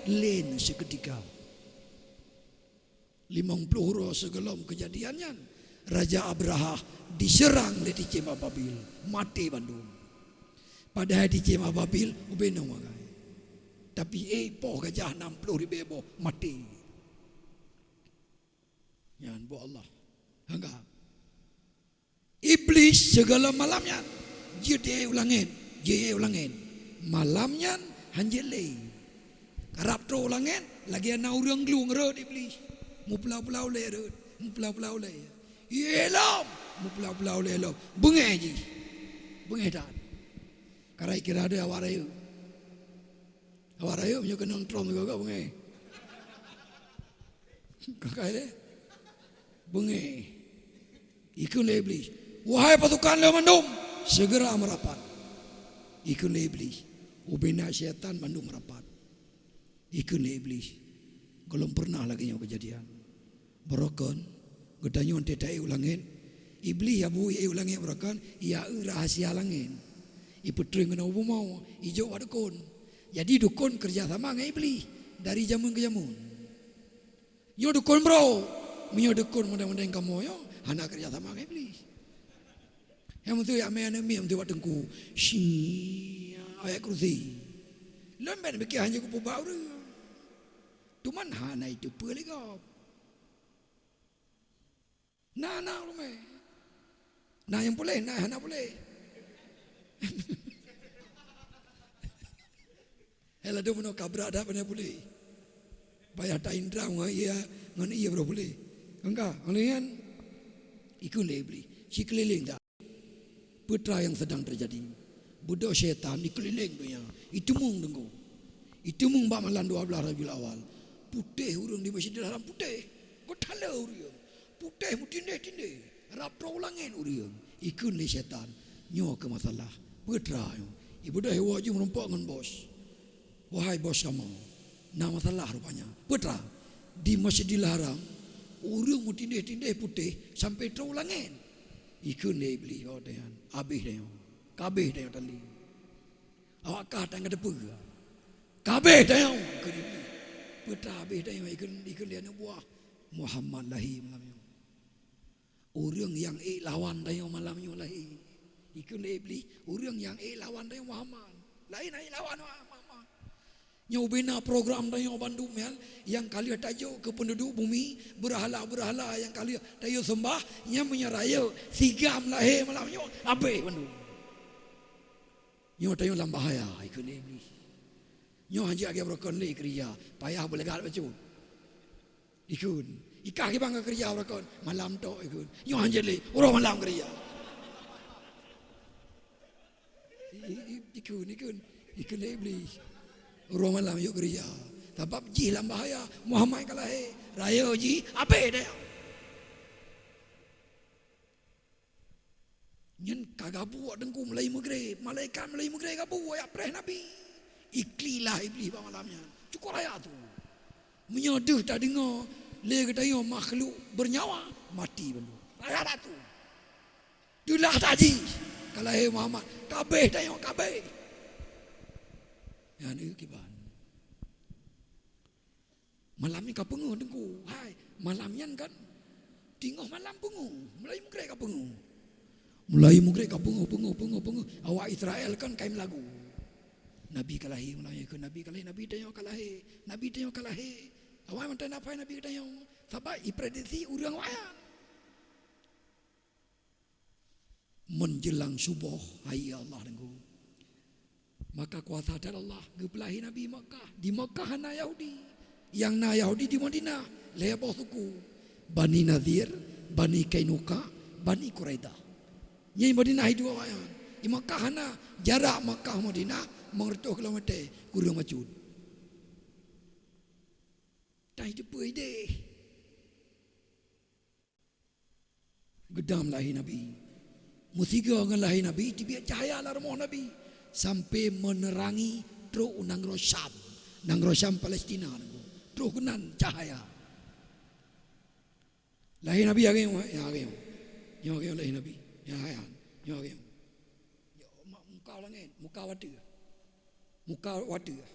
lén seuketika. Limong ploh uroe sigohlom keujadian nyan, Raja Abrahah diseurang lé ticém Ababil, maté bandum. Padahai ticém Ababil ubé nyoe magai. Tapi ék poh gajah enam ploh ribée boh maté. Nyan buet Allah. Hangga. Iblih sigohlom malam nyan jeuet ék u langét, jeuet ék u langét. Malam nyan hanjeuet lé. Karab trok u langét, lagée na ureuëng glung rhot Iblih. Mupula-pula ulée rhot, mupula-pula ulée. Ié lom, mupula-pula ulée lom. Beungéh jih. Beungéh that. Karai kira deuh awak rayeuk. Awak rayeuk meunyoe keunong trom sigoe-goe beungéh. Kakai lé. Beungéh. Ikheun lé Iblih, "Wahai pasukan lôn mandum, segera merapat." Ikheun lé Iblih, ubena syaitan mandum merapat. Ikheun lé Iblih, "Gohlom pernah lagée nyoe keujadian. Baroekon, geutanyoe teuta ék u langét." Iblih ya bu ék u langét baroekon, ya eu rahasia langét. Ipeutrön keunoe bumoe, ijok bak dukon. Jadi dukon kerja sama ngon Iblih dari jameun keu jameun. Nyoe dukon bro, meunyoe dukon modéng-modéng kamoe nyoe hana kerja sama ngon Iblih. Nyang meuteuy amé aneuk miet meuteuy bak teungku. Syia, ayat kursi. Lôn ben piké hana kupeubak ureuëng. Teuma hana iteupeue lé gob. Na, na ureuëng. Na nyang puléh, na hana puléh. Hai ladu meunoe kabrak dah pandai puléh. Payah ta indra ngon iya, ngon iya baru puléh. Engka, ngon nyan ikheun lé Iblih, sikeulileng dah. Peue teuma nyang sedang teujadi? Beudôh syaitan dikeulileng donya. Iteumong deungoe. Iteumong bak malam dua belas Rabiul Awal. Putéh ureuëng di Masjidil Haram putéh. Geutaleu ureuëng. Putéh meutindéh-tindéh. Rab trok u langét ureuëng. Ikheun lé syaitan, "Nyoe keuh masalah. Peue teuma nyoe?" Ibeudôh iwoe jih meurumpok ngon bos. "Wahai bos kamoe, na masalah rupanya." "Peue teuma?" "Di Masjidil Haram, ureuëng meutindéh-tindéh putéh sampai trok u langét." Ikheun lé Iblih, "Oh, deh nyan, habéh deh nyoe. Kabéh deh nyoe tali. Awak kah tan ka teupeue. Kabéh deh nyoe," ikheun Iblih. "Peue teuma habéh deh nyoe?" Ikheun, ikheun lé aneuk buah, "Muhammad lahé malam nyoe." Ureuëng nyang ék lawan tanyoe malam nyoe lahé. Ikheun lé Iblih, ureuëng nyang ék lawan tanyoe Muhammad. Laén ék lawan Muhammad. Nyoe ubena program tanyoe bandum nyan, nyang ka lheueh tajok keu peunduduek bumi, beurhala-beurhala nyang ka lheueh tayue seumbah, nyan meunyoe rayeuk sigam lahé malam nyoe, habéh bandum. Nyoe tanyoe lam bahaya, ikheun lé Iblih. Nyoe hanjeuet lagée beurokon lé keurija, payah beuleugat bacut. Ikheun, ikah kibang ka keurija uroe kon, malam tok ikheun. Nyoe hanjeuet lé, uroe malam keurija. I-, i-, ikheun, ikheun, ikheun lé Iblih. Uroe malam yuk keurija. Sabab jih lam bahaya, Muhammad ka lahé, rayeuk jih, habéh deh. Nyan ka gabuek Teungku mulai Maghrib, malaikat mulai Maghrib gabuek jak preh Nabi. Ikli lah Iblih bak malam nyan. Cukôp raya tu. Meunyoe deuh tadeungoe lé geutanyoe makhluk beunyawa, mati bandum. Raya tu. Deuh lah taji. Ka lahé Muhammad, kabéh tanyoe, kabéh. Nyan kiban. Malam nyan ka peungeuh Teungku. Hai, malam nyan kan teungoh malam peungeuh. Mulai Maghrib ka peungeuh. Mulai Maghrib ka peungeuh, peungeuh, peungeuh, peungeuh. Awak Israel kan ka meulagu. Nabi ka lahé, malam nyan keu Nabi ka lahé, Nabi tanyoe ka lahé, Nabi tanyoe ka lahé. Awak mantong na pai Nabi tanyoe. Sabab iprediksi ureuëng awak nyan. Menjelang suboh, hai ya Allah Teungku. Maka kuasa that Allah geupeulahé Nabi Makkah. Di Makkah hana Yahudi. Nyang na Yahudi di Madinah, lhée boh suku. Bani Nadir, Bani Kainuka, Bani Quraidah. Nyang Madinah itu awaknyan. Di Makkah hana, jarak Makkah Madinah meureutoh kilometer, kureueng bacut. Tan jiteupeue idéh. Geudam lahé Nabi. Meusigoe ngon lahé Nabi, teubiet cahya lam rumoh Nabi, sampai meunerangi trok u nanggroe Syam, nanggroe Syam Palestina, trok keunan cahya. Lahé Nabi lagèe nyoe, ya lagèe nyoe. Nyoe lagèe nyoe lahé Nabi. Ya, ya. Nyoe lagèe nyoe. Nyoe ma-, muka langèt, muka watèe. Muka watèe.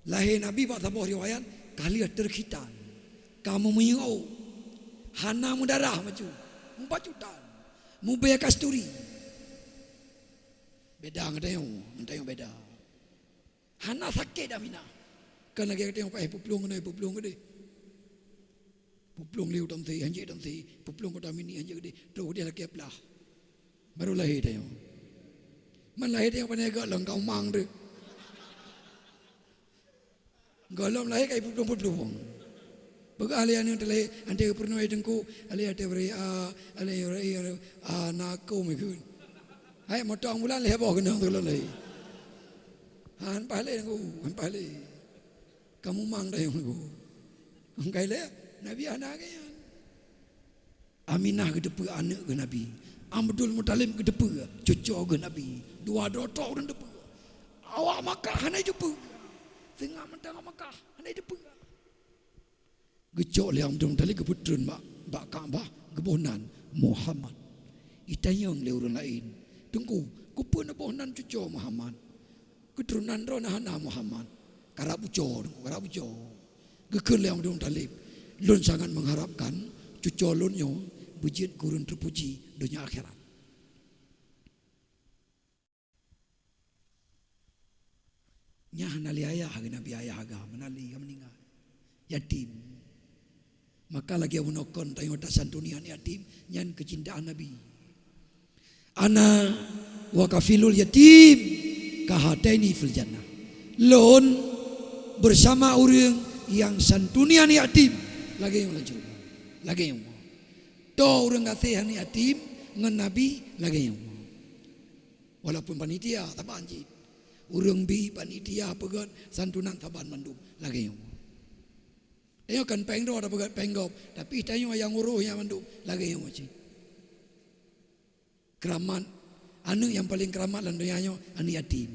Lahé Nabi bak saboh riwayat ka lheueh teukhitan. Ka meumiyueb. Hana meudarah bacut. Meubacut tan. Mubèe kasturi. Beda ngon tanyoe, ngon tanyoe beda. Hana sakét Aminah. Kan lagèe gata nyang payah peuplueng keunoe, peuplueng keudéh. Peuplueng lé u Tonsé, hanjeuet Tonsé, peuplueng kota Mini, hanjeuet keudéh. Trok udeh lakèe plah. Baru lahé tanyoe. Man lahé tanyoe pane gak lom ka umang tu. Gohlom lahé ka ipeuplueng-peuplueng. Peugah lé aneuk teuh lahé, "Anté peurunoe teungku, alé até bri a, alé bri a, na kôm ikheun." Hai motong bulan lhèe boh keunong tu lom lahé. Han paih lé teungku, han paih lé. Ka mumang dayong teungku. Engkai lé Nabi hana geuyan. Aminah geuteupeue aneuk geuh Nabi. Abdul Muthalib geuteupeue cuco geuh Nabi. Dua droe toh ureueng teupeue. Awak Makkah hana jiteupeue. Singoh mantong awak Makkah hana jiteupeue. Geucok lé Abdul Muthalib geupeutreun bak, bak Ka'bah geuboh nan Muhammad. Itanyong lé ureueng laén, "Teungku, keupeue neuboh nan cuco Muhammad? Keuturonan droe na hana Muhammad?" Karab uco, Teungku, karab uco. Geukheun lé Abdul Muthalib, "Lôn sangat mengharapkan cuco lôn nyoe beujeuet keu ureueng teupuji donya akhirat." Nyan hana lé ayah geuh Nabi, ayah agam, hana lé, ka meuninggai. Yatim. Maka lagèe bunoe kon tanyoe tasantuni aneuk yatim, nyan keucintaan Nabi. "Ana wa kafilul yatim kahataini fil jannah." Lôn bersama ureueng nyang santuni aneuk yatim lagèe nyoe lam syeuruga. Lagèe nyoe. Toh ureueng gaséh aneuk yatim ngon Nabi lagèe nyoe. Walaupun panitia saban cit. Ureueng bi panitia peugöt santunan saban mandum lagèe nyoe. Tanyoe kan péng droe tapeugöt péng gob, tapi tanyoe nyang urôh nyan mandum lagèe nyoe cit. Keuramat, aneuk nyang paleng keuramat lam donya nyoe aneuk yatim.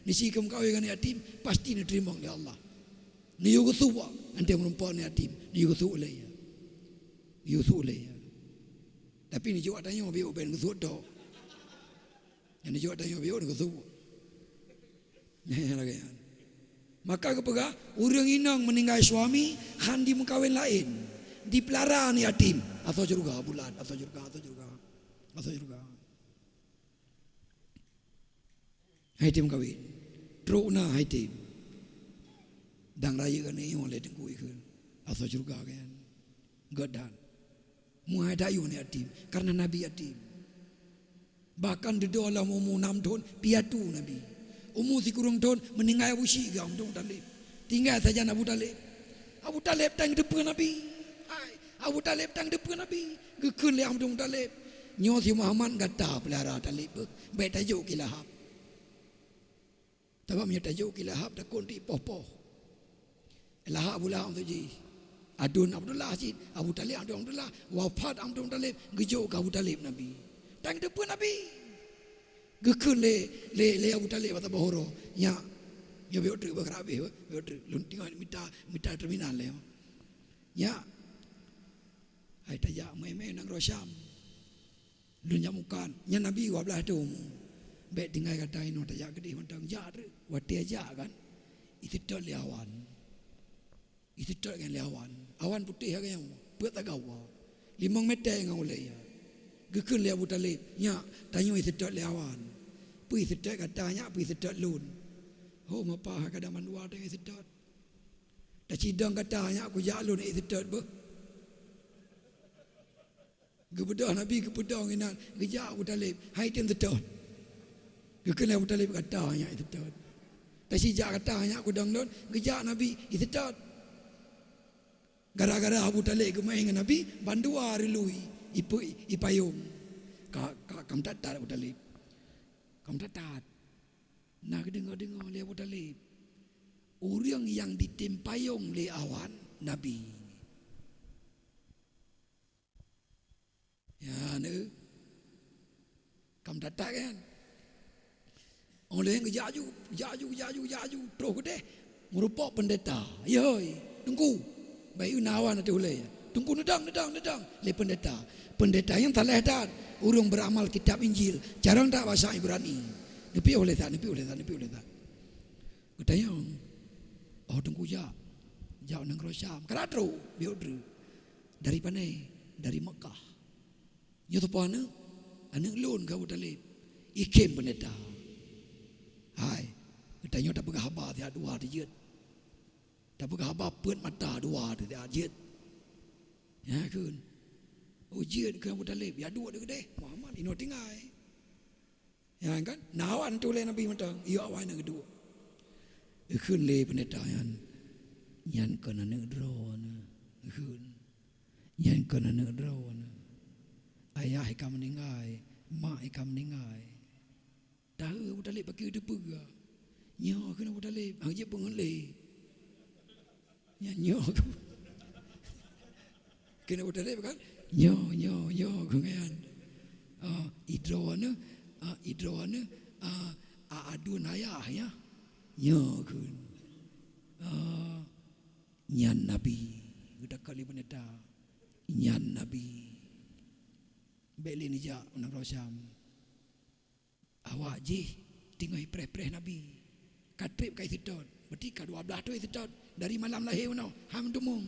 Nisi keu meukawen ngon aneuk yatim pasti neuteurimong lé Allah. Neuyue geusuek, anté meurumpok aneuk yatim, neuyue geusuek lé. Neuyue geusuek lé. Tapi neujok tanyoe biôk ben geusuek tok. Nyang neujok tanyoe biôk neugeusuek. Nyan lagèe nyan. Maka geupeugah, ureueng inong meuninggai suami han jimeukawen laén, jipeulara aneuk yatim, asoe syeuruga bulat, asoe syeuruga, asoe syeuruga. Asoe syeuruga. Hai tem kawen. Trok na hai tem. Dang rayeuk aneuk nyoe lé teungku ikheun. Asoe syeuruga kan. Geudan. Meuhai dayuh aneuk yatim, kareuna Nabi yatim. Bahkan dudoe lam umu nam thon piatu Nabi. Umu sikureueng thon meuninggai Abu Syik geuh Abdul Muthalib. Tinggai sajan Abu Thalib. Abu Thalib tan geuteupeue Nabi. Hai, Abu Thalib tan geuteupeue Nabi. Geukheun lé Abdul Muthalib, "Nyoe si Muhammad gata peulara Thalib beuh. Bèk tajok keu Lahab." Sabab meunyoe tajok keu Lahab takot jipoh-poh. Lahab Abu Lahab tu jih. Aduen Abdullah cit, Abu Thalib aduen Abdullah, wafat Abdul Muthalib, geujok keu Abu Thalib Nabi. Tan geuteupeue Nabi. Geukheun lé, lé, lé Abu Thalib bak saboh uroe, "Nyak, nyoe biôk treuk bak rabeh, biôk treuk. Lôn teungoh mita, mita terminal lé. Nyak, hai tajak meu'èn-meu'èn nanggroe Syam." Lôn jak mukat, nyan Nabi dua blaih thôn. Bèk tinggai gata inoe tajak keudeh mantong, jak treuk. Watèe jak kan, iseutôt lé awan. Iseutôt ngon lé awan. Awan putéh lagèe nyoe, peuet tagawa. Limong mètè ngon ulèe. Geukheun lé Abu Thalib, "Nyak, tanyoe iseutôt lé awan. Peue iseutôt gata nyak, peue iseutôt lôn?" "Ho mapa, kadang mandua tanyoe iseutôt. Tacidong gata nyak kujak lôn iseutôt beuh." Geubeudôh Nabi geupeudong inan, geujak Abu Thalib, "Hai tem seutôt." Geukheun lé Abu Thalib, "Gata nyak seutôt." "Tasijak gata nyak kudong lôn," geujak Nabi iseutôt. Gara-gara Abu Thalib geumeu'èn ngon Nabi, bandua reului ipe-, ipayong. Ka, ka, ka meutat-tat Abu Thalib. Kam that-that. Na geudeungoe-deungoe lé Abu Thalib, ureuëng nyang jitem payong lé awan Nabi. Ya, neu. Kam that-that kan? Óh lheueh geujak aju, geujak aju, geujak aju, geujak aju, troh keudeh meurumpok peundeta. "Yoi, Teungku." Bayeue na awan ateueh ulée. "Teungku, neudong, neudong, neudong." Lé peundeta. Peundeta nyan saleh that, ureuëng beuramal kitab Injil, carông that basa Ibrani. Neupiôh lé that, neupiôh lé that, neupiôh lé that. Geutanyong, "Oh, Teungku, jak, jak u nanggroe Syam." "Ka trok," jaweueb droe. "Dari pane?" "Dari Meukah." "Nyoe soe po aneuëk?" "Aneuëk lôn," kheun Abu Thalib. Ikheun peundeta. "Hai, geutanyoe tapeugah haba siat dua teujeuet. Tapeugah haba peuet mata dua teujeuet." Ya kheun. "Oh, jeuet," kheun Abu Thalib. Ya duek di keudeh. Muhammad inoe tinggai. Ya kan? Na awan ateueh ulée Nabi mantong. Iyok awan nyang geuduek. Ikheun lé peundeta nyan, "Nyan kon aneuëk droeneuh." Ikheun. "Nyan kon aneuëk droeneuh. Ayah ka meuninggai, mak ka meuninggai." Tahe Abu Thalib pakri teupeue. "Nyoe," kheun Abu Thalib, "hana jeuet peungeut lé." "Nyan nyoe," kheun Abu Thalib kan? "Nyoe, nyoe, nyoe," kheun nyan. "Ah, idroeneuh, ah, idroeneuh, ah, a-, aduen ayah, ya." "Nyoe," kheun. "Ah, nyan Nabi." Geutakot lé peundeta. "Nyan Nabi." Bék lé neujak u nanggroe Syam. Awak jih teungoh ipreh-preh Nabi. Ka treb ka iseutôt, berarti ka dua blaih thon iseutôt dari malam lahé meunoe, han meuteumong.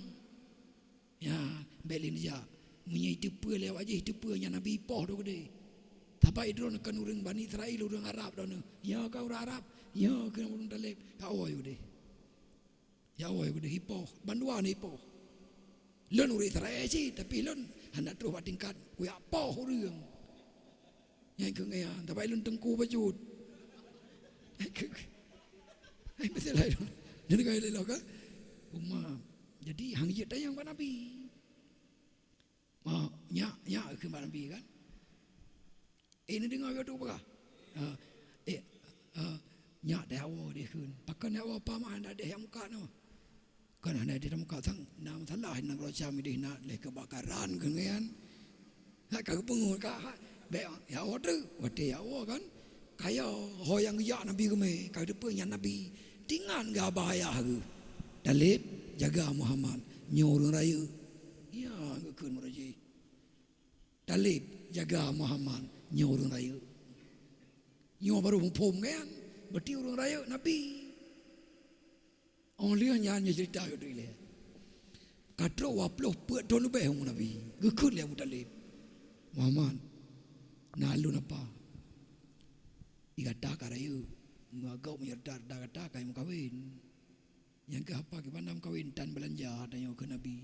Ya, bék lé neujak. Meunyoe iteupeue lé awak jih, iteupeue nyan Nabi ipoh droe keudeh. Sabab droe kon ureuëng Bani Israel, ureuëng Arab droeneuh. Nyoe ka ureuëng Arab, nyoe keuh ureuëng Taleb, ka woe udeh. Ya Allah, ya Allah, ipoh, bandua ni ipoh. Lôn ureuëng Israel cit, tapi lôn hana troh bak tingkat kuyak poh ureuëng. Nyang keu ngian, tapi lôn teungku bacut. Hai, betul lah. Jadi kau elok kan? Uma. Jadi hang jeuet tanyong bak Nabi. Ma, nyak, nyak kheun bak Nabi kan. Eh, neudeungoe lagèe tu peugah. Ah, eh, ah, nyak deh awoe deh kheun. Pakon nyak awoe, pa ma hana deh jak mukat nyoe. Kon hana deh jak mukat sang, na masalah nanggroe Syam deh na leh keubakaran kheun nyan. Hak ka geupeungeut ka, ha, bèk jak awoe treuk, watèe jak awoe kan. Kaya ho nyang geujak Nabi geumè, ka geuteupeue nyan Nabi. Tingan geuh haba ayah geuh. Taleb, jaga Muhammad, nyoe ureuëng rayeuk. Ya, geukheun meurajeue. Taleb, jaga Muhammad, nyoe ureuëng rayeuk. Nyoe barô muphom kan, berarti ureuëng rayeuk Nabi. Oh lheueh nyan nyoe ceurita lôn tuléh. Ka trok dua ploh peuet thon leubeh umu Nabi, geukheun lé Abu Taleb, "Muhammad, na lôn apa? Di gata ka rayeuk, meunyoe gob meunyoe rata-rata gata ka meukawen. Nyang keuh apa kiban na meukawen tan beulanja tanyoe keu Nabi."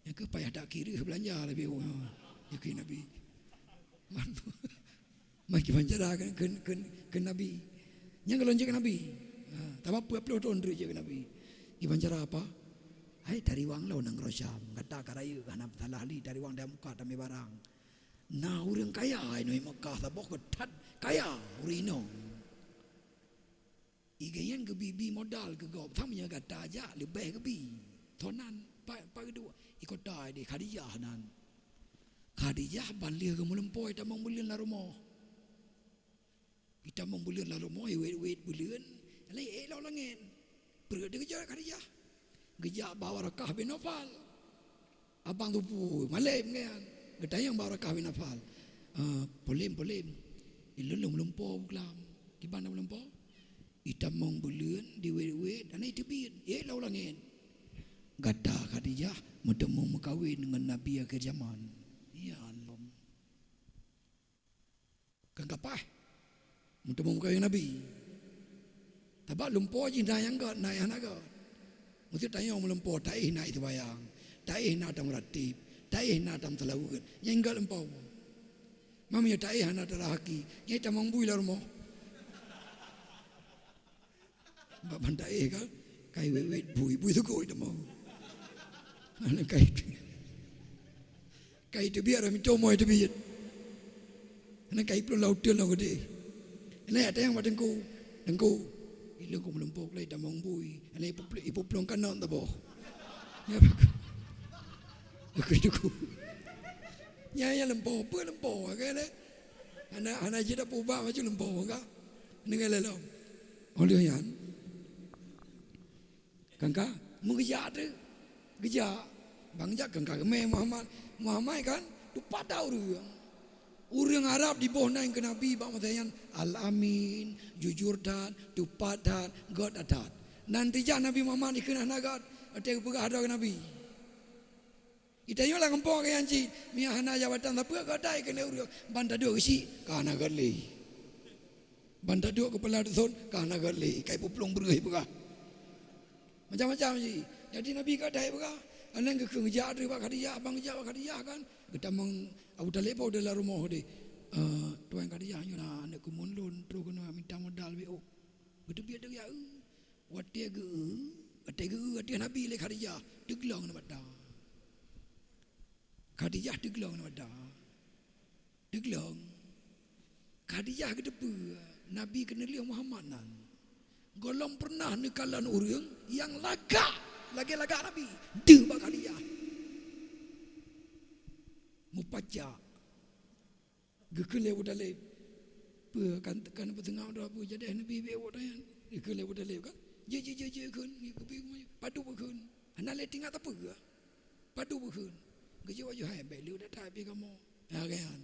Nyang keuh payah that kireuh beulanja leubeh awai. Nyoe kheun Nabi. Man, man kiban cara keu, keu, keu, keu Nabi. Nyang gohlom jeuet keu Nabi. Ha, teuma peuet ploh thon treuk jeuet keu Nabi. Kiban cara apa? Hai, tariwang lôn nanggroe Syam. Gata ka rayeuk hana salah lé, tariwang dan muka tamé barang. Na ureuëng kaya inoe Meukah saboh keu that kaya ureuëng inong. Igeuh nyan geubi-bi modal keu gob, sama nyan gata jak leubeh geubi. Thon nan, pa, pa geuduek, i kota deh Khadijah nan. Khadijah ban lheueh geumeulumpo itamong buleuen lam rumoh. Itamong buleuen lam rumoh, iwet-wet buleuen, lé ék lom langét. Peureuk teuh geujak Khadijah. Geujak bak Warakah bin Naufal. Abang teupeu malém nyan. Geutanyong bak Warakah bin Naufal. Ah, polém, polém. Ilôn lôn meulumpo buklam. Kiban na meulumpo? Itamong buleuen, diwet-wet, dan iteubiet. Ék lom langét. Gata Khadijah meuteumong meukawen ngon Nabi akhé zaman. Ya Allah. Kan kapah. Meuteumong keu Nabi. Sabab lumpo jih na nyang gét, na nyang hana gét. Meuseuti tanyoe meulumpo, taéh na iseumbahyang, taéh na tameuratib, taéh na tameuseulaweuet. Nyang gét lumpo. Meunyoe taéh hana tarhaki, nyan tamong bui lam rumoh. Bak ban taéh ka, kai wet-wet bui, bui teugôi teuma. Hana kai, kai teubiet, rami tomoe teubiet. Hana kai plueng lam uteuen lom keudeh. Nyan watèe nyan bak teungku, "Teungku, ilôn keuh meulumpoe lé tamong bui." Nyan ipeuplong, ipeuplong kanot taboh. Nyan bak teungku. Nyan, nyan lumpoe, peue lumpoe, ka lheueh. Hana, hana jeuet tapeuubat bacut lumpoe, ka. Deungö lé lom. Óh lheueh nyan, kan ka meugeujak teuk. Geujak. Ban geujak kan ka geumè Muhammad. Muhammad kan tupat that ureueng. Ureueng Arab diboh nan keu Nabi bak masa nyan, Al-Amin, jujur that, tupat that, göt that. Nan tijak Nabi Muhammad dikheun hana göt, watèe geupeugah droe keu Nabi. Geutanyoe lam gampông geuh nyan cit, meunyo hana jabatan sapeue, göt that keuneuk ureueng, ban taduek keu chik, ka hana göt lé. Ban taduek keu kepala dusun, ka hana göt lé, ka ipeuplong breueh ipeugah. Macam-macam jih. Jadi Nabi göt that ipeugah. Aneuk geukheun geujak teuk bak Khadijah, ban geujak bak Khadijah kan. Geutamong Abu Thalib po di lam rumoh deh. "Eh, Tuan Khadijah, nyoe na aneuk keumuen lôn, troh keunoe mita modal beu." Geuteubiet deuk ya, eh. Watèe geu-, watèe geu-, watèe Nabi lé Khadijah, teuglong na mata. Khadijah teuglong na mata. Teuglong. Khadijah geuteupeue Nabi keuneulheueh Muhammad nan. Gohlom peureunah neukalon ureueng nyang lagak, lagèe lagak Nabi. Deuh bak Khadijah. Mupacak. Geukheun lé Abu Thalib, "Peue kan, kan peuteungoh droe peue jadeh Nabi beu woe nyan?" Geukheun lé Abu Thalib kan. Jeuet, jeuet, jeuet, jeuet kheun, geukheun, padub kheun. Hana lé teuingat sapeue. Padub kheun. Geujaweueb, "Hai, bèk lé that pih kamoe." Ha, kan.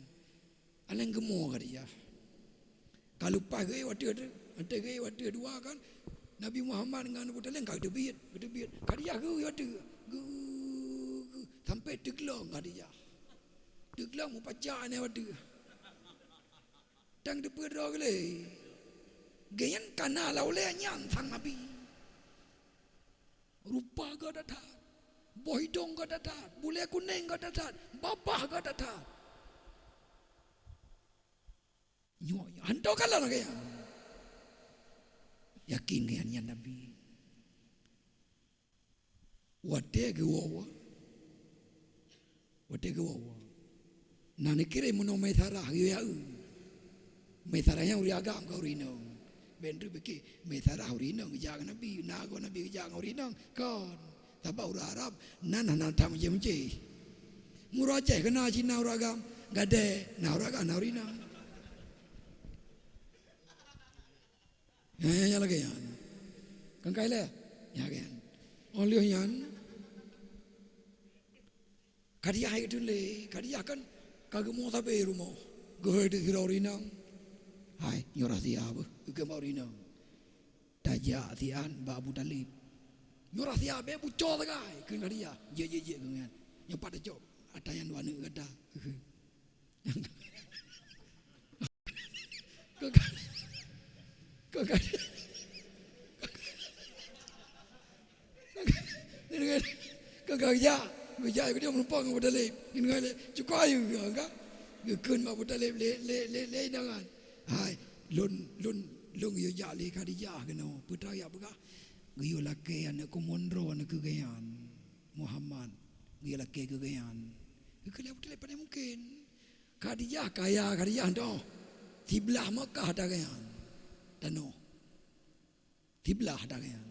Aneuk geumoe Khadijah. Ka leupah geuék watèe, watèe geuék watèe dua kan. Nabi Muhammad ngon Abu Thalib ka geuteubiet, geuteubiet. Khadijah geuék watèe. Geu-, geu-, sampai teuglong Khadijah. Teuglong mupacak nyan watèe. Dang teupeue droe lé. Geuh nyan ka na lam ulèe nyan sang Nabi. Rupa geuh that-that. Boh idong geuh that-that. Bulèe kunéng geuh that-that. Babah geuh that-that. Nyoe, nyoe. Hantom kalon lagèe nyan. Yakin geuh nyan, nyan Nabi. Watèe geuwoe, watèe geuwoe, na neukirém meunoe Maisarah geuyue. Maisarah nyan ureueng agam, kon ureueng inong. Bèk neupike Maisarah ureueng inong geujak ngon Nabi, na kon Nabi geujak ngon ureueng inong. Kon, sabab ureueng Arab nan hana that meucé-meucé. Meureuh Aceh keunan cit na ureueng agam, Gadeng na ureueng agam, na ureueng inong. Nyan, nyan lagèe nyan. Kan ka ilèe? Nyan lagèe nyan. Óh lheueh nyan, Khadijah hai geutulèe, Khadijah kan ka geumoe sabe rumoh. Geuhôi teuk sidroe ureueng inong. Hai, nyoe rahsia beuh, geukheun bak ureueng inong. Tajak siat bak Abu Thalib. Nyoe rahsia bèk buco sagai, kheun Khadijah. Jeuet, jeuet, jeuet kheun nyan. Nyoe pat tacok ata nyan dua aneuk gata. Keu ka-, keu ka-, keu ka-, keu ka geujak, geujak, geujak meureumpok ngon Abu Thalib. Ngon lé, cukôp ayeue ka. Geukheun bak Abu Thalib lé, lé, lé, lé inong nyan. Hai, lôn, lôn, lôn geuyue jak lé Khadijah keunoe. Peue teuma jak peugah? Geuyue lakèe aneuk keumuen droeneuh keu geuh nyan. Muhammad, geuyue lakèe keu geuh nyan. Geukheun lé Abu Thalib, pane mungken. Khadijah kaya, Khadijah doh. Siblah Makkah ata geuh nyan. Tanoh. Siblah ata geuh nyan.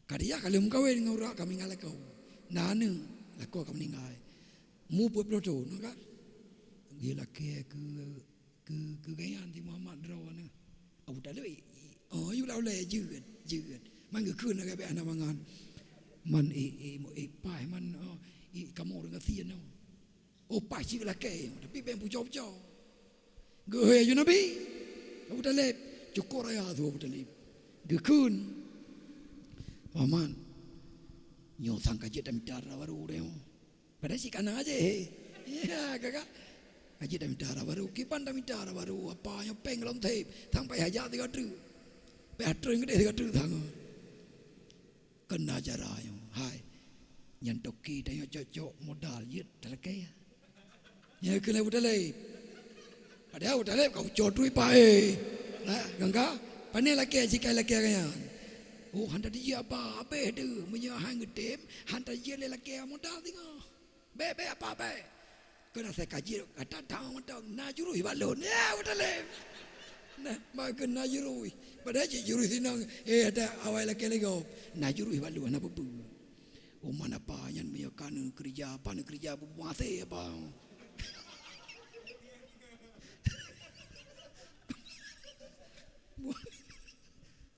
Khadijah ka lheueh meukawen ngon uroe ka meuninggai lakoe. Na aneuk, lakoe ka meuninggai. Mu peuet ploh thon, kan? Geulakèe keu, keu, keu geuh nyan si Muhammad droeneuh. Abu Thalib, oh, yue lam ulèe jeuet, jeuet. Man geukheun lagèe bèk hana mangat. Man, eh, eh, eh, paih man, oh, eh, kamoe ureueng gasien, oh. Oh, paih cit lakèe, tapi bèk puco-puco. Geuhôi aju Nabi, Abu Thalib, cukôp raya su Abu Thalib. Geukheun, "Paman, nyoe sang ka jeuet tamita dara barô deh nyoe." Padahai cit kana jih. Ya, ka, ka. Ka jeuet tamita dara barô, kiban tamita dara barô, apa nyoe péng lom sép, sang payah jak sigoe treuk. Payah treun keudeh sigoe treuk sang. Keunan cara nyoe, hai. Nyan toke tanyoe cok-cok modal jeuet talakèe. Nyan keuh lé Abu Thalib. Padahai Abu Thalib ka ucok tui paé. Lah, gangga. Pane lakèe sikai lakèe geuh nyan. Oh, hana jijak apa, abéh deuh. Meunyoe han geutem, hana jijak lé lakèe modal singoh. Bèk, bèk, apa, bèk. Keunan asai ka jeuet, gata dang mantong, na jurôi bak lôn. Ya, Abu Thalib. Nah, bak kheun na jurui. Padahai cit jurui sinong, eh, ada awai lakée lé gob. Na jurui bak luwa, na peue-peue. Uma napa nyan meunyoe ka neukeurija, apa neukeurija, beumaté apa.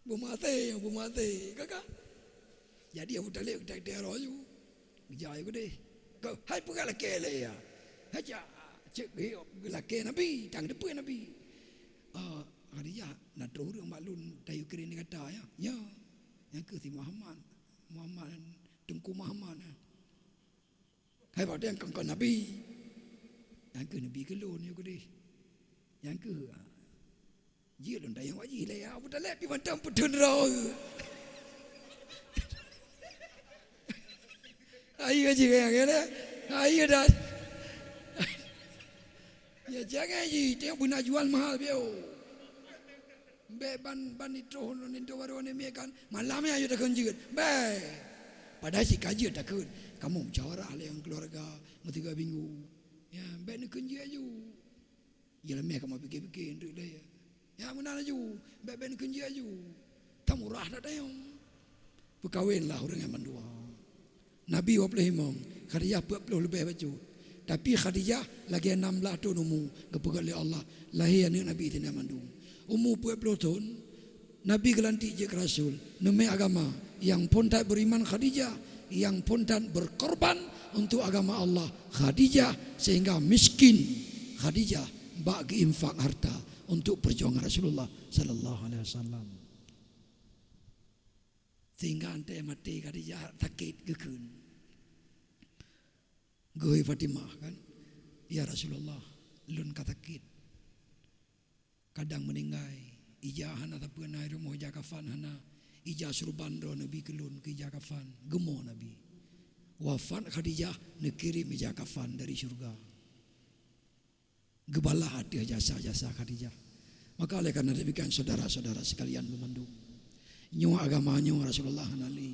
Beumaté, beumaté. Ka, ka. Jadi Abu Thalib geutak-tak roh ju. Geujak ayah keudeh. Keu, hai peugah lakée lé ya. Hai cak, cek geulakée Nabi, tang depan Nabi. Ah, Khadijah, na troh ureuëng bak lôn tayue kirém di gata ya. Ya. Nyang keuh si Muhammad. Muhammad, Teungku Muhammad. Hai bak nyang kon-kon Nabi. Nyang keuh Nabi keu lôn yue keudeh. Nyang keuh, ah, jeuet lôn tanyong bak jih lé, Abu Thalib pi mantong peuteun droe. Ayo jih kaya kaya. Ayo dah. Ya jangan jih, tengok beuna jual mahal bieu. Bék ban, ban itroh ngon linto baru ni mie kan. Malam ya ayo takheun jeuet. Bék. Padahai si ka jeuet takheun. Kamoe musyawarah lé ngon keluarga meusigoe minggu. Ya, bék neukheun jeuet aju. Jeulameue kamoe pike-pike nteuk lé. Ya meunan laju, bék-bék neukheun jih laju. Tamurah that tayong. Peukawen lah ureuëng nyang mandua. Nabi dua puluh limong, Khadijah peuet ploh leubeh bacut. Tapi Khadijah lagée nam blaih thon umu geupeugét lé Allah, lahé aneuëk Nabi tina mandum. Umu peuet ploh thon, Nabi geulantik jeuet keu rasul, neumé agama, nyang phon that beuriman Khadijah, nyang phon that berkorban untuk agama Allah Khadijah, sehingga miskin Khadijah bak geuinfak harta untuk perjuangan Rasulullah sallallahu alaihi wasallam. Sehingga antée maté Khadijah sakét geukheun. Geuhôi Fatimah kan, "Ya Rasulullah, lôn ka sakét." Kadang meuninggai, ija hana sapeue na rumoh, ija kafan hana, ija surban droe neubi keu lôn keu ija kafan, geumo Nabi. Wafat Khadijah neukirém ija kafan dari syurga. Geubalah ateueh jasa-jasa Khadijah. Maka oleh karena demikian saudara-saudara sekalian meumandum, nyoe agama nyoe Rasulullah hana lé.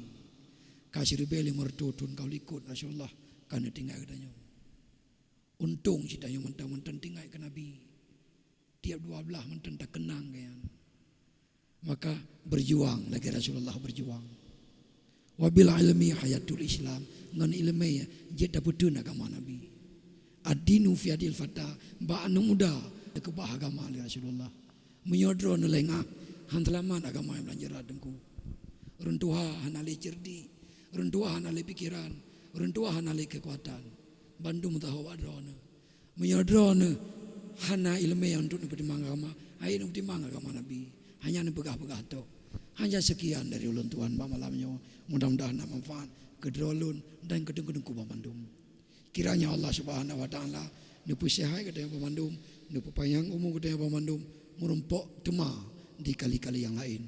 Ka siribée limong reutôh thon ka likot Rasulullah ka neutinggai geutanyoe. Untông cit tanyoe mantong-mantong tinggai keu Nabi. Tiep dua blaih mantong takeunang keu nyan. Maka berjuang lagée Rasulullah berjuang. Wabil ilmi hayatul Islam, ngon ileumé jeuet tapeuteun agama Nabi. Ad-dinu fi yadil fata, bak aneuëk muda neukeubah agama lé Rasulullah. Meunyoe droe neulengah, han seulamat agama nyang blanjeurat teungku. Ureuëng tuha hana lé ceureudik, ureuëng tuha hana lé pikeran, ureuëng tuha hana lé keukuatan. Bandum meusaho bak droeneuh. Meunyoe droeneuh hana ileumé untuk neupeutimang agama, hai neupeutimang agama Nabi. Hanya neupeugah-peugah tok. Hanya sekian dari ulôn tuan bak malam nyoe. Mudah-mudahan na manfaat keu droe lôn dan keu teungku-teungku banmandum. Kiranya Allah Subhanahu wa Taala neupeusehat geutanyoe banmandum, neupeupanyang umu geutanyoe banmandum, meurumpok teuma di kali-kali nyang laén.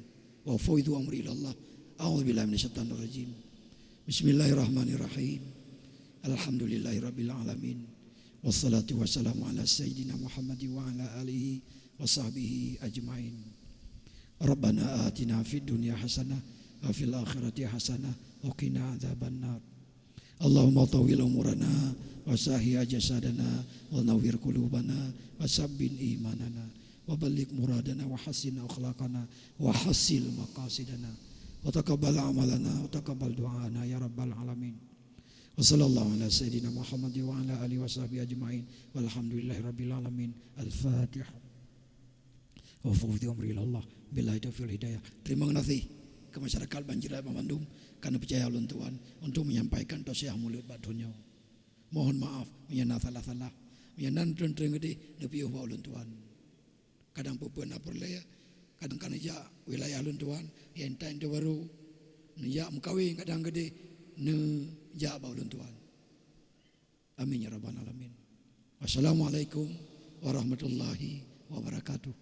Wa fawidhu amri ilallah. A'udzubillahi minasyaitonirrajim. Bismillahirrahmanirrahim. Alhamdulillahirabbil alamin. Wassalatu wassalamu ala sayyidina Muhammad wa ala alihi wa sahbihi ajmain. Rabbana atina fid dunya hasanah wa fil akhirati hasanah wa qina adzabannar. Allahumma tawwil umurana wa sahi ajsadana wa nawwir qulubana wa sabbit imanana wa balligh muradana wa hassin akhlaqana wa hassil maqasidana wa taqabbal a'malana wa taqabbal du'ana ya rabbal alamin. Wa sallallahu ala sayyidina Muhammad wa ala alihi wa sahbihi ajmain. Walhamdulillahi rabbil alamin. Al-Fatihah. Wa fawwidhu amri ilallah. Billahi taufiq wal hidayah. Terima kasih keu masyarakat Banjira banmandum ka neupeucaya ulôn tuan untuk menyampaikan tausiah mulod bak donya. Mohon maaf meunyoe na salah-salah. Meunyoe na treun-treun geudeh neupiôh bak ulôn tuan. Kadang peue-peue na peureulée, kadang ka neujak wilayah lôn tuan, nyang intat intu barô, neujak meukawen kadang geudeh, neujak bak ulôn tuan. Amin ya rabbal alamin. Wassalamualaikum warahmatullahi wabarakatuh.